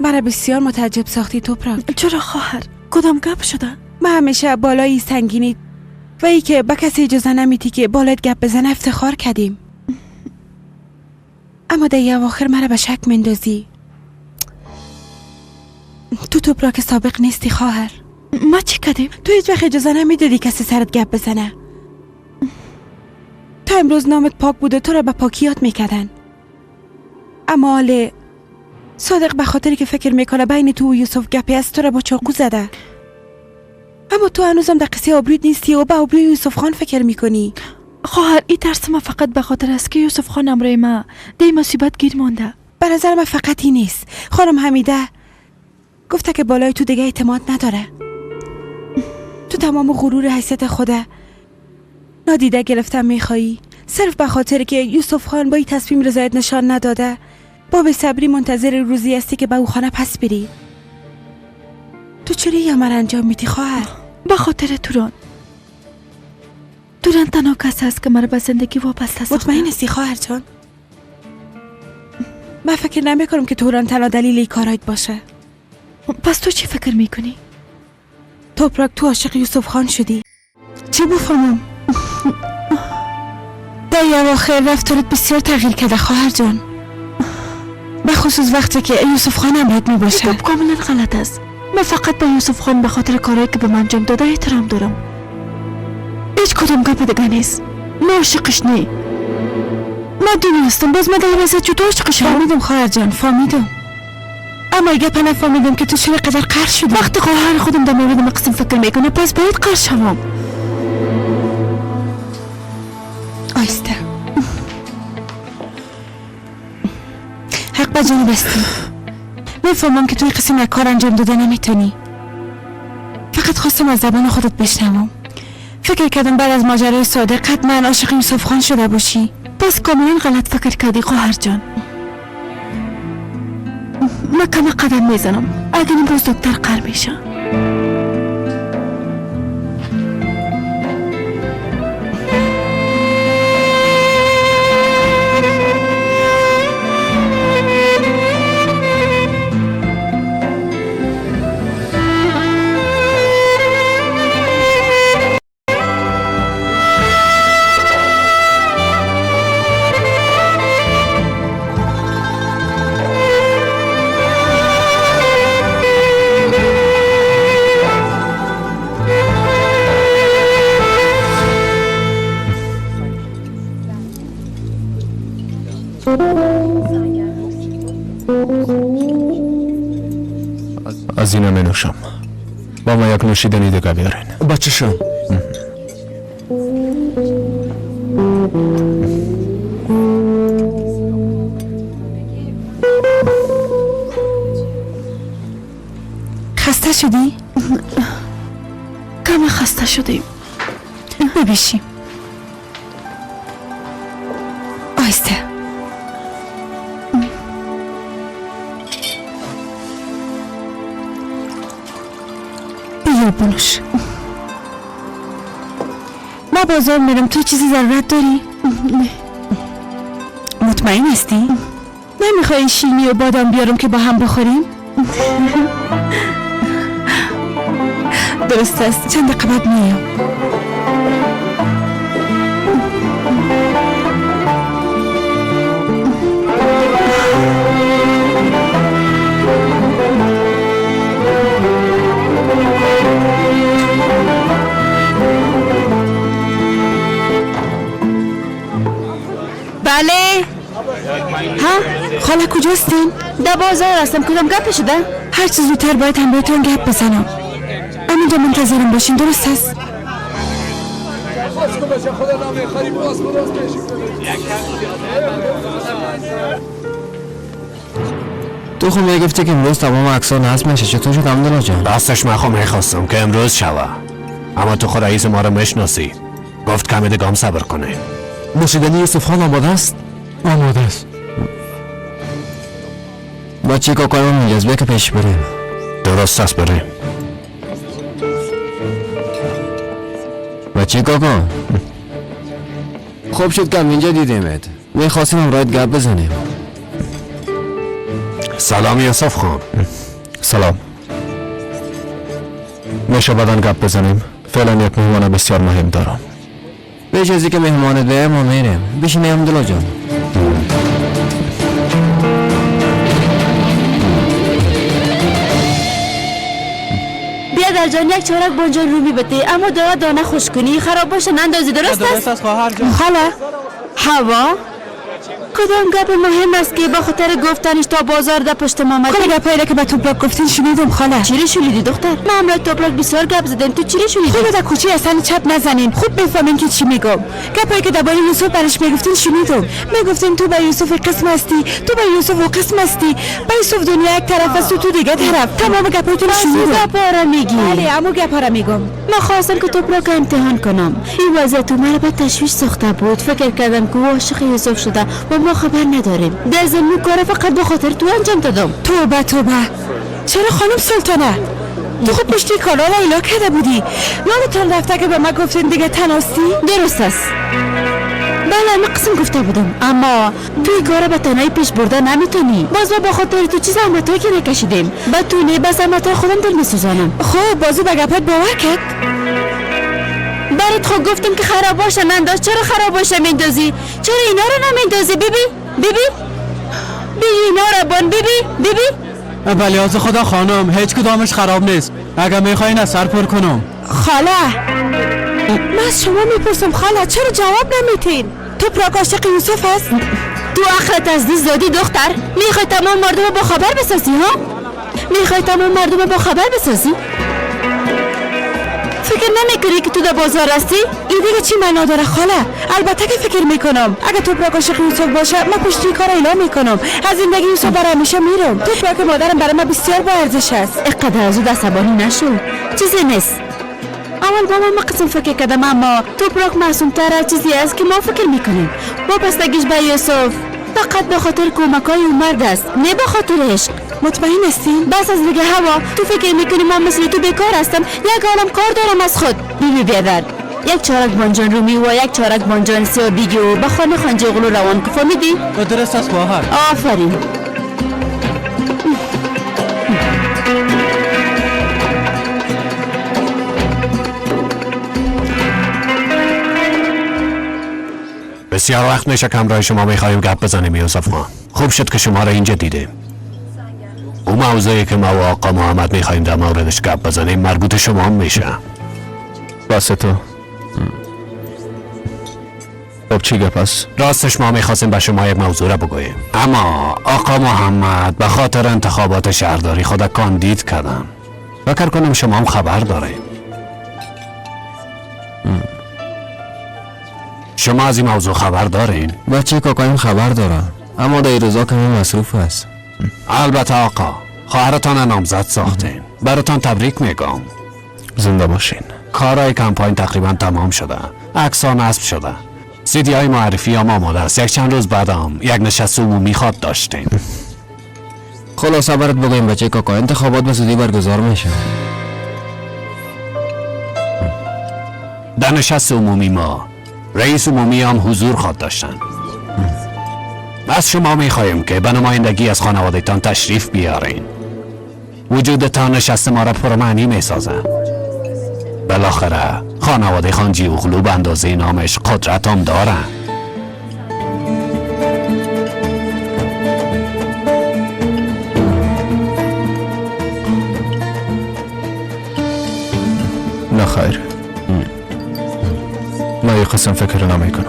مرا بسیار متعجب ساختی توپراک. چرا خواهر؟ کدام گپ شده؟ من همیشه بالایی سنگینی و ای که به کسی اجازه نمیدی که بالایت گپ بزنه افتخار کردیم، اما در یه اواخر مرا به شک مندازی. تو توپراک سابق نیستی خواهر. ما چی کردیم؟ تو هیچ وقت اجازه نمیدادی کسی سرت گپ بزنه. تا امروز نامت پاک بوده، تو را به پاکی یاد میکردن. اما حالا صادق به خاطری که فکر میکنه بین تو و یوسف گپی است تو را با چاقو زده. اما تو هنوزم در قصه آبرویت نیستی و به آبروی یوسف خان فکر میکنی. خواهر، این ترس ما فقط به خاطر است که یوسف خان امرای ما دی مصیبت گیر مانده. به نظر من فقط این نیست. خانم حمیده گفته که بالای تو دیگه اعتماد نداره. تو تمام غرور حیثیت خوده نادیده گرفتن میخوایی، صرف به خاطر که یوسف خان با این تصمیم رضایت نشان نداده. با بی‌صبری منتظر روزی هستی که به او خانه پس بری. تو چرا این عمل انجام میدی خواهر؟ به خاطر توران. توران تنها کس است که مرا به زندگی وابسته ساخته. مطمئن هستی خواهر جان؟ من فکر نمیکنم که توران تنها دلیل این کارایت باشه. پس تو چی فکر میکنی؟ توپراک، تو عاشق یوسف خان شدی. چی بفهمم؟ در اواخر رفتارت بسیار تغییر کرده خواهر جان، به خصوص وقتی که یوسف خان امرت می باشه. گپ کاملا غلط است. من فقط به یوسف خان به خاطر کارهایی که به من انجام داده احترام دارم. هیچ کدام گپ دیگه نیست. من عاشقش نی. من دونستم باز من در وضعیت چطور عاشقش. فهمیدم خواهر جان، فهمیدم. اما گپ نفهمیدم که تو چرا قدر قهر شدی. وقتی خواهر خودم در مورد ما قسم فکر میکنه پس باید قهر شوم. آیسته. حق به جانب هستی. میفهمم که توی قسم یک کار انجام داده نمیتونی. فقط خواستم از زبان خودت بشنوم. فکر کردم بعد از ماجرای صادق حتما عاشق یوسف خان شده باشی. پس کاملا غلط فکر کردی خواهر جان. من کم قدم میزنم، اگر امروز دکتر قهر میشه. از اینا می نوشم. با ما یک نوشیدنی دیگه بیارین. بچه شم. خسته شدی؟ کم خسته شدیم. ببیشیم. آیسته. بیا بنوش. ما بازار میرم، تو چیزی ضرورت داری؟ نه. مطمئن هستی؟ نمیخوای شیرینی و بادام بیارم که با هم بخوریم؟ درست است، چند دقیقه بعد میام. بله. ها خاله کجاستین؟ در بازار هستم. کدام گپ شده؟ هر چیز زودتر باید هم بهتون گپ بزنم. همینجا منتظرم باشین، درست است؟ تو خب میگفتی که امروز تمام عکس‌ها نصب میشه، چطور شد عبدالله جان؟ راستش من خب میخواستم که امروز شوه، اما تو خود رئیس ما رو میشناسی، گفت کمی دیگه هم صبر کنه. نوشیدنی یوسف خان آماده است؟ آماده است. با چی کارم میجذبه که پیش بریم. درست است، بریم. بچه کاکا خوب شد که اینجا دیدیمت، میخواستیم همراهت گپ بزنیم. سلام یوسف خان. سلام. میشه بعدا گپ بزنیم؟ فعلا یک مهمان بسیار مهم دارم. پیش از اینکه مهمانت بیایه ما میریم. بشین عبدالله جان. بیادر جان یک چارک بانجان رومی بده، اما دانه دانه خوش کنی، خراب باشه نندازی. درست است؟ خواهر جان. خاله هوا کدام گپ مهم است که با خاطر گفتنش تا بازار در پشت ما آمدی؟ کل گپایی که به توپراک گفتین شنیدم خاله. چی شنیدی دختر؟ ما همراه توپراک بسیار گپ زدیم، تو چی شنیدی؟ خود در کوچه اصلا چپ نزنین، خوب میفهمین که چی میگم. گپایی که درباره یوسف برش میگفتین شنیدم. میگفتین تو به یوسف قسم هستی، تو به یوسف و قسم هستی، به یوسف دنیا یک طرف است و تو دیگه طرف. تمام گپایتون شنیدم. گپا را میگی؟ بله امو گپا را میگم. من خواستم که توپراک امتحان کنم. این وضعیت مرا به تشویش ساخته بود. فکر کردم که او عاشق یوسف شده و ما خبر نداریم. در ضمن کار فقط به خاطر تو انجام دادم. توبه توبه. چرا خانم سلطانه؟ تو خود پشتی کارا لیلا کرده بودی. یادتان رفته که به ما گفتین دیگه تناستی؟ درست است. بله من قسم گفته بودم، اما توی کار به تنهایی پیش برده نمیتونی. باز ما با خاطر تو چیز زحمتایی که نکشیدیم، به تو نه، به زحمتای خودم دل میسوزانم. خب بازو به گپت باور کرد؟ برات خود گفتم که خراب باشه ننداز. چرا خراب باشه میندازی؟ چرا اینا رو نمیندازی؟ بیبی بیبی بی اینا رو بان بیبی بیبی. بله از خدا خانم هیچ کدامش خراب نیست. اگر میخواین از سر پر کنم. خاله من از شما میپرسم خاله چرا جواب نمیتین؟ تو پراک عاشق یوسف هست؟ تو عقلت از دست دادی دختر. میخوای تمام مردم رو با خبر بسازی ها؟ میخوای تمام مردم با خبر بسازی؟ فکر نمیکنی که تو در بازار هستی؟ این دیگه چی معنا داره خاله؟ البته که فکر میکنم. اگه توپراک عاشق یوسف باشه من پشت این کار اعلام میکنم. از زندگی یوسف برای همیشه میرم. توپراک مادرم برای من بسیار با ارزش است. اینقدر زود عصبانی نشو، چیزی نیست. اول با ما قسم فکر کردم، اما توپراک معصومتر از چیزی است که ما فکر میکنیم. وابستگیش به یوسف فقط به خاطر کمک‌های اون مرد است، نه به خاطر عشق. مطمئن هستین؟ بس از دیگه هوا. تو فکر میکنی ما مثل تو بیکار هستم؟ یک عالم کار دارم از خود. بیبی بیادر، یک چارک بانجان رومی و یک چارک بانجان سیاه بیگی و به خانه خانجی اغلو روان که فهمیدی؟ درست است خواهر. آفرین. بسیار وقت میشه که همراه شما میخوایم گپ بزنیم یوسف خان. خوب شد که شما را اینجا دیدیم. اون موضوعی که ما و آقا محمد میخوایم در موردش گپ بزنیم مربوط شما هم میشه. بس تو خب چی گپ است؟ راستش ما میخواستیم به شما یک موضوع را بگوییم، اما آقا محمد به خاطر انتخابات شهرداری خود کاندید کردن. فکر کنم شما هم خبر داریم. شما از این موضوع خبر دارین؟ بچه کاکایم خبر داره، اما در روزا کمی مصروف است. البته آقا خواهرتان نامزد ساختین، براتان تبریک میگم. زنده باشین. کارهای کمپاین تقریبا تمام شده، عکس‌ها نصب شده، سیدی های معرفی هم آماده است. یک چند روز بعدم یک نشست عمومی خواد داشتیم. خلاصه برات بگویم بچه کاکا، انتخابات به زودی برگزار میشه. در نشست عمومی ما رئیس عمومی هم حضور خواد داشتن. از شما میخواهیم که به نمایندگی از خانوادهتان تشریف بیارین. وجودتان نشست ما را پرمعنی میسازه. بالاخره خانواده خانجی اغلو به اندازه نامش قدرت هم دارن. نه خیر، من یه قسم فکر نمی کنم.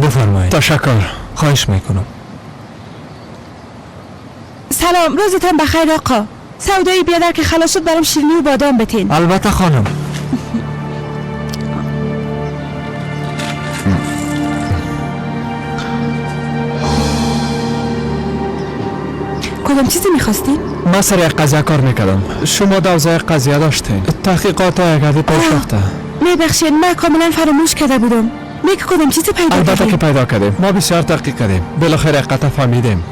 بفرمایید. تشکر. خواهش میکنم. سلام، روزتان بخیر آقا. سودایی بیادر که خلاص شد برام شیرینی و بادام بتین. البته خانم. کدام چیزی میخواستین؟ من سر یک قضیه کار میکردم. شما دوزای قضیه داشتین. تحقیقات یک عده پیش رفته. میبخشید من کاملا فراموش کرده بودم. میگه کدام چیزی پیدا کردیم؟ البته که پیدا کردیم. ما بسیار تحقیق کردیم. بالاخره قطع فهمیدیم.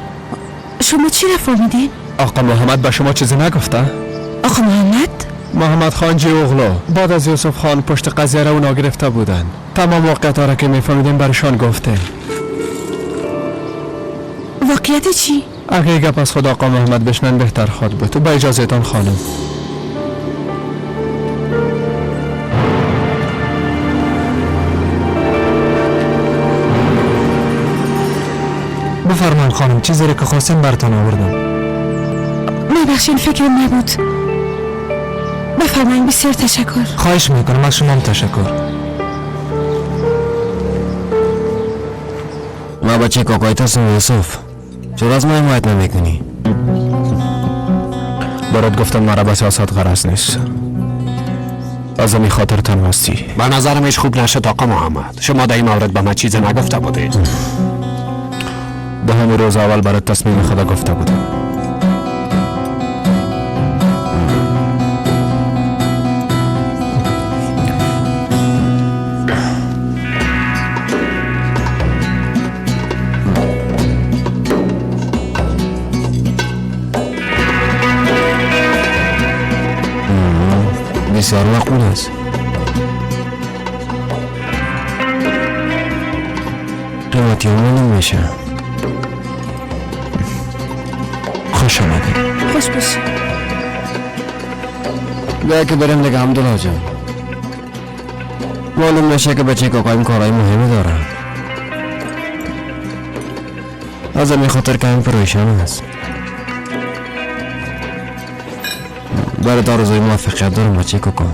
شما چی را فهمیدین؟ آقا محمد به شما چیزی نگفته؟ آقا محمد؟ محمد خان اغلو بعد از یوسف خان پشت قضیه را اونا گرفته بودند. تمام واقعیت را که میفهمیدیم برشان گفتیم. واقعیت چی؟ اگه گپ از خود آقا محمد بشنن بهتر خواد بود. با اجازهتان خانم. بفرمایید خانم، چیزی را که خواستین براتان آوردم. میبخشین فکرم نبود. بفرمایید، بسیار تشکر. خواهش میکنم، از شما هم تشکر. ما بچه کاکایت هستم یوسف، چرا از ما حمایت نمیکنی؟ برات گفتم مرا به سیاست غرض نیست، از همین خاطر تنها هستی. به نظرم هیچ خوب نشد آقا محمد. شما در این مورد به من چیز نگفته بودید. به همین روز اول برات تصمیم خدا گفته بودم. بسیار معقول است. قیمتی هم نمیشه. خوش آمدید. خوش باشی. بیا که بریم دیگه عبدالله جان. معلوم نشه که بچه کاکایم کارهای مهمی داره. از همین خاطر که هم پریشان است. برای آرزوی موفقیت دارم بچه کاکا.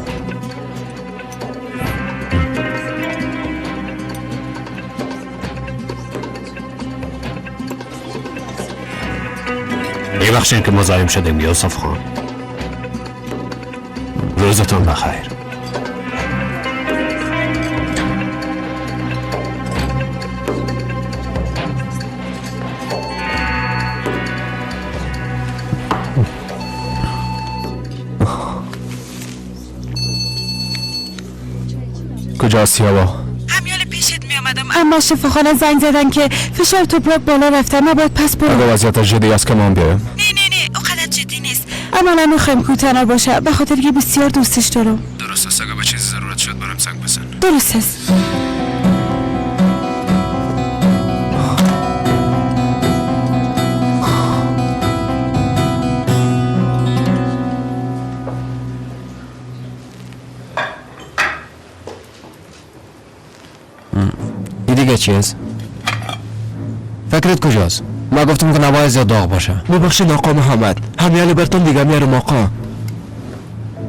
ببخشین که مزاحم شدیم یوسف خان. روزتان بخیر. کجاست هوا؟ همیال پیشت می آمدم، اما شفاخانه زنگ زدن که فشار توپراک بالا رفته، ما باید پس برم. اگه وضعیت جدی است که من بیایم. نه نه نه، اونقدر جدی نیست، اما نمیخوایم کوتنا باشه، به خاطر که بسیار دوستش دارم. درست است، اگه به چیزی ضرورت شد برام زنگ بزن. درست است. دیگه چیز؟ فکرت کجاست؟ ما گفتم که نباید زیاد داغ باشه. ببخشید آقا محمد، همیال برتون دیگه میارم. آقا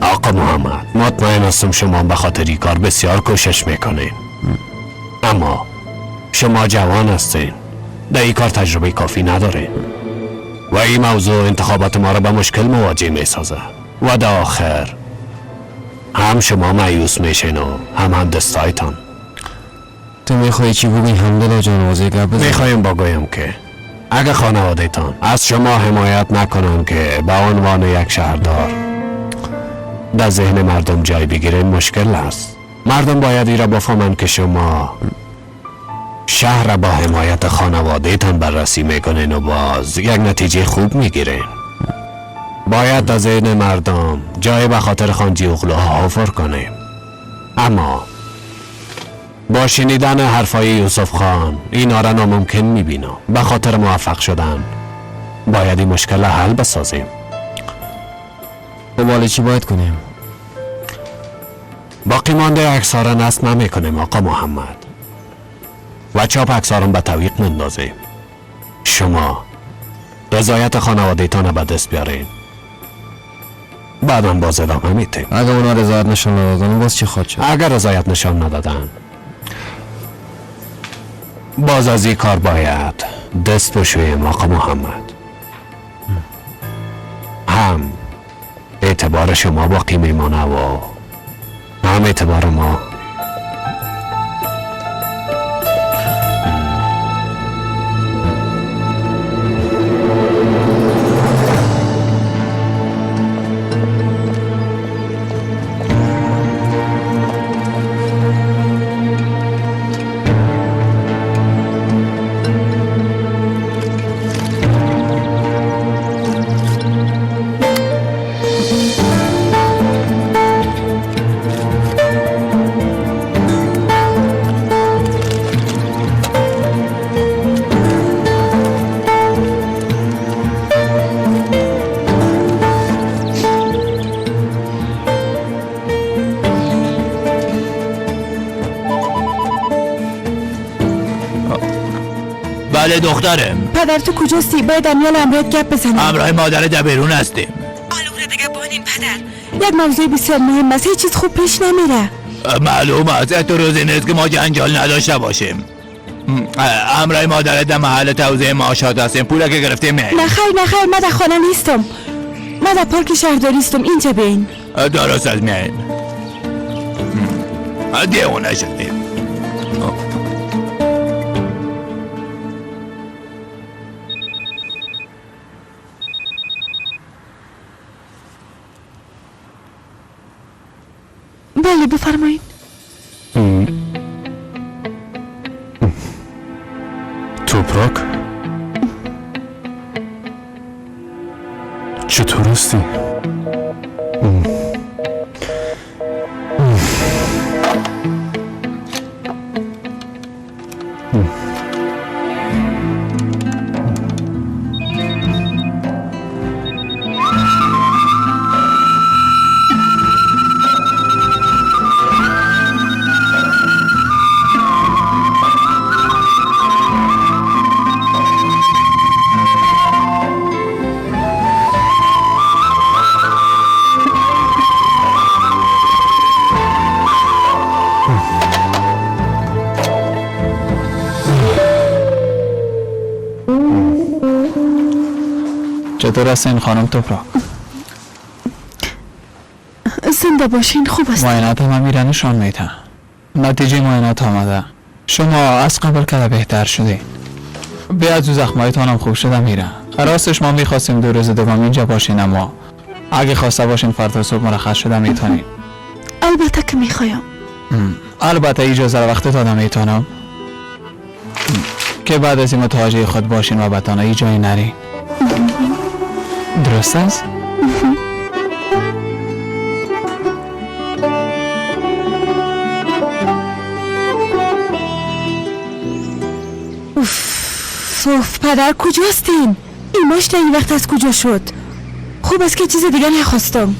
آقا محمد، مطمئن هستم شما به خاطر این کار بسیار کوشش میکنین، اما شما جوان هستین، در این کار تجربه کافی ندارین و این موضوع انتخابات ما را به مشکل مواجه میسازه و در آخر هم شما مایوس میشین و هم دستایتان. تو میخوایی چی بگویی همدلله جان؟ واضح گپ بزن. میخوایم بگویم که اگه خانواده تان از شما حمایت نکنن که به عنوان یک شهردار در ذهن مردم جای بگیرین مشکل است. مردم باید ای را بفهمند که شما شهر را با حمایت خانواده تان بررسی میکنین و باز یک نتیجه خوب میگیرین. باید در ذهن مردم جای به خاطر خانجی اغلوها حفر کنیم. اما با شنیدن حرفای یوسف خان اینا را ناممکن میبینم. به خاطر موفق شدن باید این مشکل حل بسازیم. خب چی باید کنیم؟ باقی مانده عکس‌ها را نصب نمیکنیم آقا محمد و چاپ عکس‌ها را به تعویق مندازیم. شما رضایت خانواده‌تان را به دست بیارین، بعدا باز ادامه میتیم. اگر اونا رضایت نشان ندادن باز چی خواهد شد؟ اگر رضایت نشان ندادن باز از این کار باید دست بشویم آقا محمد. هم اعتبار شما باقی میمانه و هم اعتبار ما. بله دخترم. پدر تو کجاستی؟ باید امیال همراهت گپ بزنم. همراه مادر در بیرون هستیم. حالا دیگه بانیم پدر. یک موضوع بسیار مهم است، هیچ چیز خوب پیش نمیره. معلوم است تو روزی نیست که ما جنجال نداشته باشیم. همراه مادر در محل توزیع معاشات هستیم. پولا که گرفتیم. نه خیر نه خیر، من در خانه نیستم، من در پارک شهرداری هستم. اینجا بین. درست از میاییم. دیوانه شدیم. بله بفرمایید. توپراک چطور هستی؟ چطور هستین خانم توپراک؟ زنده باشین، خوب است. معاینات هم میره نشان میده. نتیجه معاینات آمده. شما از قبل که بهتر شدین. بیا از زخمایتان هم خوب شده میره. راستش ما میخواستیم 2 روز دوم اینجا باشین، اما اگه خواسته باشین فردا صبح مرخص شده میتونین. البته که میخوایم. البته اجازه را وقت دادم میتونم که بعد از این متوجه خود باشین و به تنهایی جایی نرین. درست است؟ اوف پدر کجاستین؟ این ماشین این وقت از کجا شد؟ خوب است که چیز دیگه نخواستم.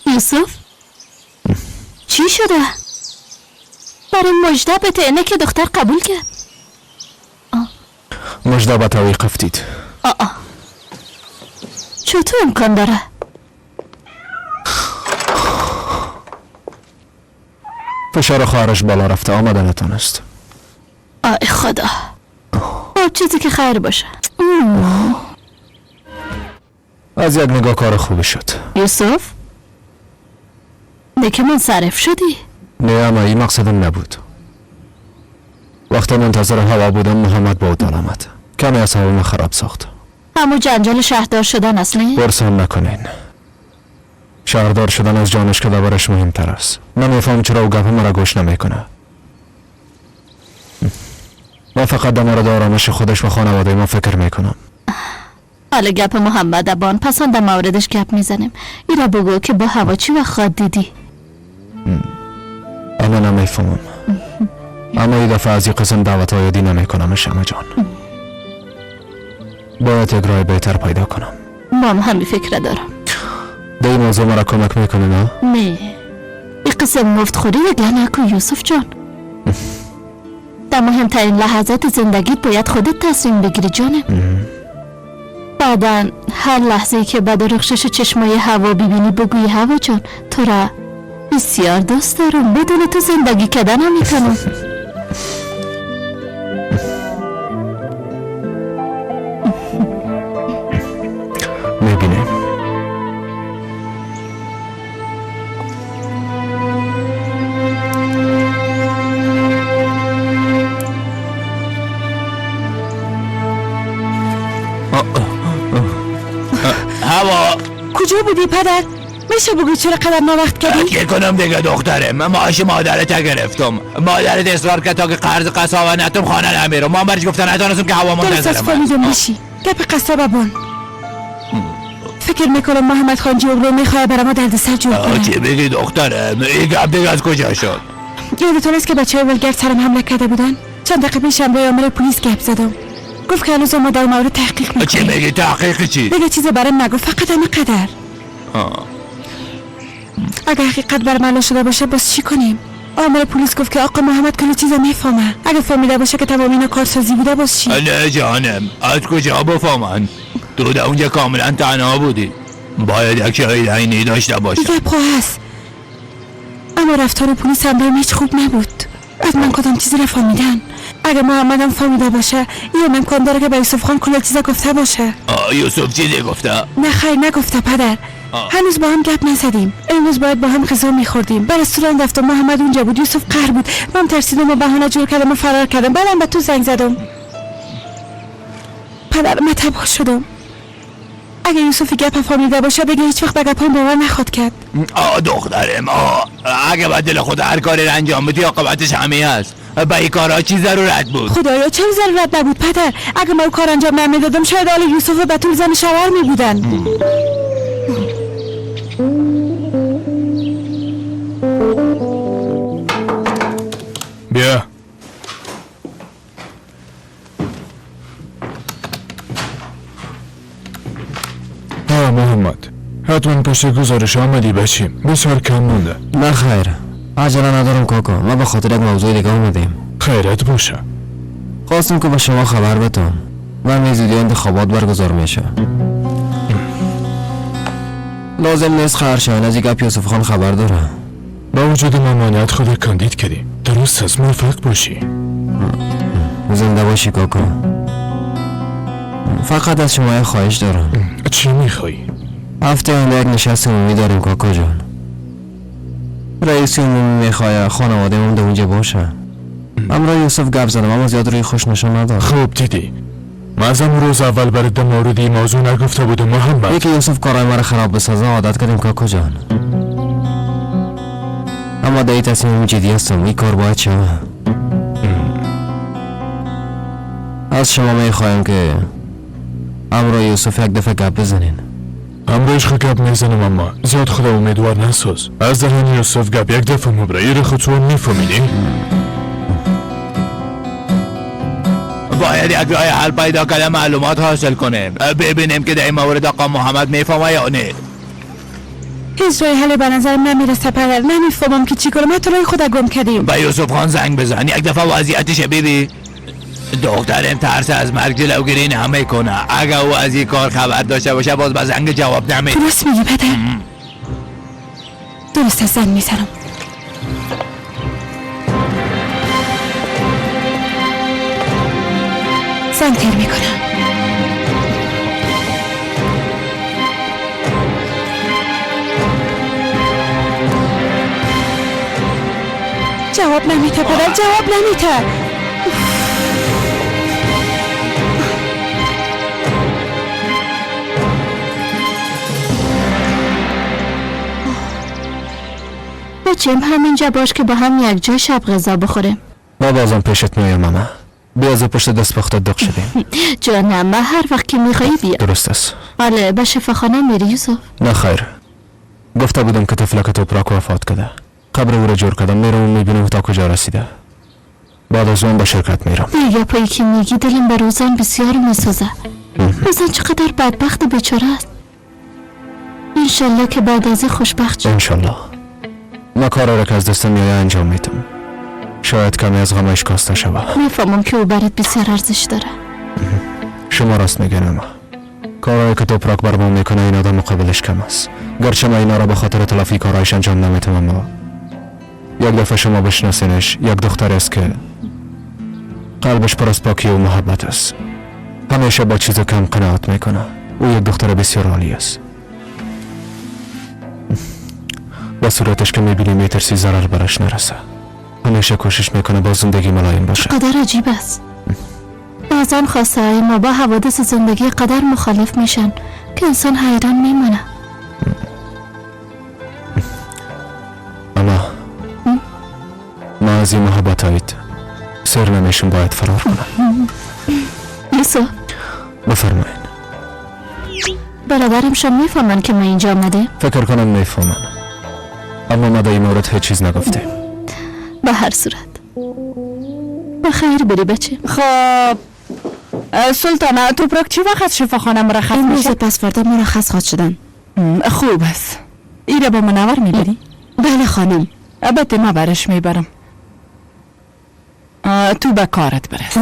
یوسف چی شده؟ برای مژده به تعنه که دختر قبول کرد. مژده به تعویق افتید. چطور امکان داره؟ فشار خواهرش بالا رفته، آمده نتانست. آی خدا، چیزی که خیر باشه. از یک نگاه کار خوبی شد. یوسف دیگه منصرف شدی؟ نه اما این مقصدم نبود. وقتی منتظر هوا بودم محمد با اتال آمد. کمی از هوا خراب ساخت. همون جنجال شهردار شدن اصلی؟ برسان نکنین. شهردار شدن از جانش که برش مهمتر است. نمیفهم چرا او گپ مرا گوش نمیکنه. ما فقط در مورد آرامش خودش و خانواده ما فکر میکنم. حالا گپ محمد ابان پس در موردش گپ میزنیم. ایرا بگو که با هوا چی وقت خواد دیدی؟ اما نمیفهمم. اما یه دفعه از این قسم دعوت های دی نمی کنم شمع جان. باید یک راه بهتر پیدا کنم. ما هم همین فکر دارم. در این موضوع مرا کمک میکنی نه؟ نه این قسم مفتخوری دیگه نکن یوسف جان. در مهمترین لحظات زندگیت باید خودت تصمیم بگیری جانم. بعدا هر لحظه که بعد رخشش چشمای هوا ببینی بگویی هوا جان تو را بسیار دوست دارم، بدون تو زندگی کردن نمیتونم. میبینیم. هوا کجا بودی پدر؟ میشه بگوی چرا قدر ناوقت کردی؟ چه کنم دیگه دختره، من معاش مادرت گرفتم. مادرت اصرار کرد تا که قرض قصابه نتم خانه نمیرم. ما برش گفتن نتانستم که هوا منتظرم. درست از فهمیدم بشی گپ قصابه بان. فکر میکنم محمد خان جیوغلو میخواه برای ما دردسر جور کنه. چی بگی دختره؟ این گپ دیگه از کجا شد؟ یادتون است که بچه های ولگرد سرم حمله کرده بودن؟ چند دقیقه پیش همراه آمر پلیس گپ زدم. گفت که هنوز ما در مورد تحقیق میکنیم. چی میگی؟ تحقیق چی؟ دیگه چیزی برام نگو، فقط همه قدر. اگه حقیقت برملا شده باشه باز چی کنیم؟ آمر پلیس گفت که آقا محمد کلی چیزا میفهمه. اگه فهمیده باشه که تمام اینا کارسازی بوده باز چی؟ نه جانم، از کجا بفهمن؟ تو در اونجا کاملا تنها بودی. باید یک شاهد عینی داشته باشه. گپ هست، اما رفتار پلیس هم برام هیچ خوب نبود. از من کدام چیزی را فهمیدن؟ اگه محمدم فهمیده باشه یه امکان داره که به یوسف خان کل چیزا گفته باشه. یوسف چیزی گفته؟ نه خیر نگفته پدر. هنوز با هم گپ نزدیم. امروز باید با هم غذا میخوردیم. به رستوران رفتم، محمد اونجا بود، یوسف قهر بود. من ترسیدم و بهانه جور کردم و فرار کردم. بعدم به تو زنگ زدم. پدر من تباه شدم. اگه یوسف گپ فهمیده باشه دیگه هیچ وقت به گپام باور نخواد کرد. دخترم، اگه به دل خود هر کاری رو انجام بدی عاقبتش همین هست. به این کارها چی ضرورت بود؟ خدایا چرا ضرورت نبود پدر؟ اگه من کار انجام نمیدادم شاید آل یوسف و بتول زن شوهر می بودن. بیا. محمد حتما پشت گزارش آمدی بچیم، بسیار کم مونده. نه خیر، عجله ندارم کاکا، ما به خاطر یک موضوع دیگه آمدیم. خیرت باشه. خواستم که به شما خبر بدم و میزودی انتخابات برگزار میشه. لازم نیست خواهر شاهین از گپ یوسف خان خبر داره. با وجود ممانعت خود کاندید کردی. درست است، موفق باشی. زنده باشی کاکا. فقط از شما یک خواهش دارم. چی میخوایی؟ هفته آینده یک نشست عمومی داریم کاکا جان. رئیس عمومی میخواه خانواده من در اونجا باشه. همراه یوسف گپ زدم اما زیاد روی خوش نشان نداد. خوب دیدی، من از روز اول برای در مورد این موضوع نگفته بودم محمد. یکی یوسف کارای مرا خراب بسازه عادت کردیم کاکا جان. اما در این تصمیم جدی هستم، این کار باید شود. از شما میخوایم که همراه یوسف یک دفعه گپ بزنین. همراهش خود گپ میزنم اما زیاد خدا امیدوار نساز. از دهن یوسف گپ یک دفعه مبره ایره خود تو میفهمیدی؟ باید یک راه حل پیدا کنه، معلومات حاصل کنیم، ببینیم که در این مورد آقا محمد میفهمه یا نه. هیچ راه حلی به نظرم نمیرسه پدر. نمیفهمم که چی کنم. حتی راه خود گم کردیم. به یوسف خان زنگ بزن، یک دفعه وضعیتش ببین. دخترم ترس از مرگ جلوگیری نمیکنه. اگه او از این کار خبر داشته باشه باز به زنگ جواب نمیده. درست میگی پدر. درست، زنگ میزنم. زنگ تیر میکنم. جواب نمیده پدر، جواب نمیده. بچیم همینجا باش که با هم یک جای شب غذا بخوریم. ما بازم پیشت میایم ماما. بیا از پشت دست پخته دق شدیم. جانم ما هر وقت که میخوایی بیا. درست است. بله به شفاخانه میری یوسف؟ نه خیر، گفته بودم که طفلک توپراک وفات کرده. قبر او را جور کردم، میرم و میبینم تا کجا رسیده. بعد از اون به شرکت میرم. دیگه پایی که میگی دلم به روزان بسیار میسوزه. روزان چقدر بدبخت و بیچاره است. انشالله که بعد از خوشبخت شد. انشالله. ما کارا را که از دستم میآید انجام میدم. شاید کمی از غمش کاسته شود. میفهمم که او برات بسیار ارزش داره. شما راست میگین اما کارهایی که توپراک بر ما میکنه این آدم مقابلش کم است. گرچه ما اینا را به خاطر تلافی کارهایش انجام نمیتم، اما یک دفعه شما بشناسینش، یک دختر است که قلبش پر از پاکی و محبت است. همیشه با چیز کم قناعت میکنه. او یک دختر بسیار عالی است. با صورتش که میبینی میترسی ضرر برش نرسه. همیشه کوشش میکنه با زندگی ملایم باشه. قدر عجیب است. بعضا خواسته های ما با حوادث زندگی قدر مخالف میشن که انسان حیران میمونه. اما ما از این محبت هایت سر نمیشون، باید فرار کنم. یوسف بفرمایین. برادرم شما میفهمن که ما اینجا آمده؟ فکر کنم میفهمن، اما ما در این مورد هیچ چیز نگفتیم. به هر صورت بخیر بری بچه. خب سلطانه توپراک چی وقت از شفاخانه مرخص میشه؟ امروز پس فردا مرخص خواهد شدن. خوب است. ایره با منور میبری؟ بله خانم. البته ما برش میبرم. تو به کارت برس.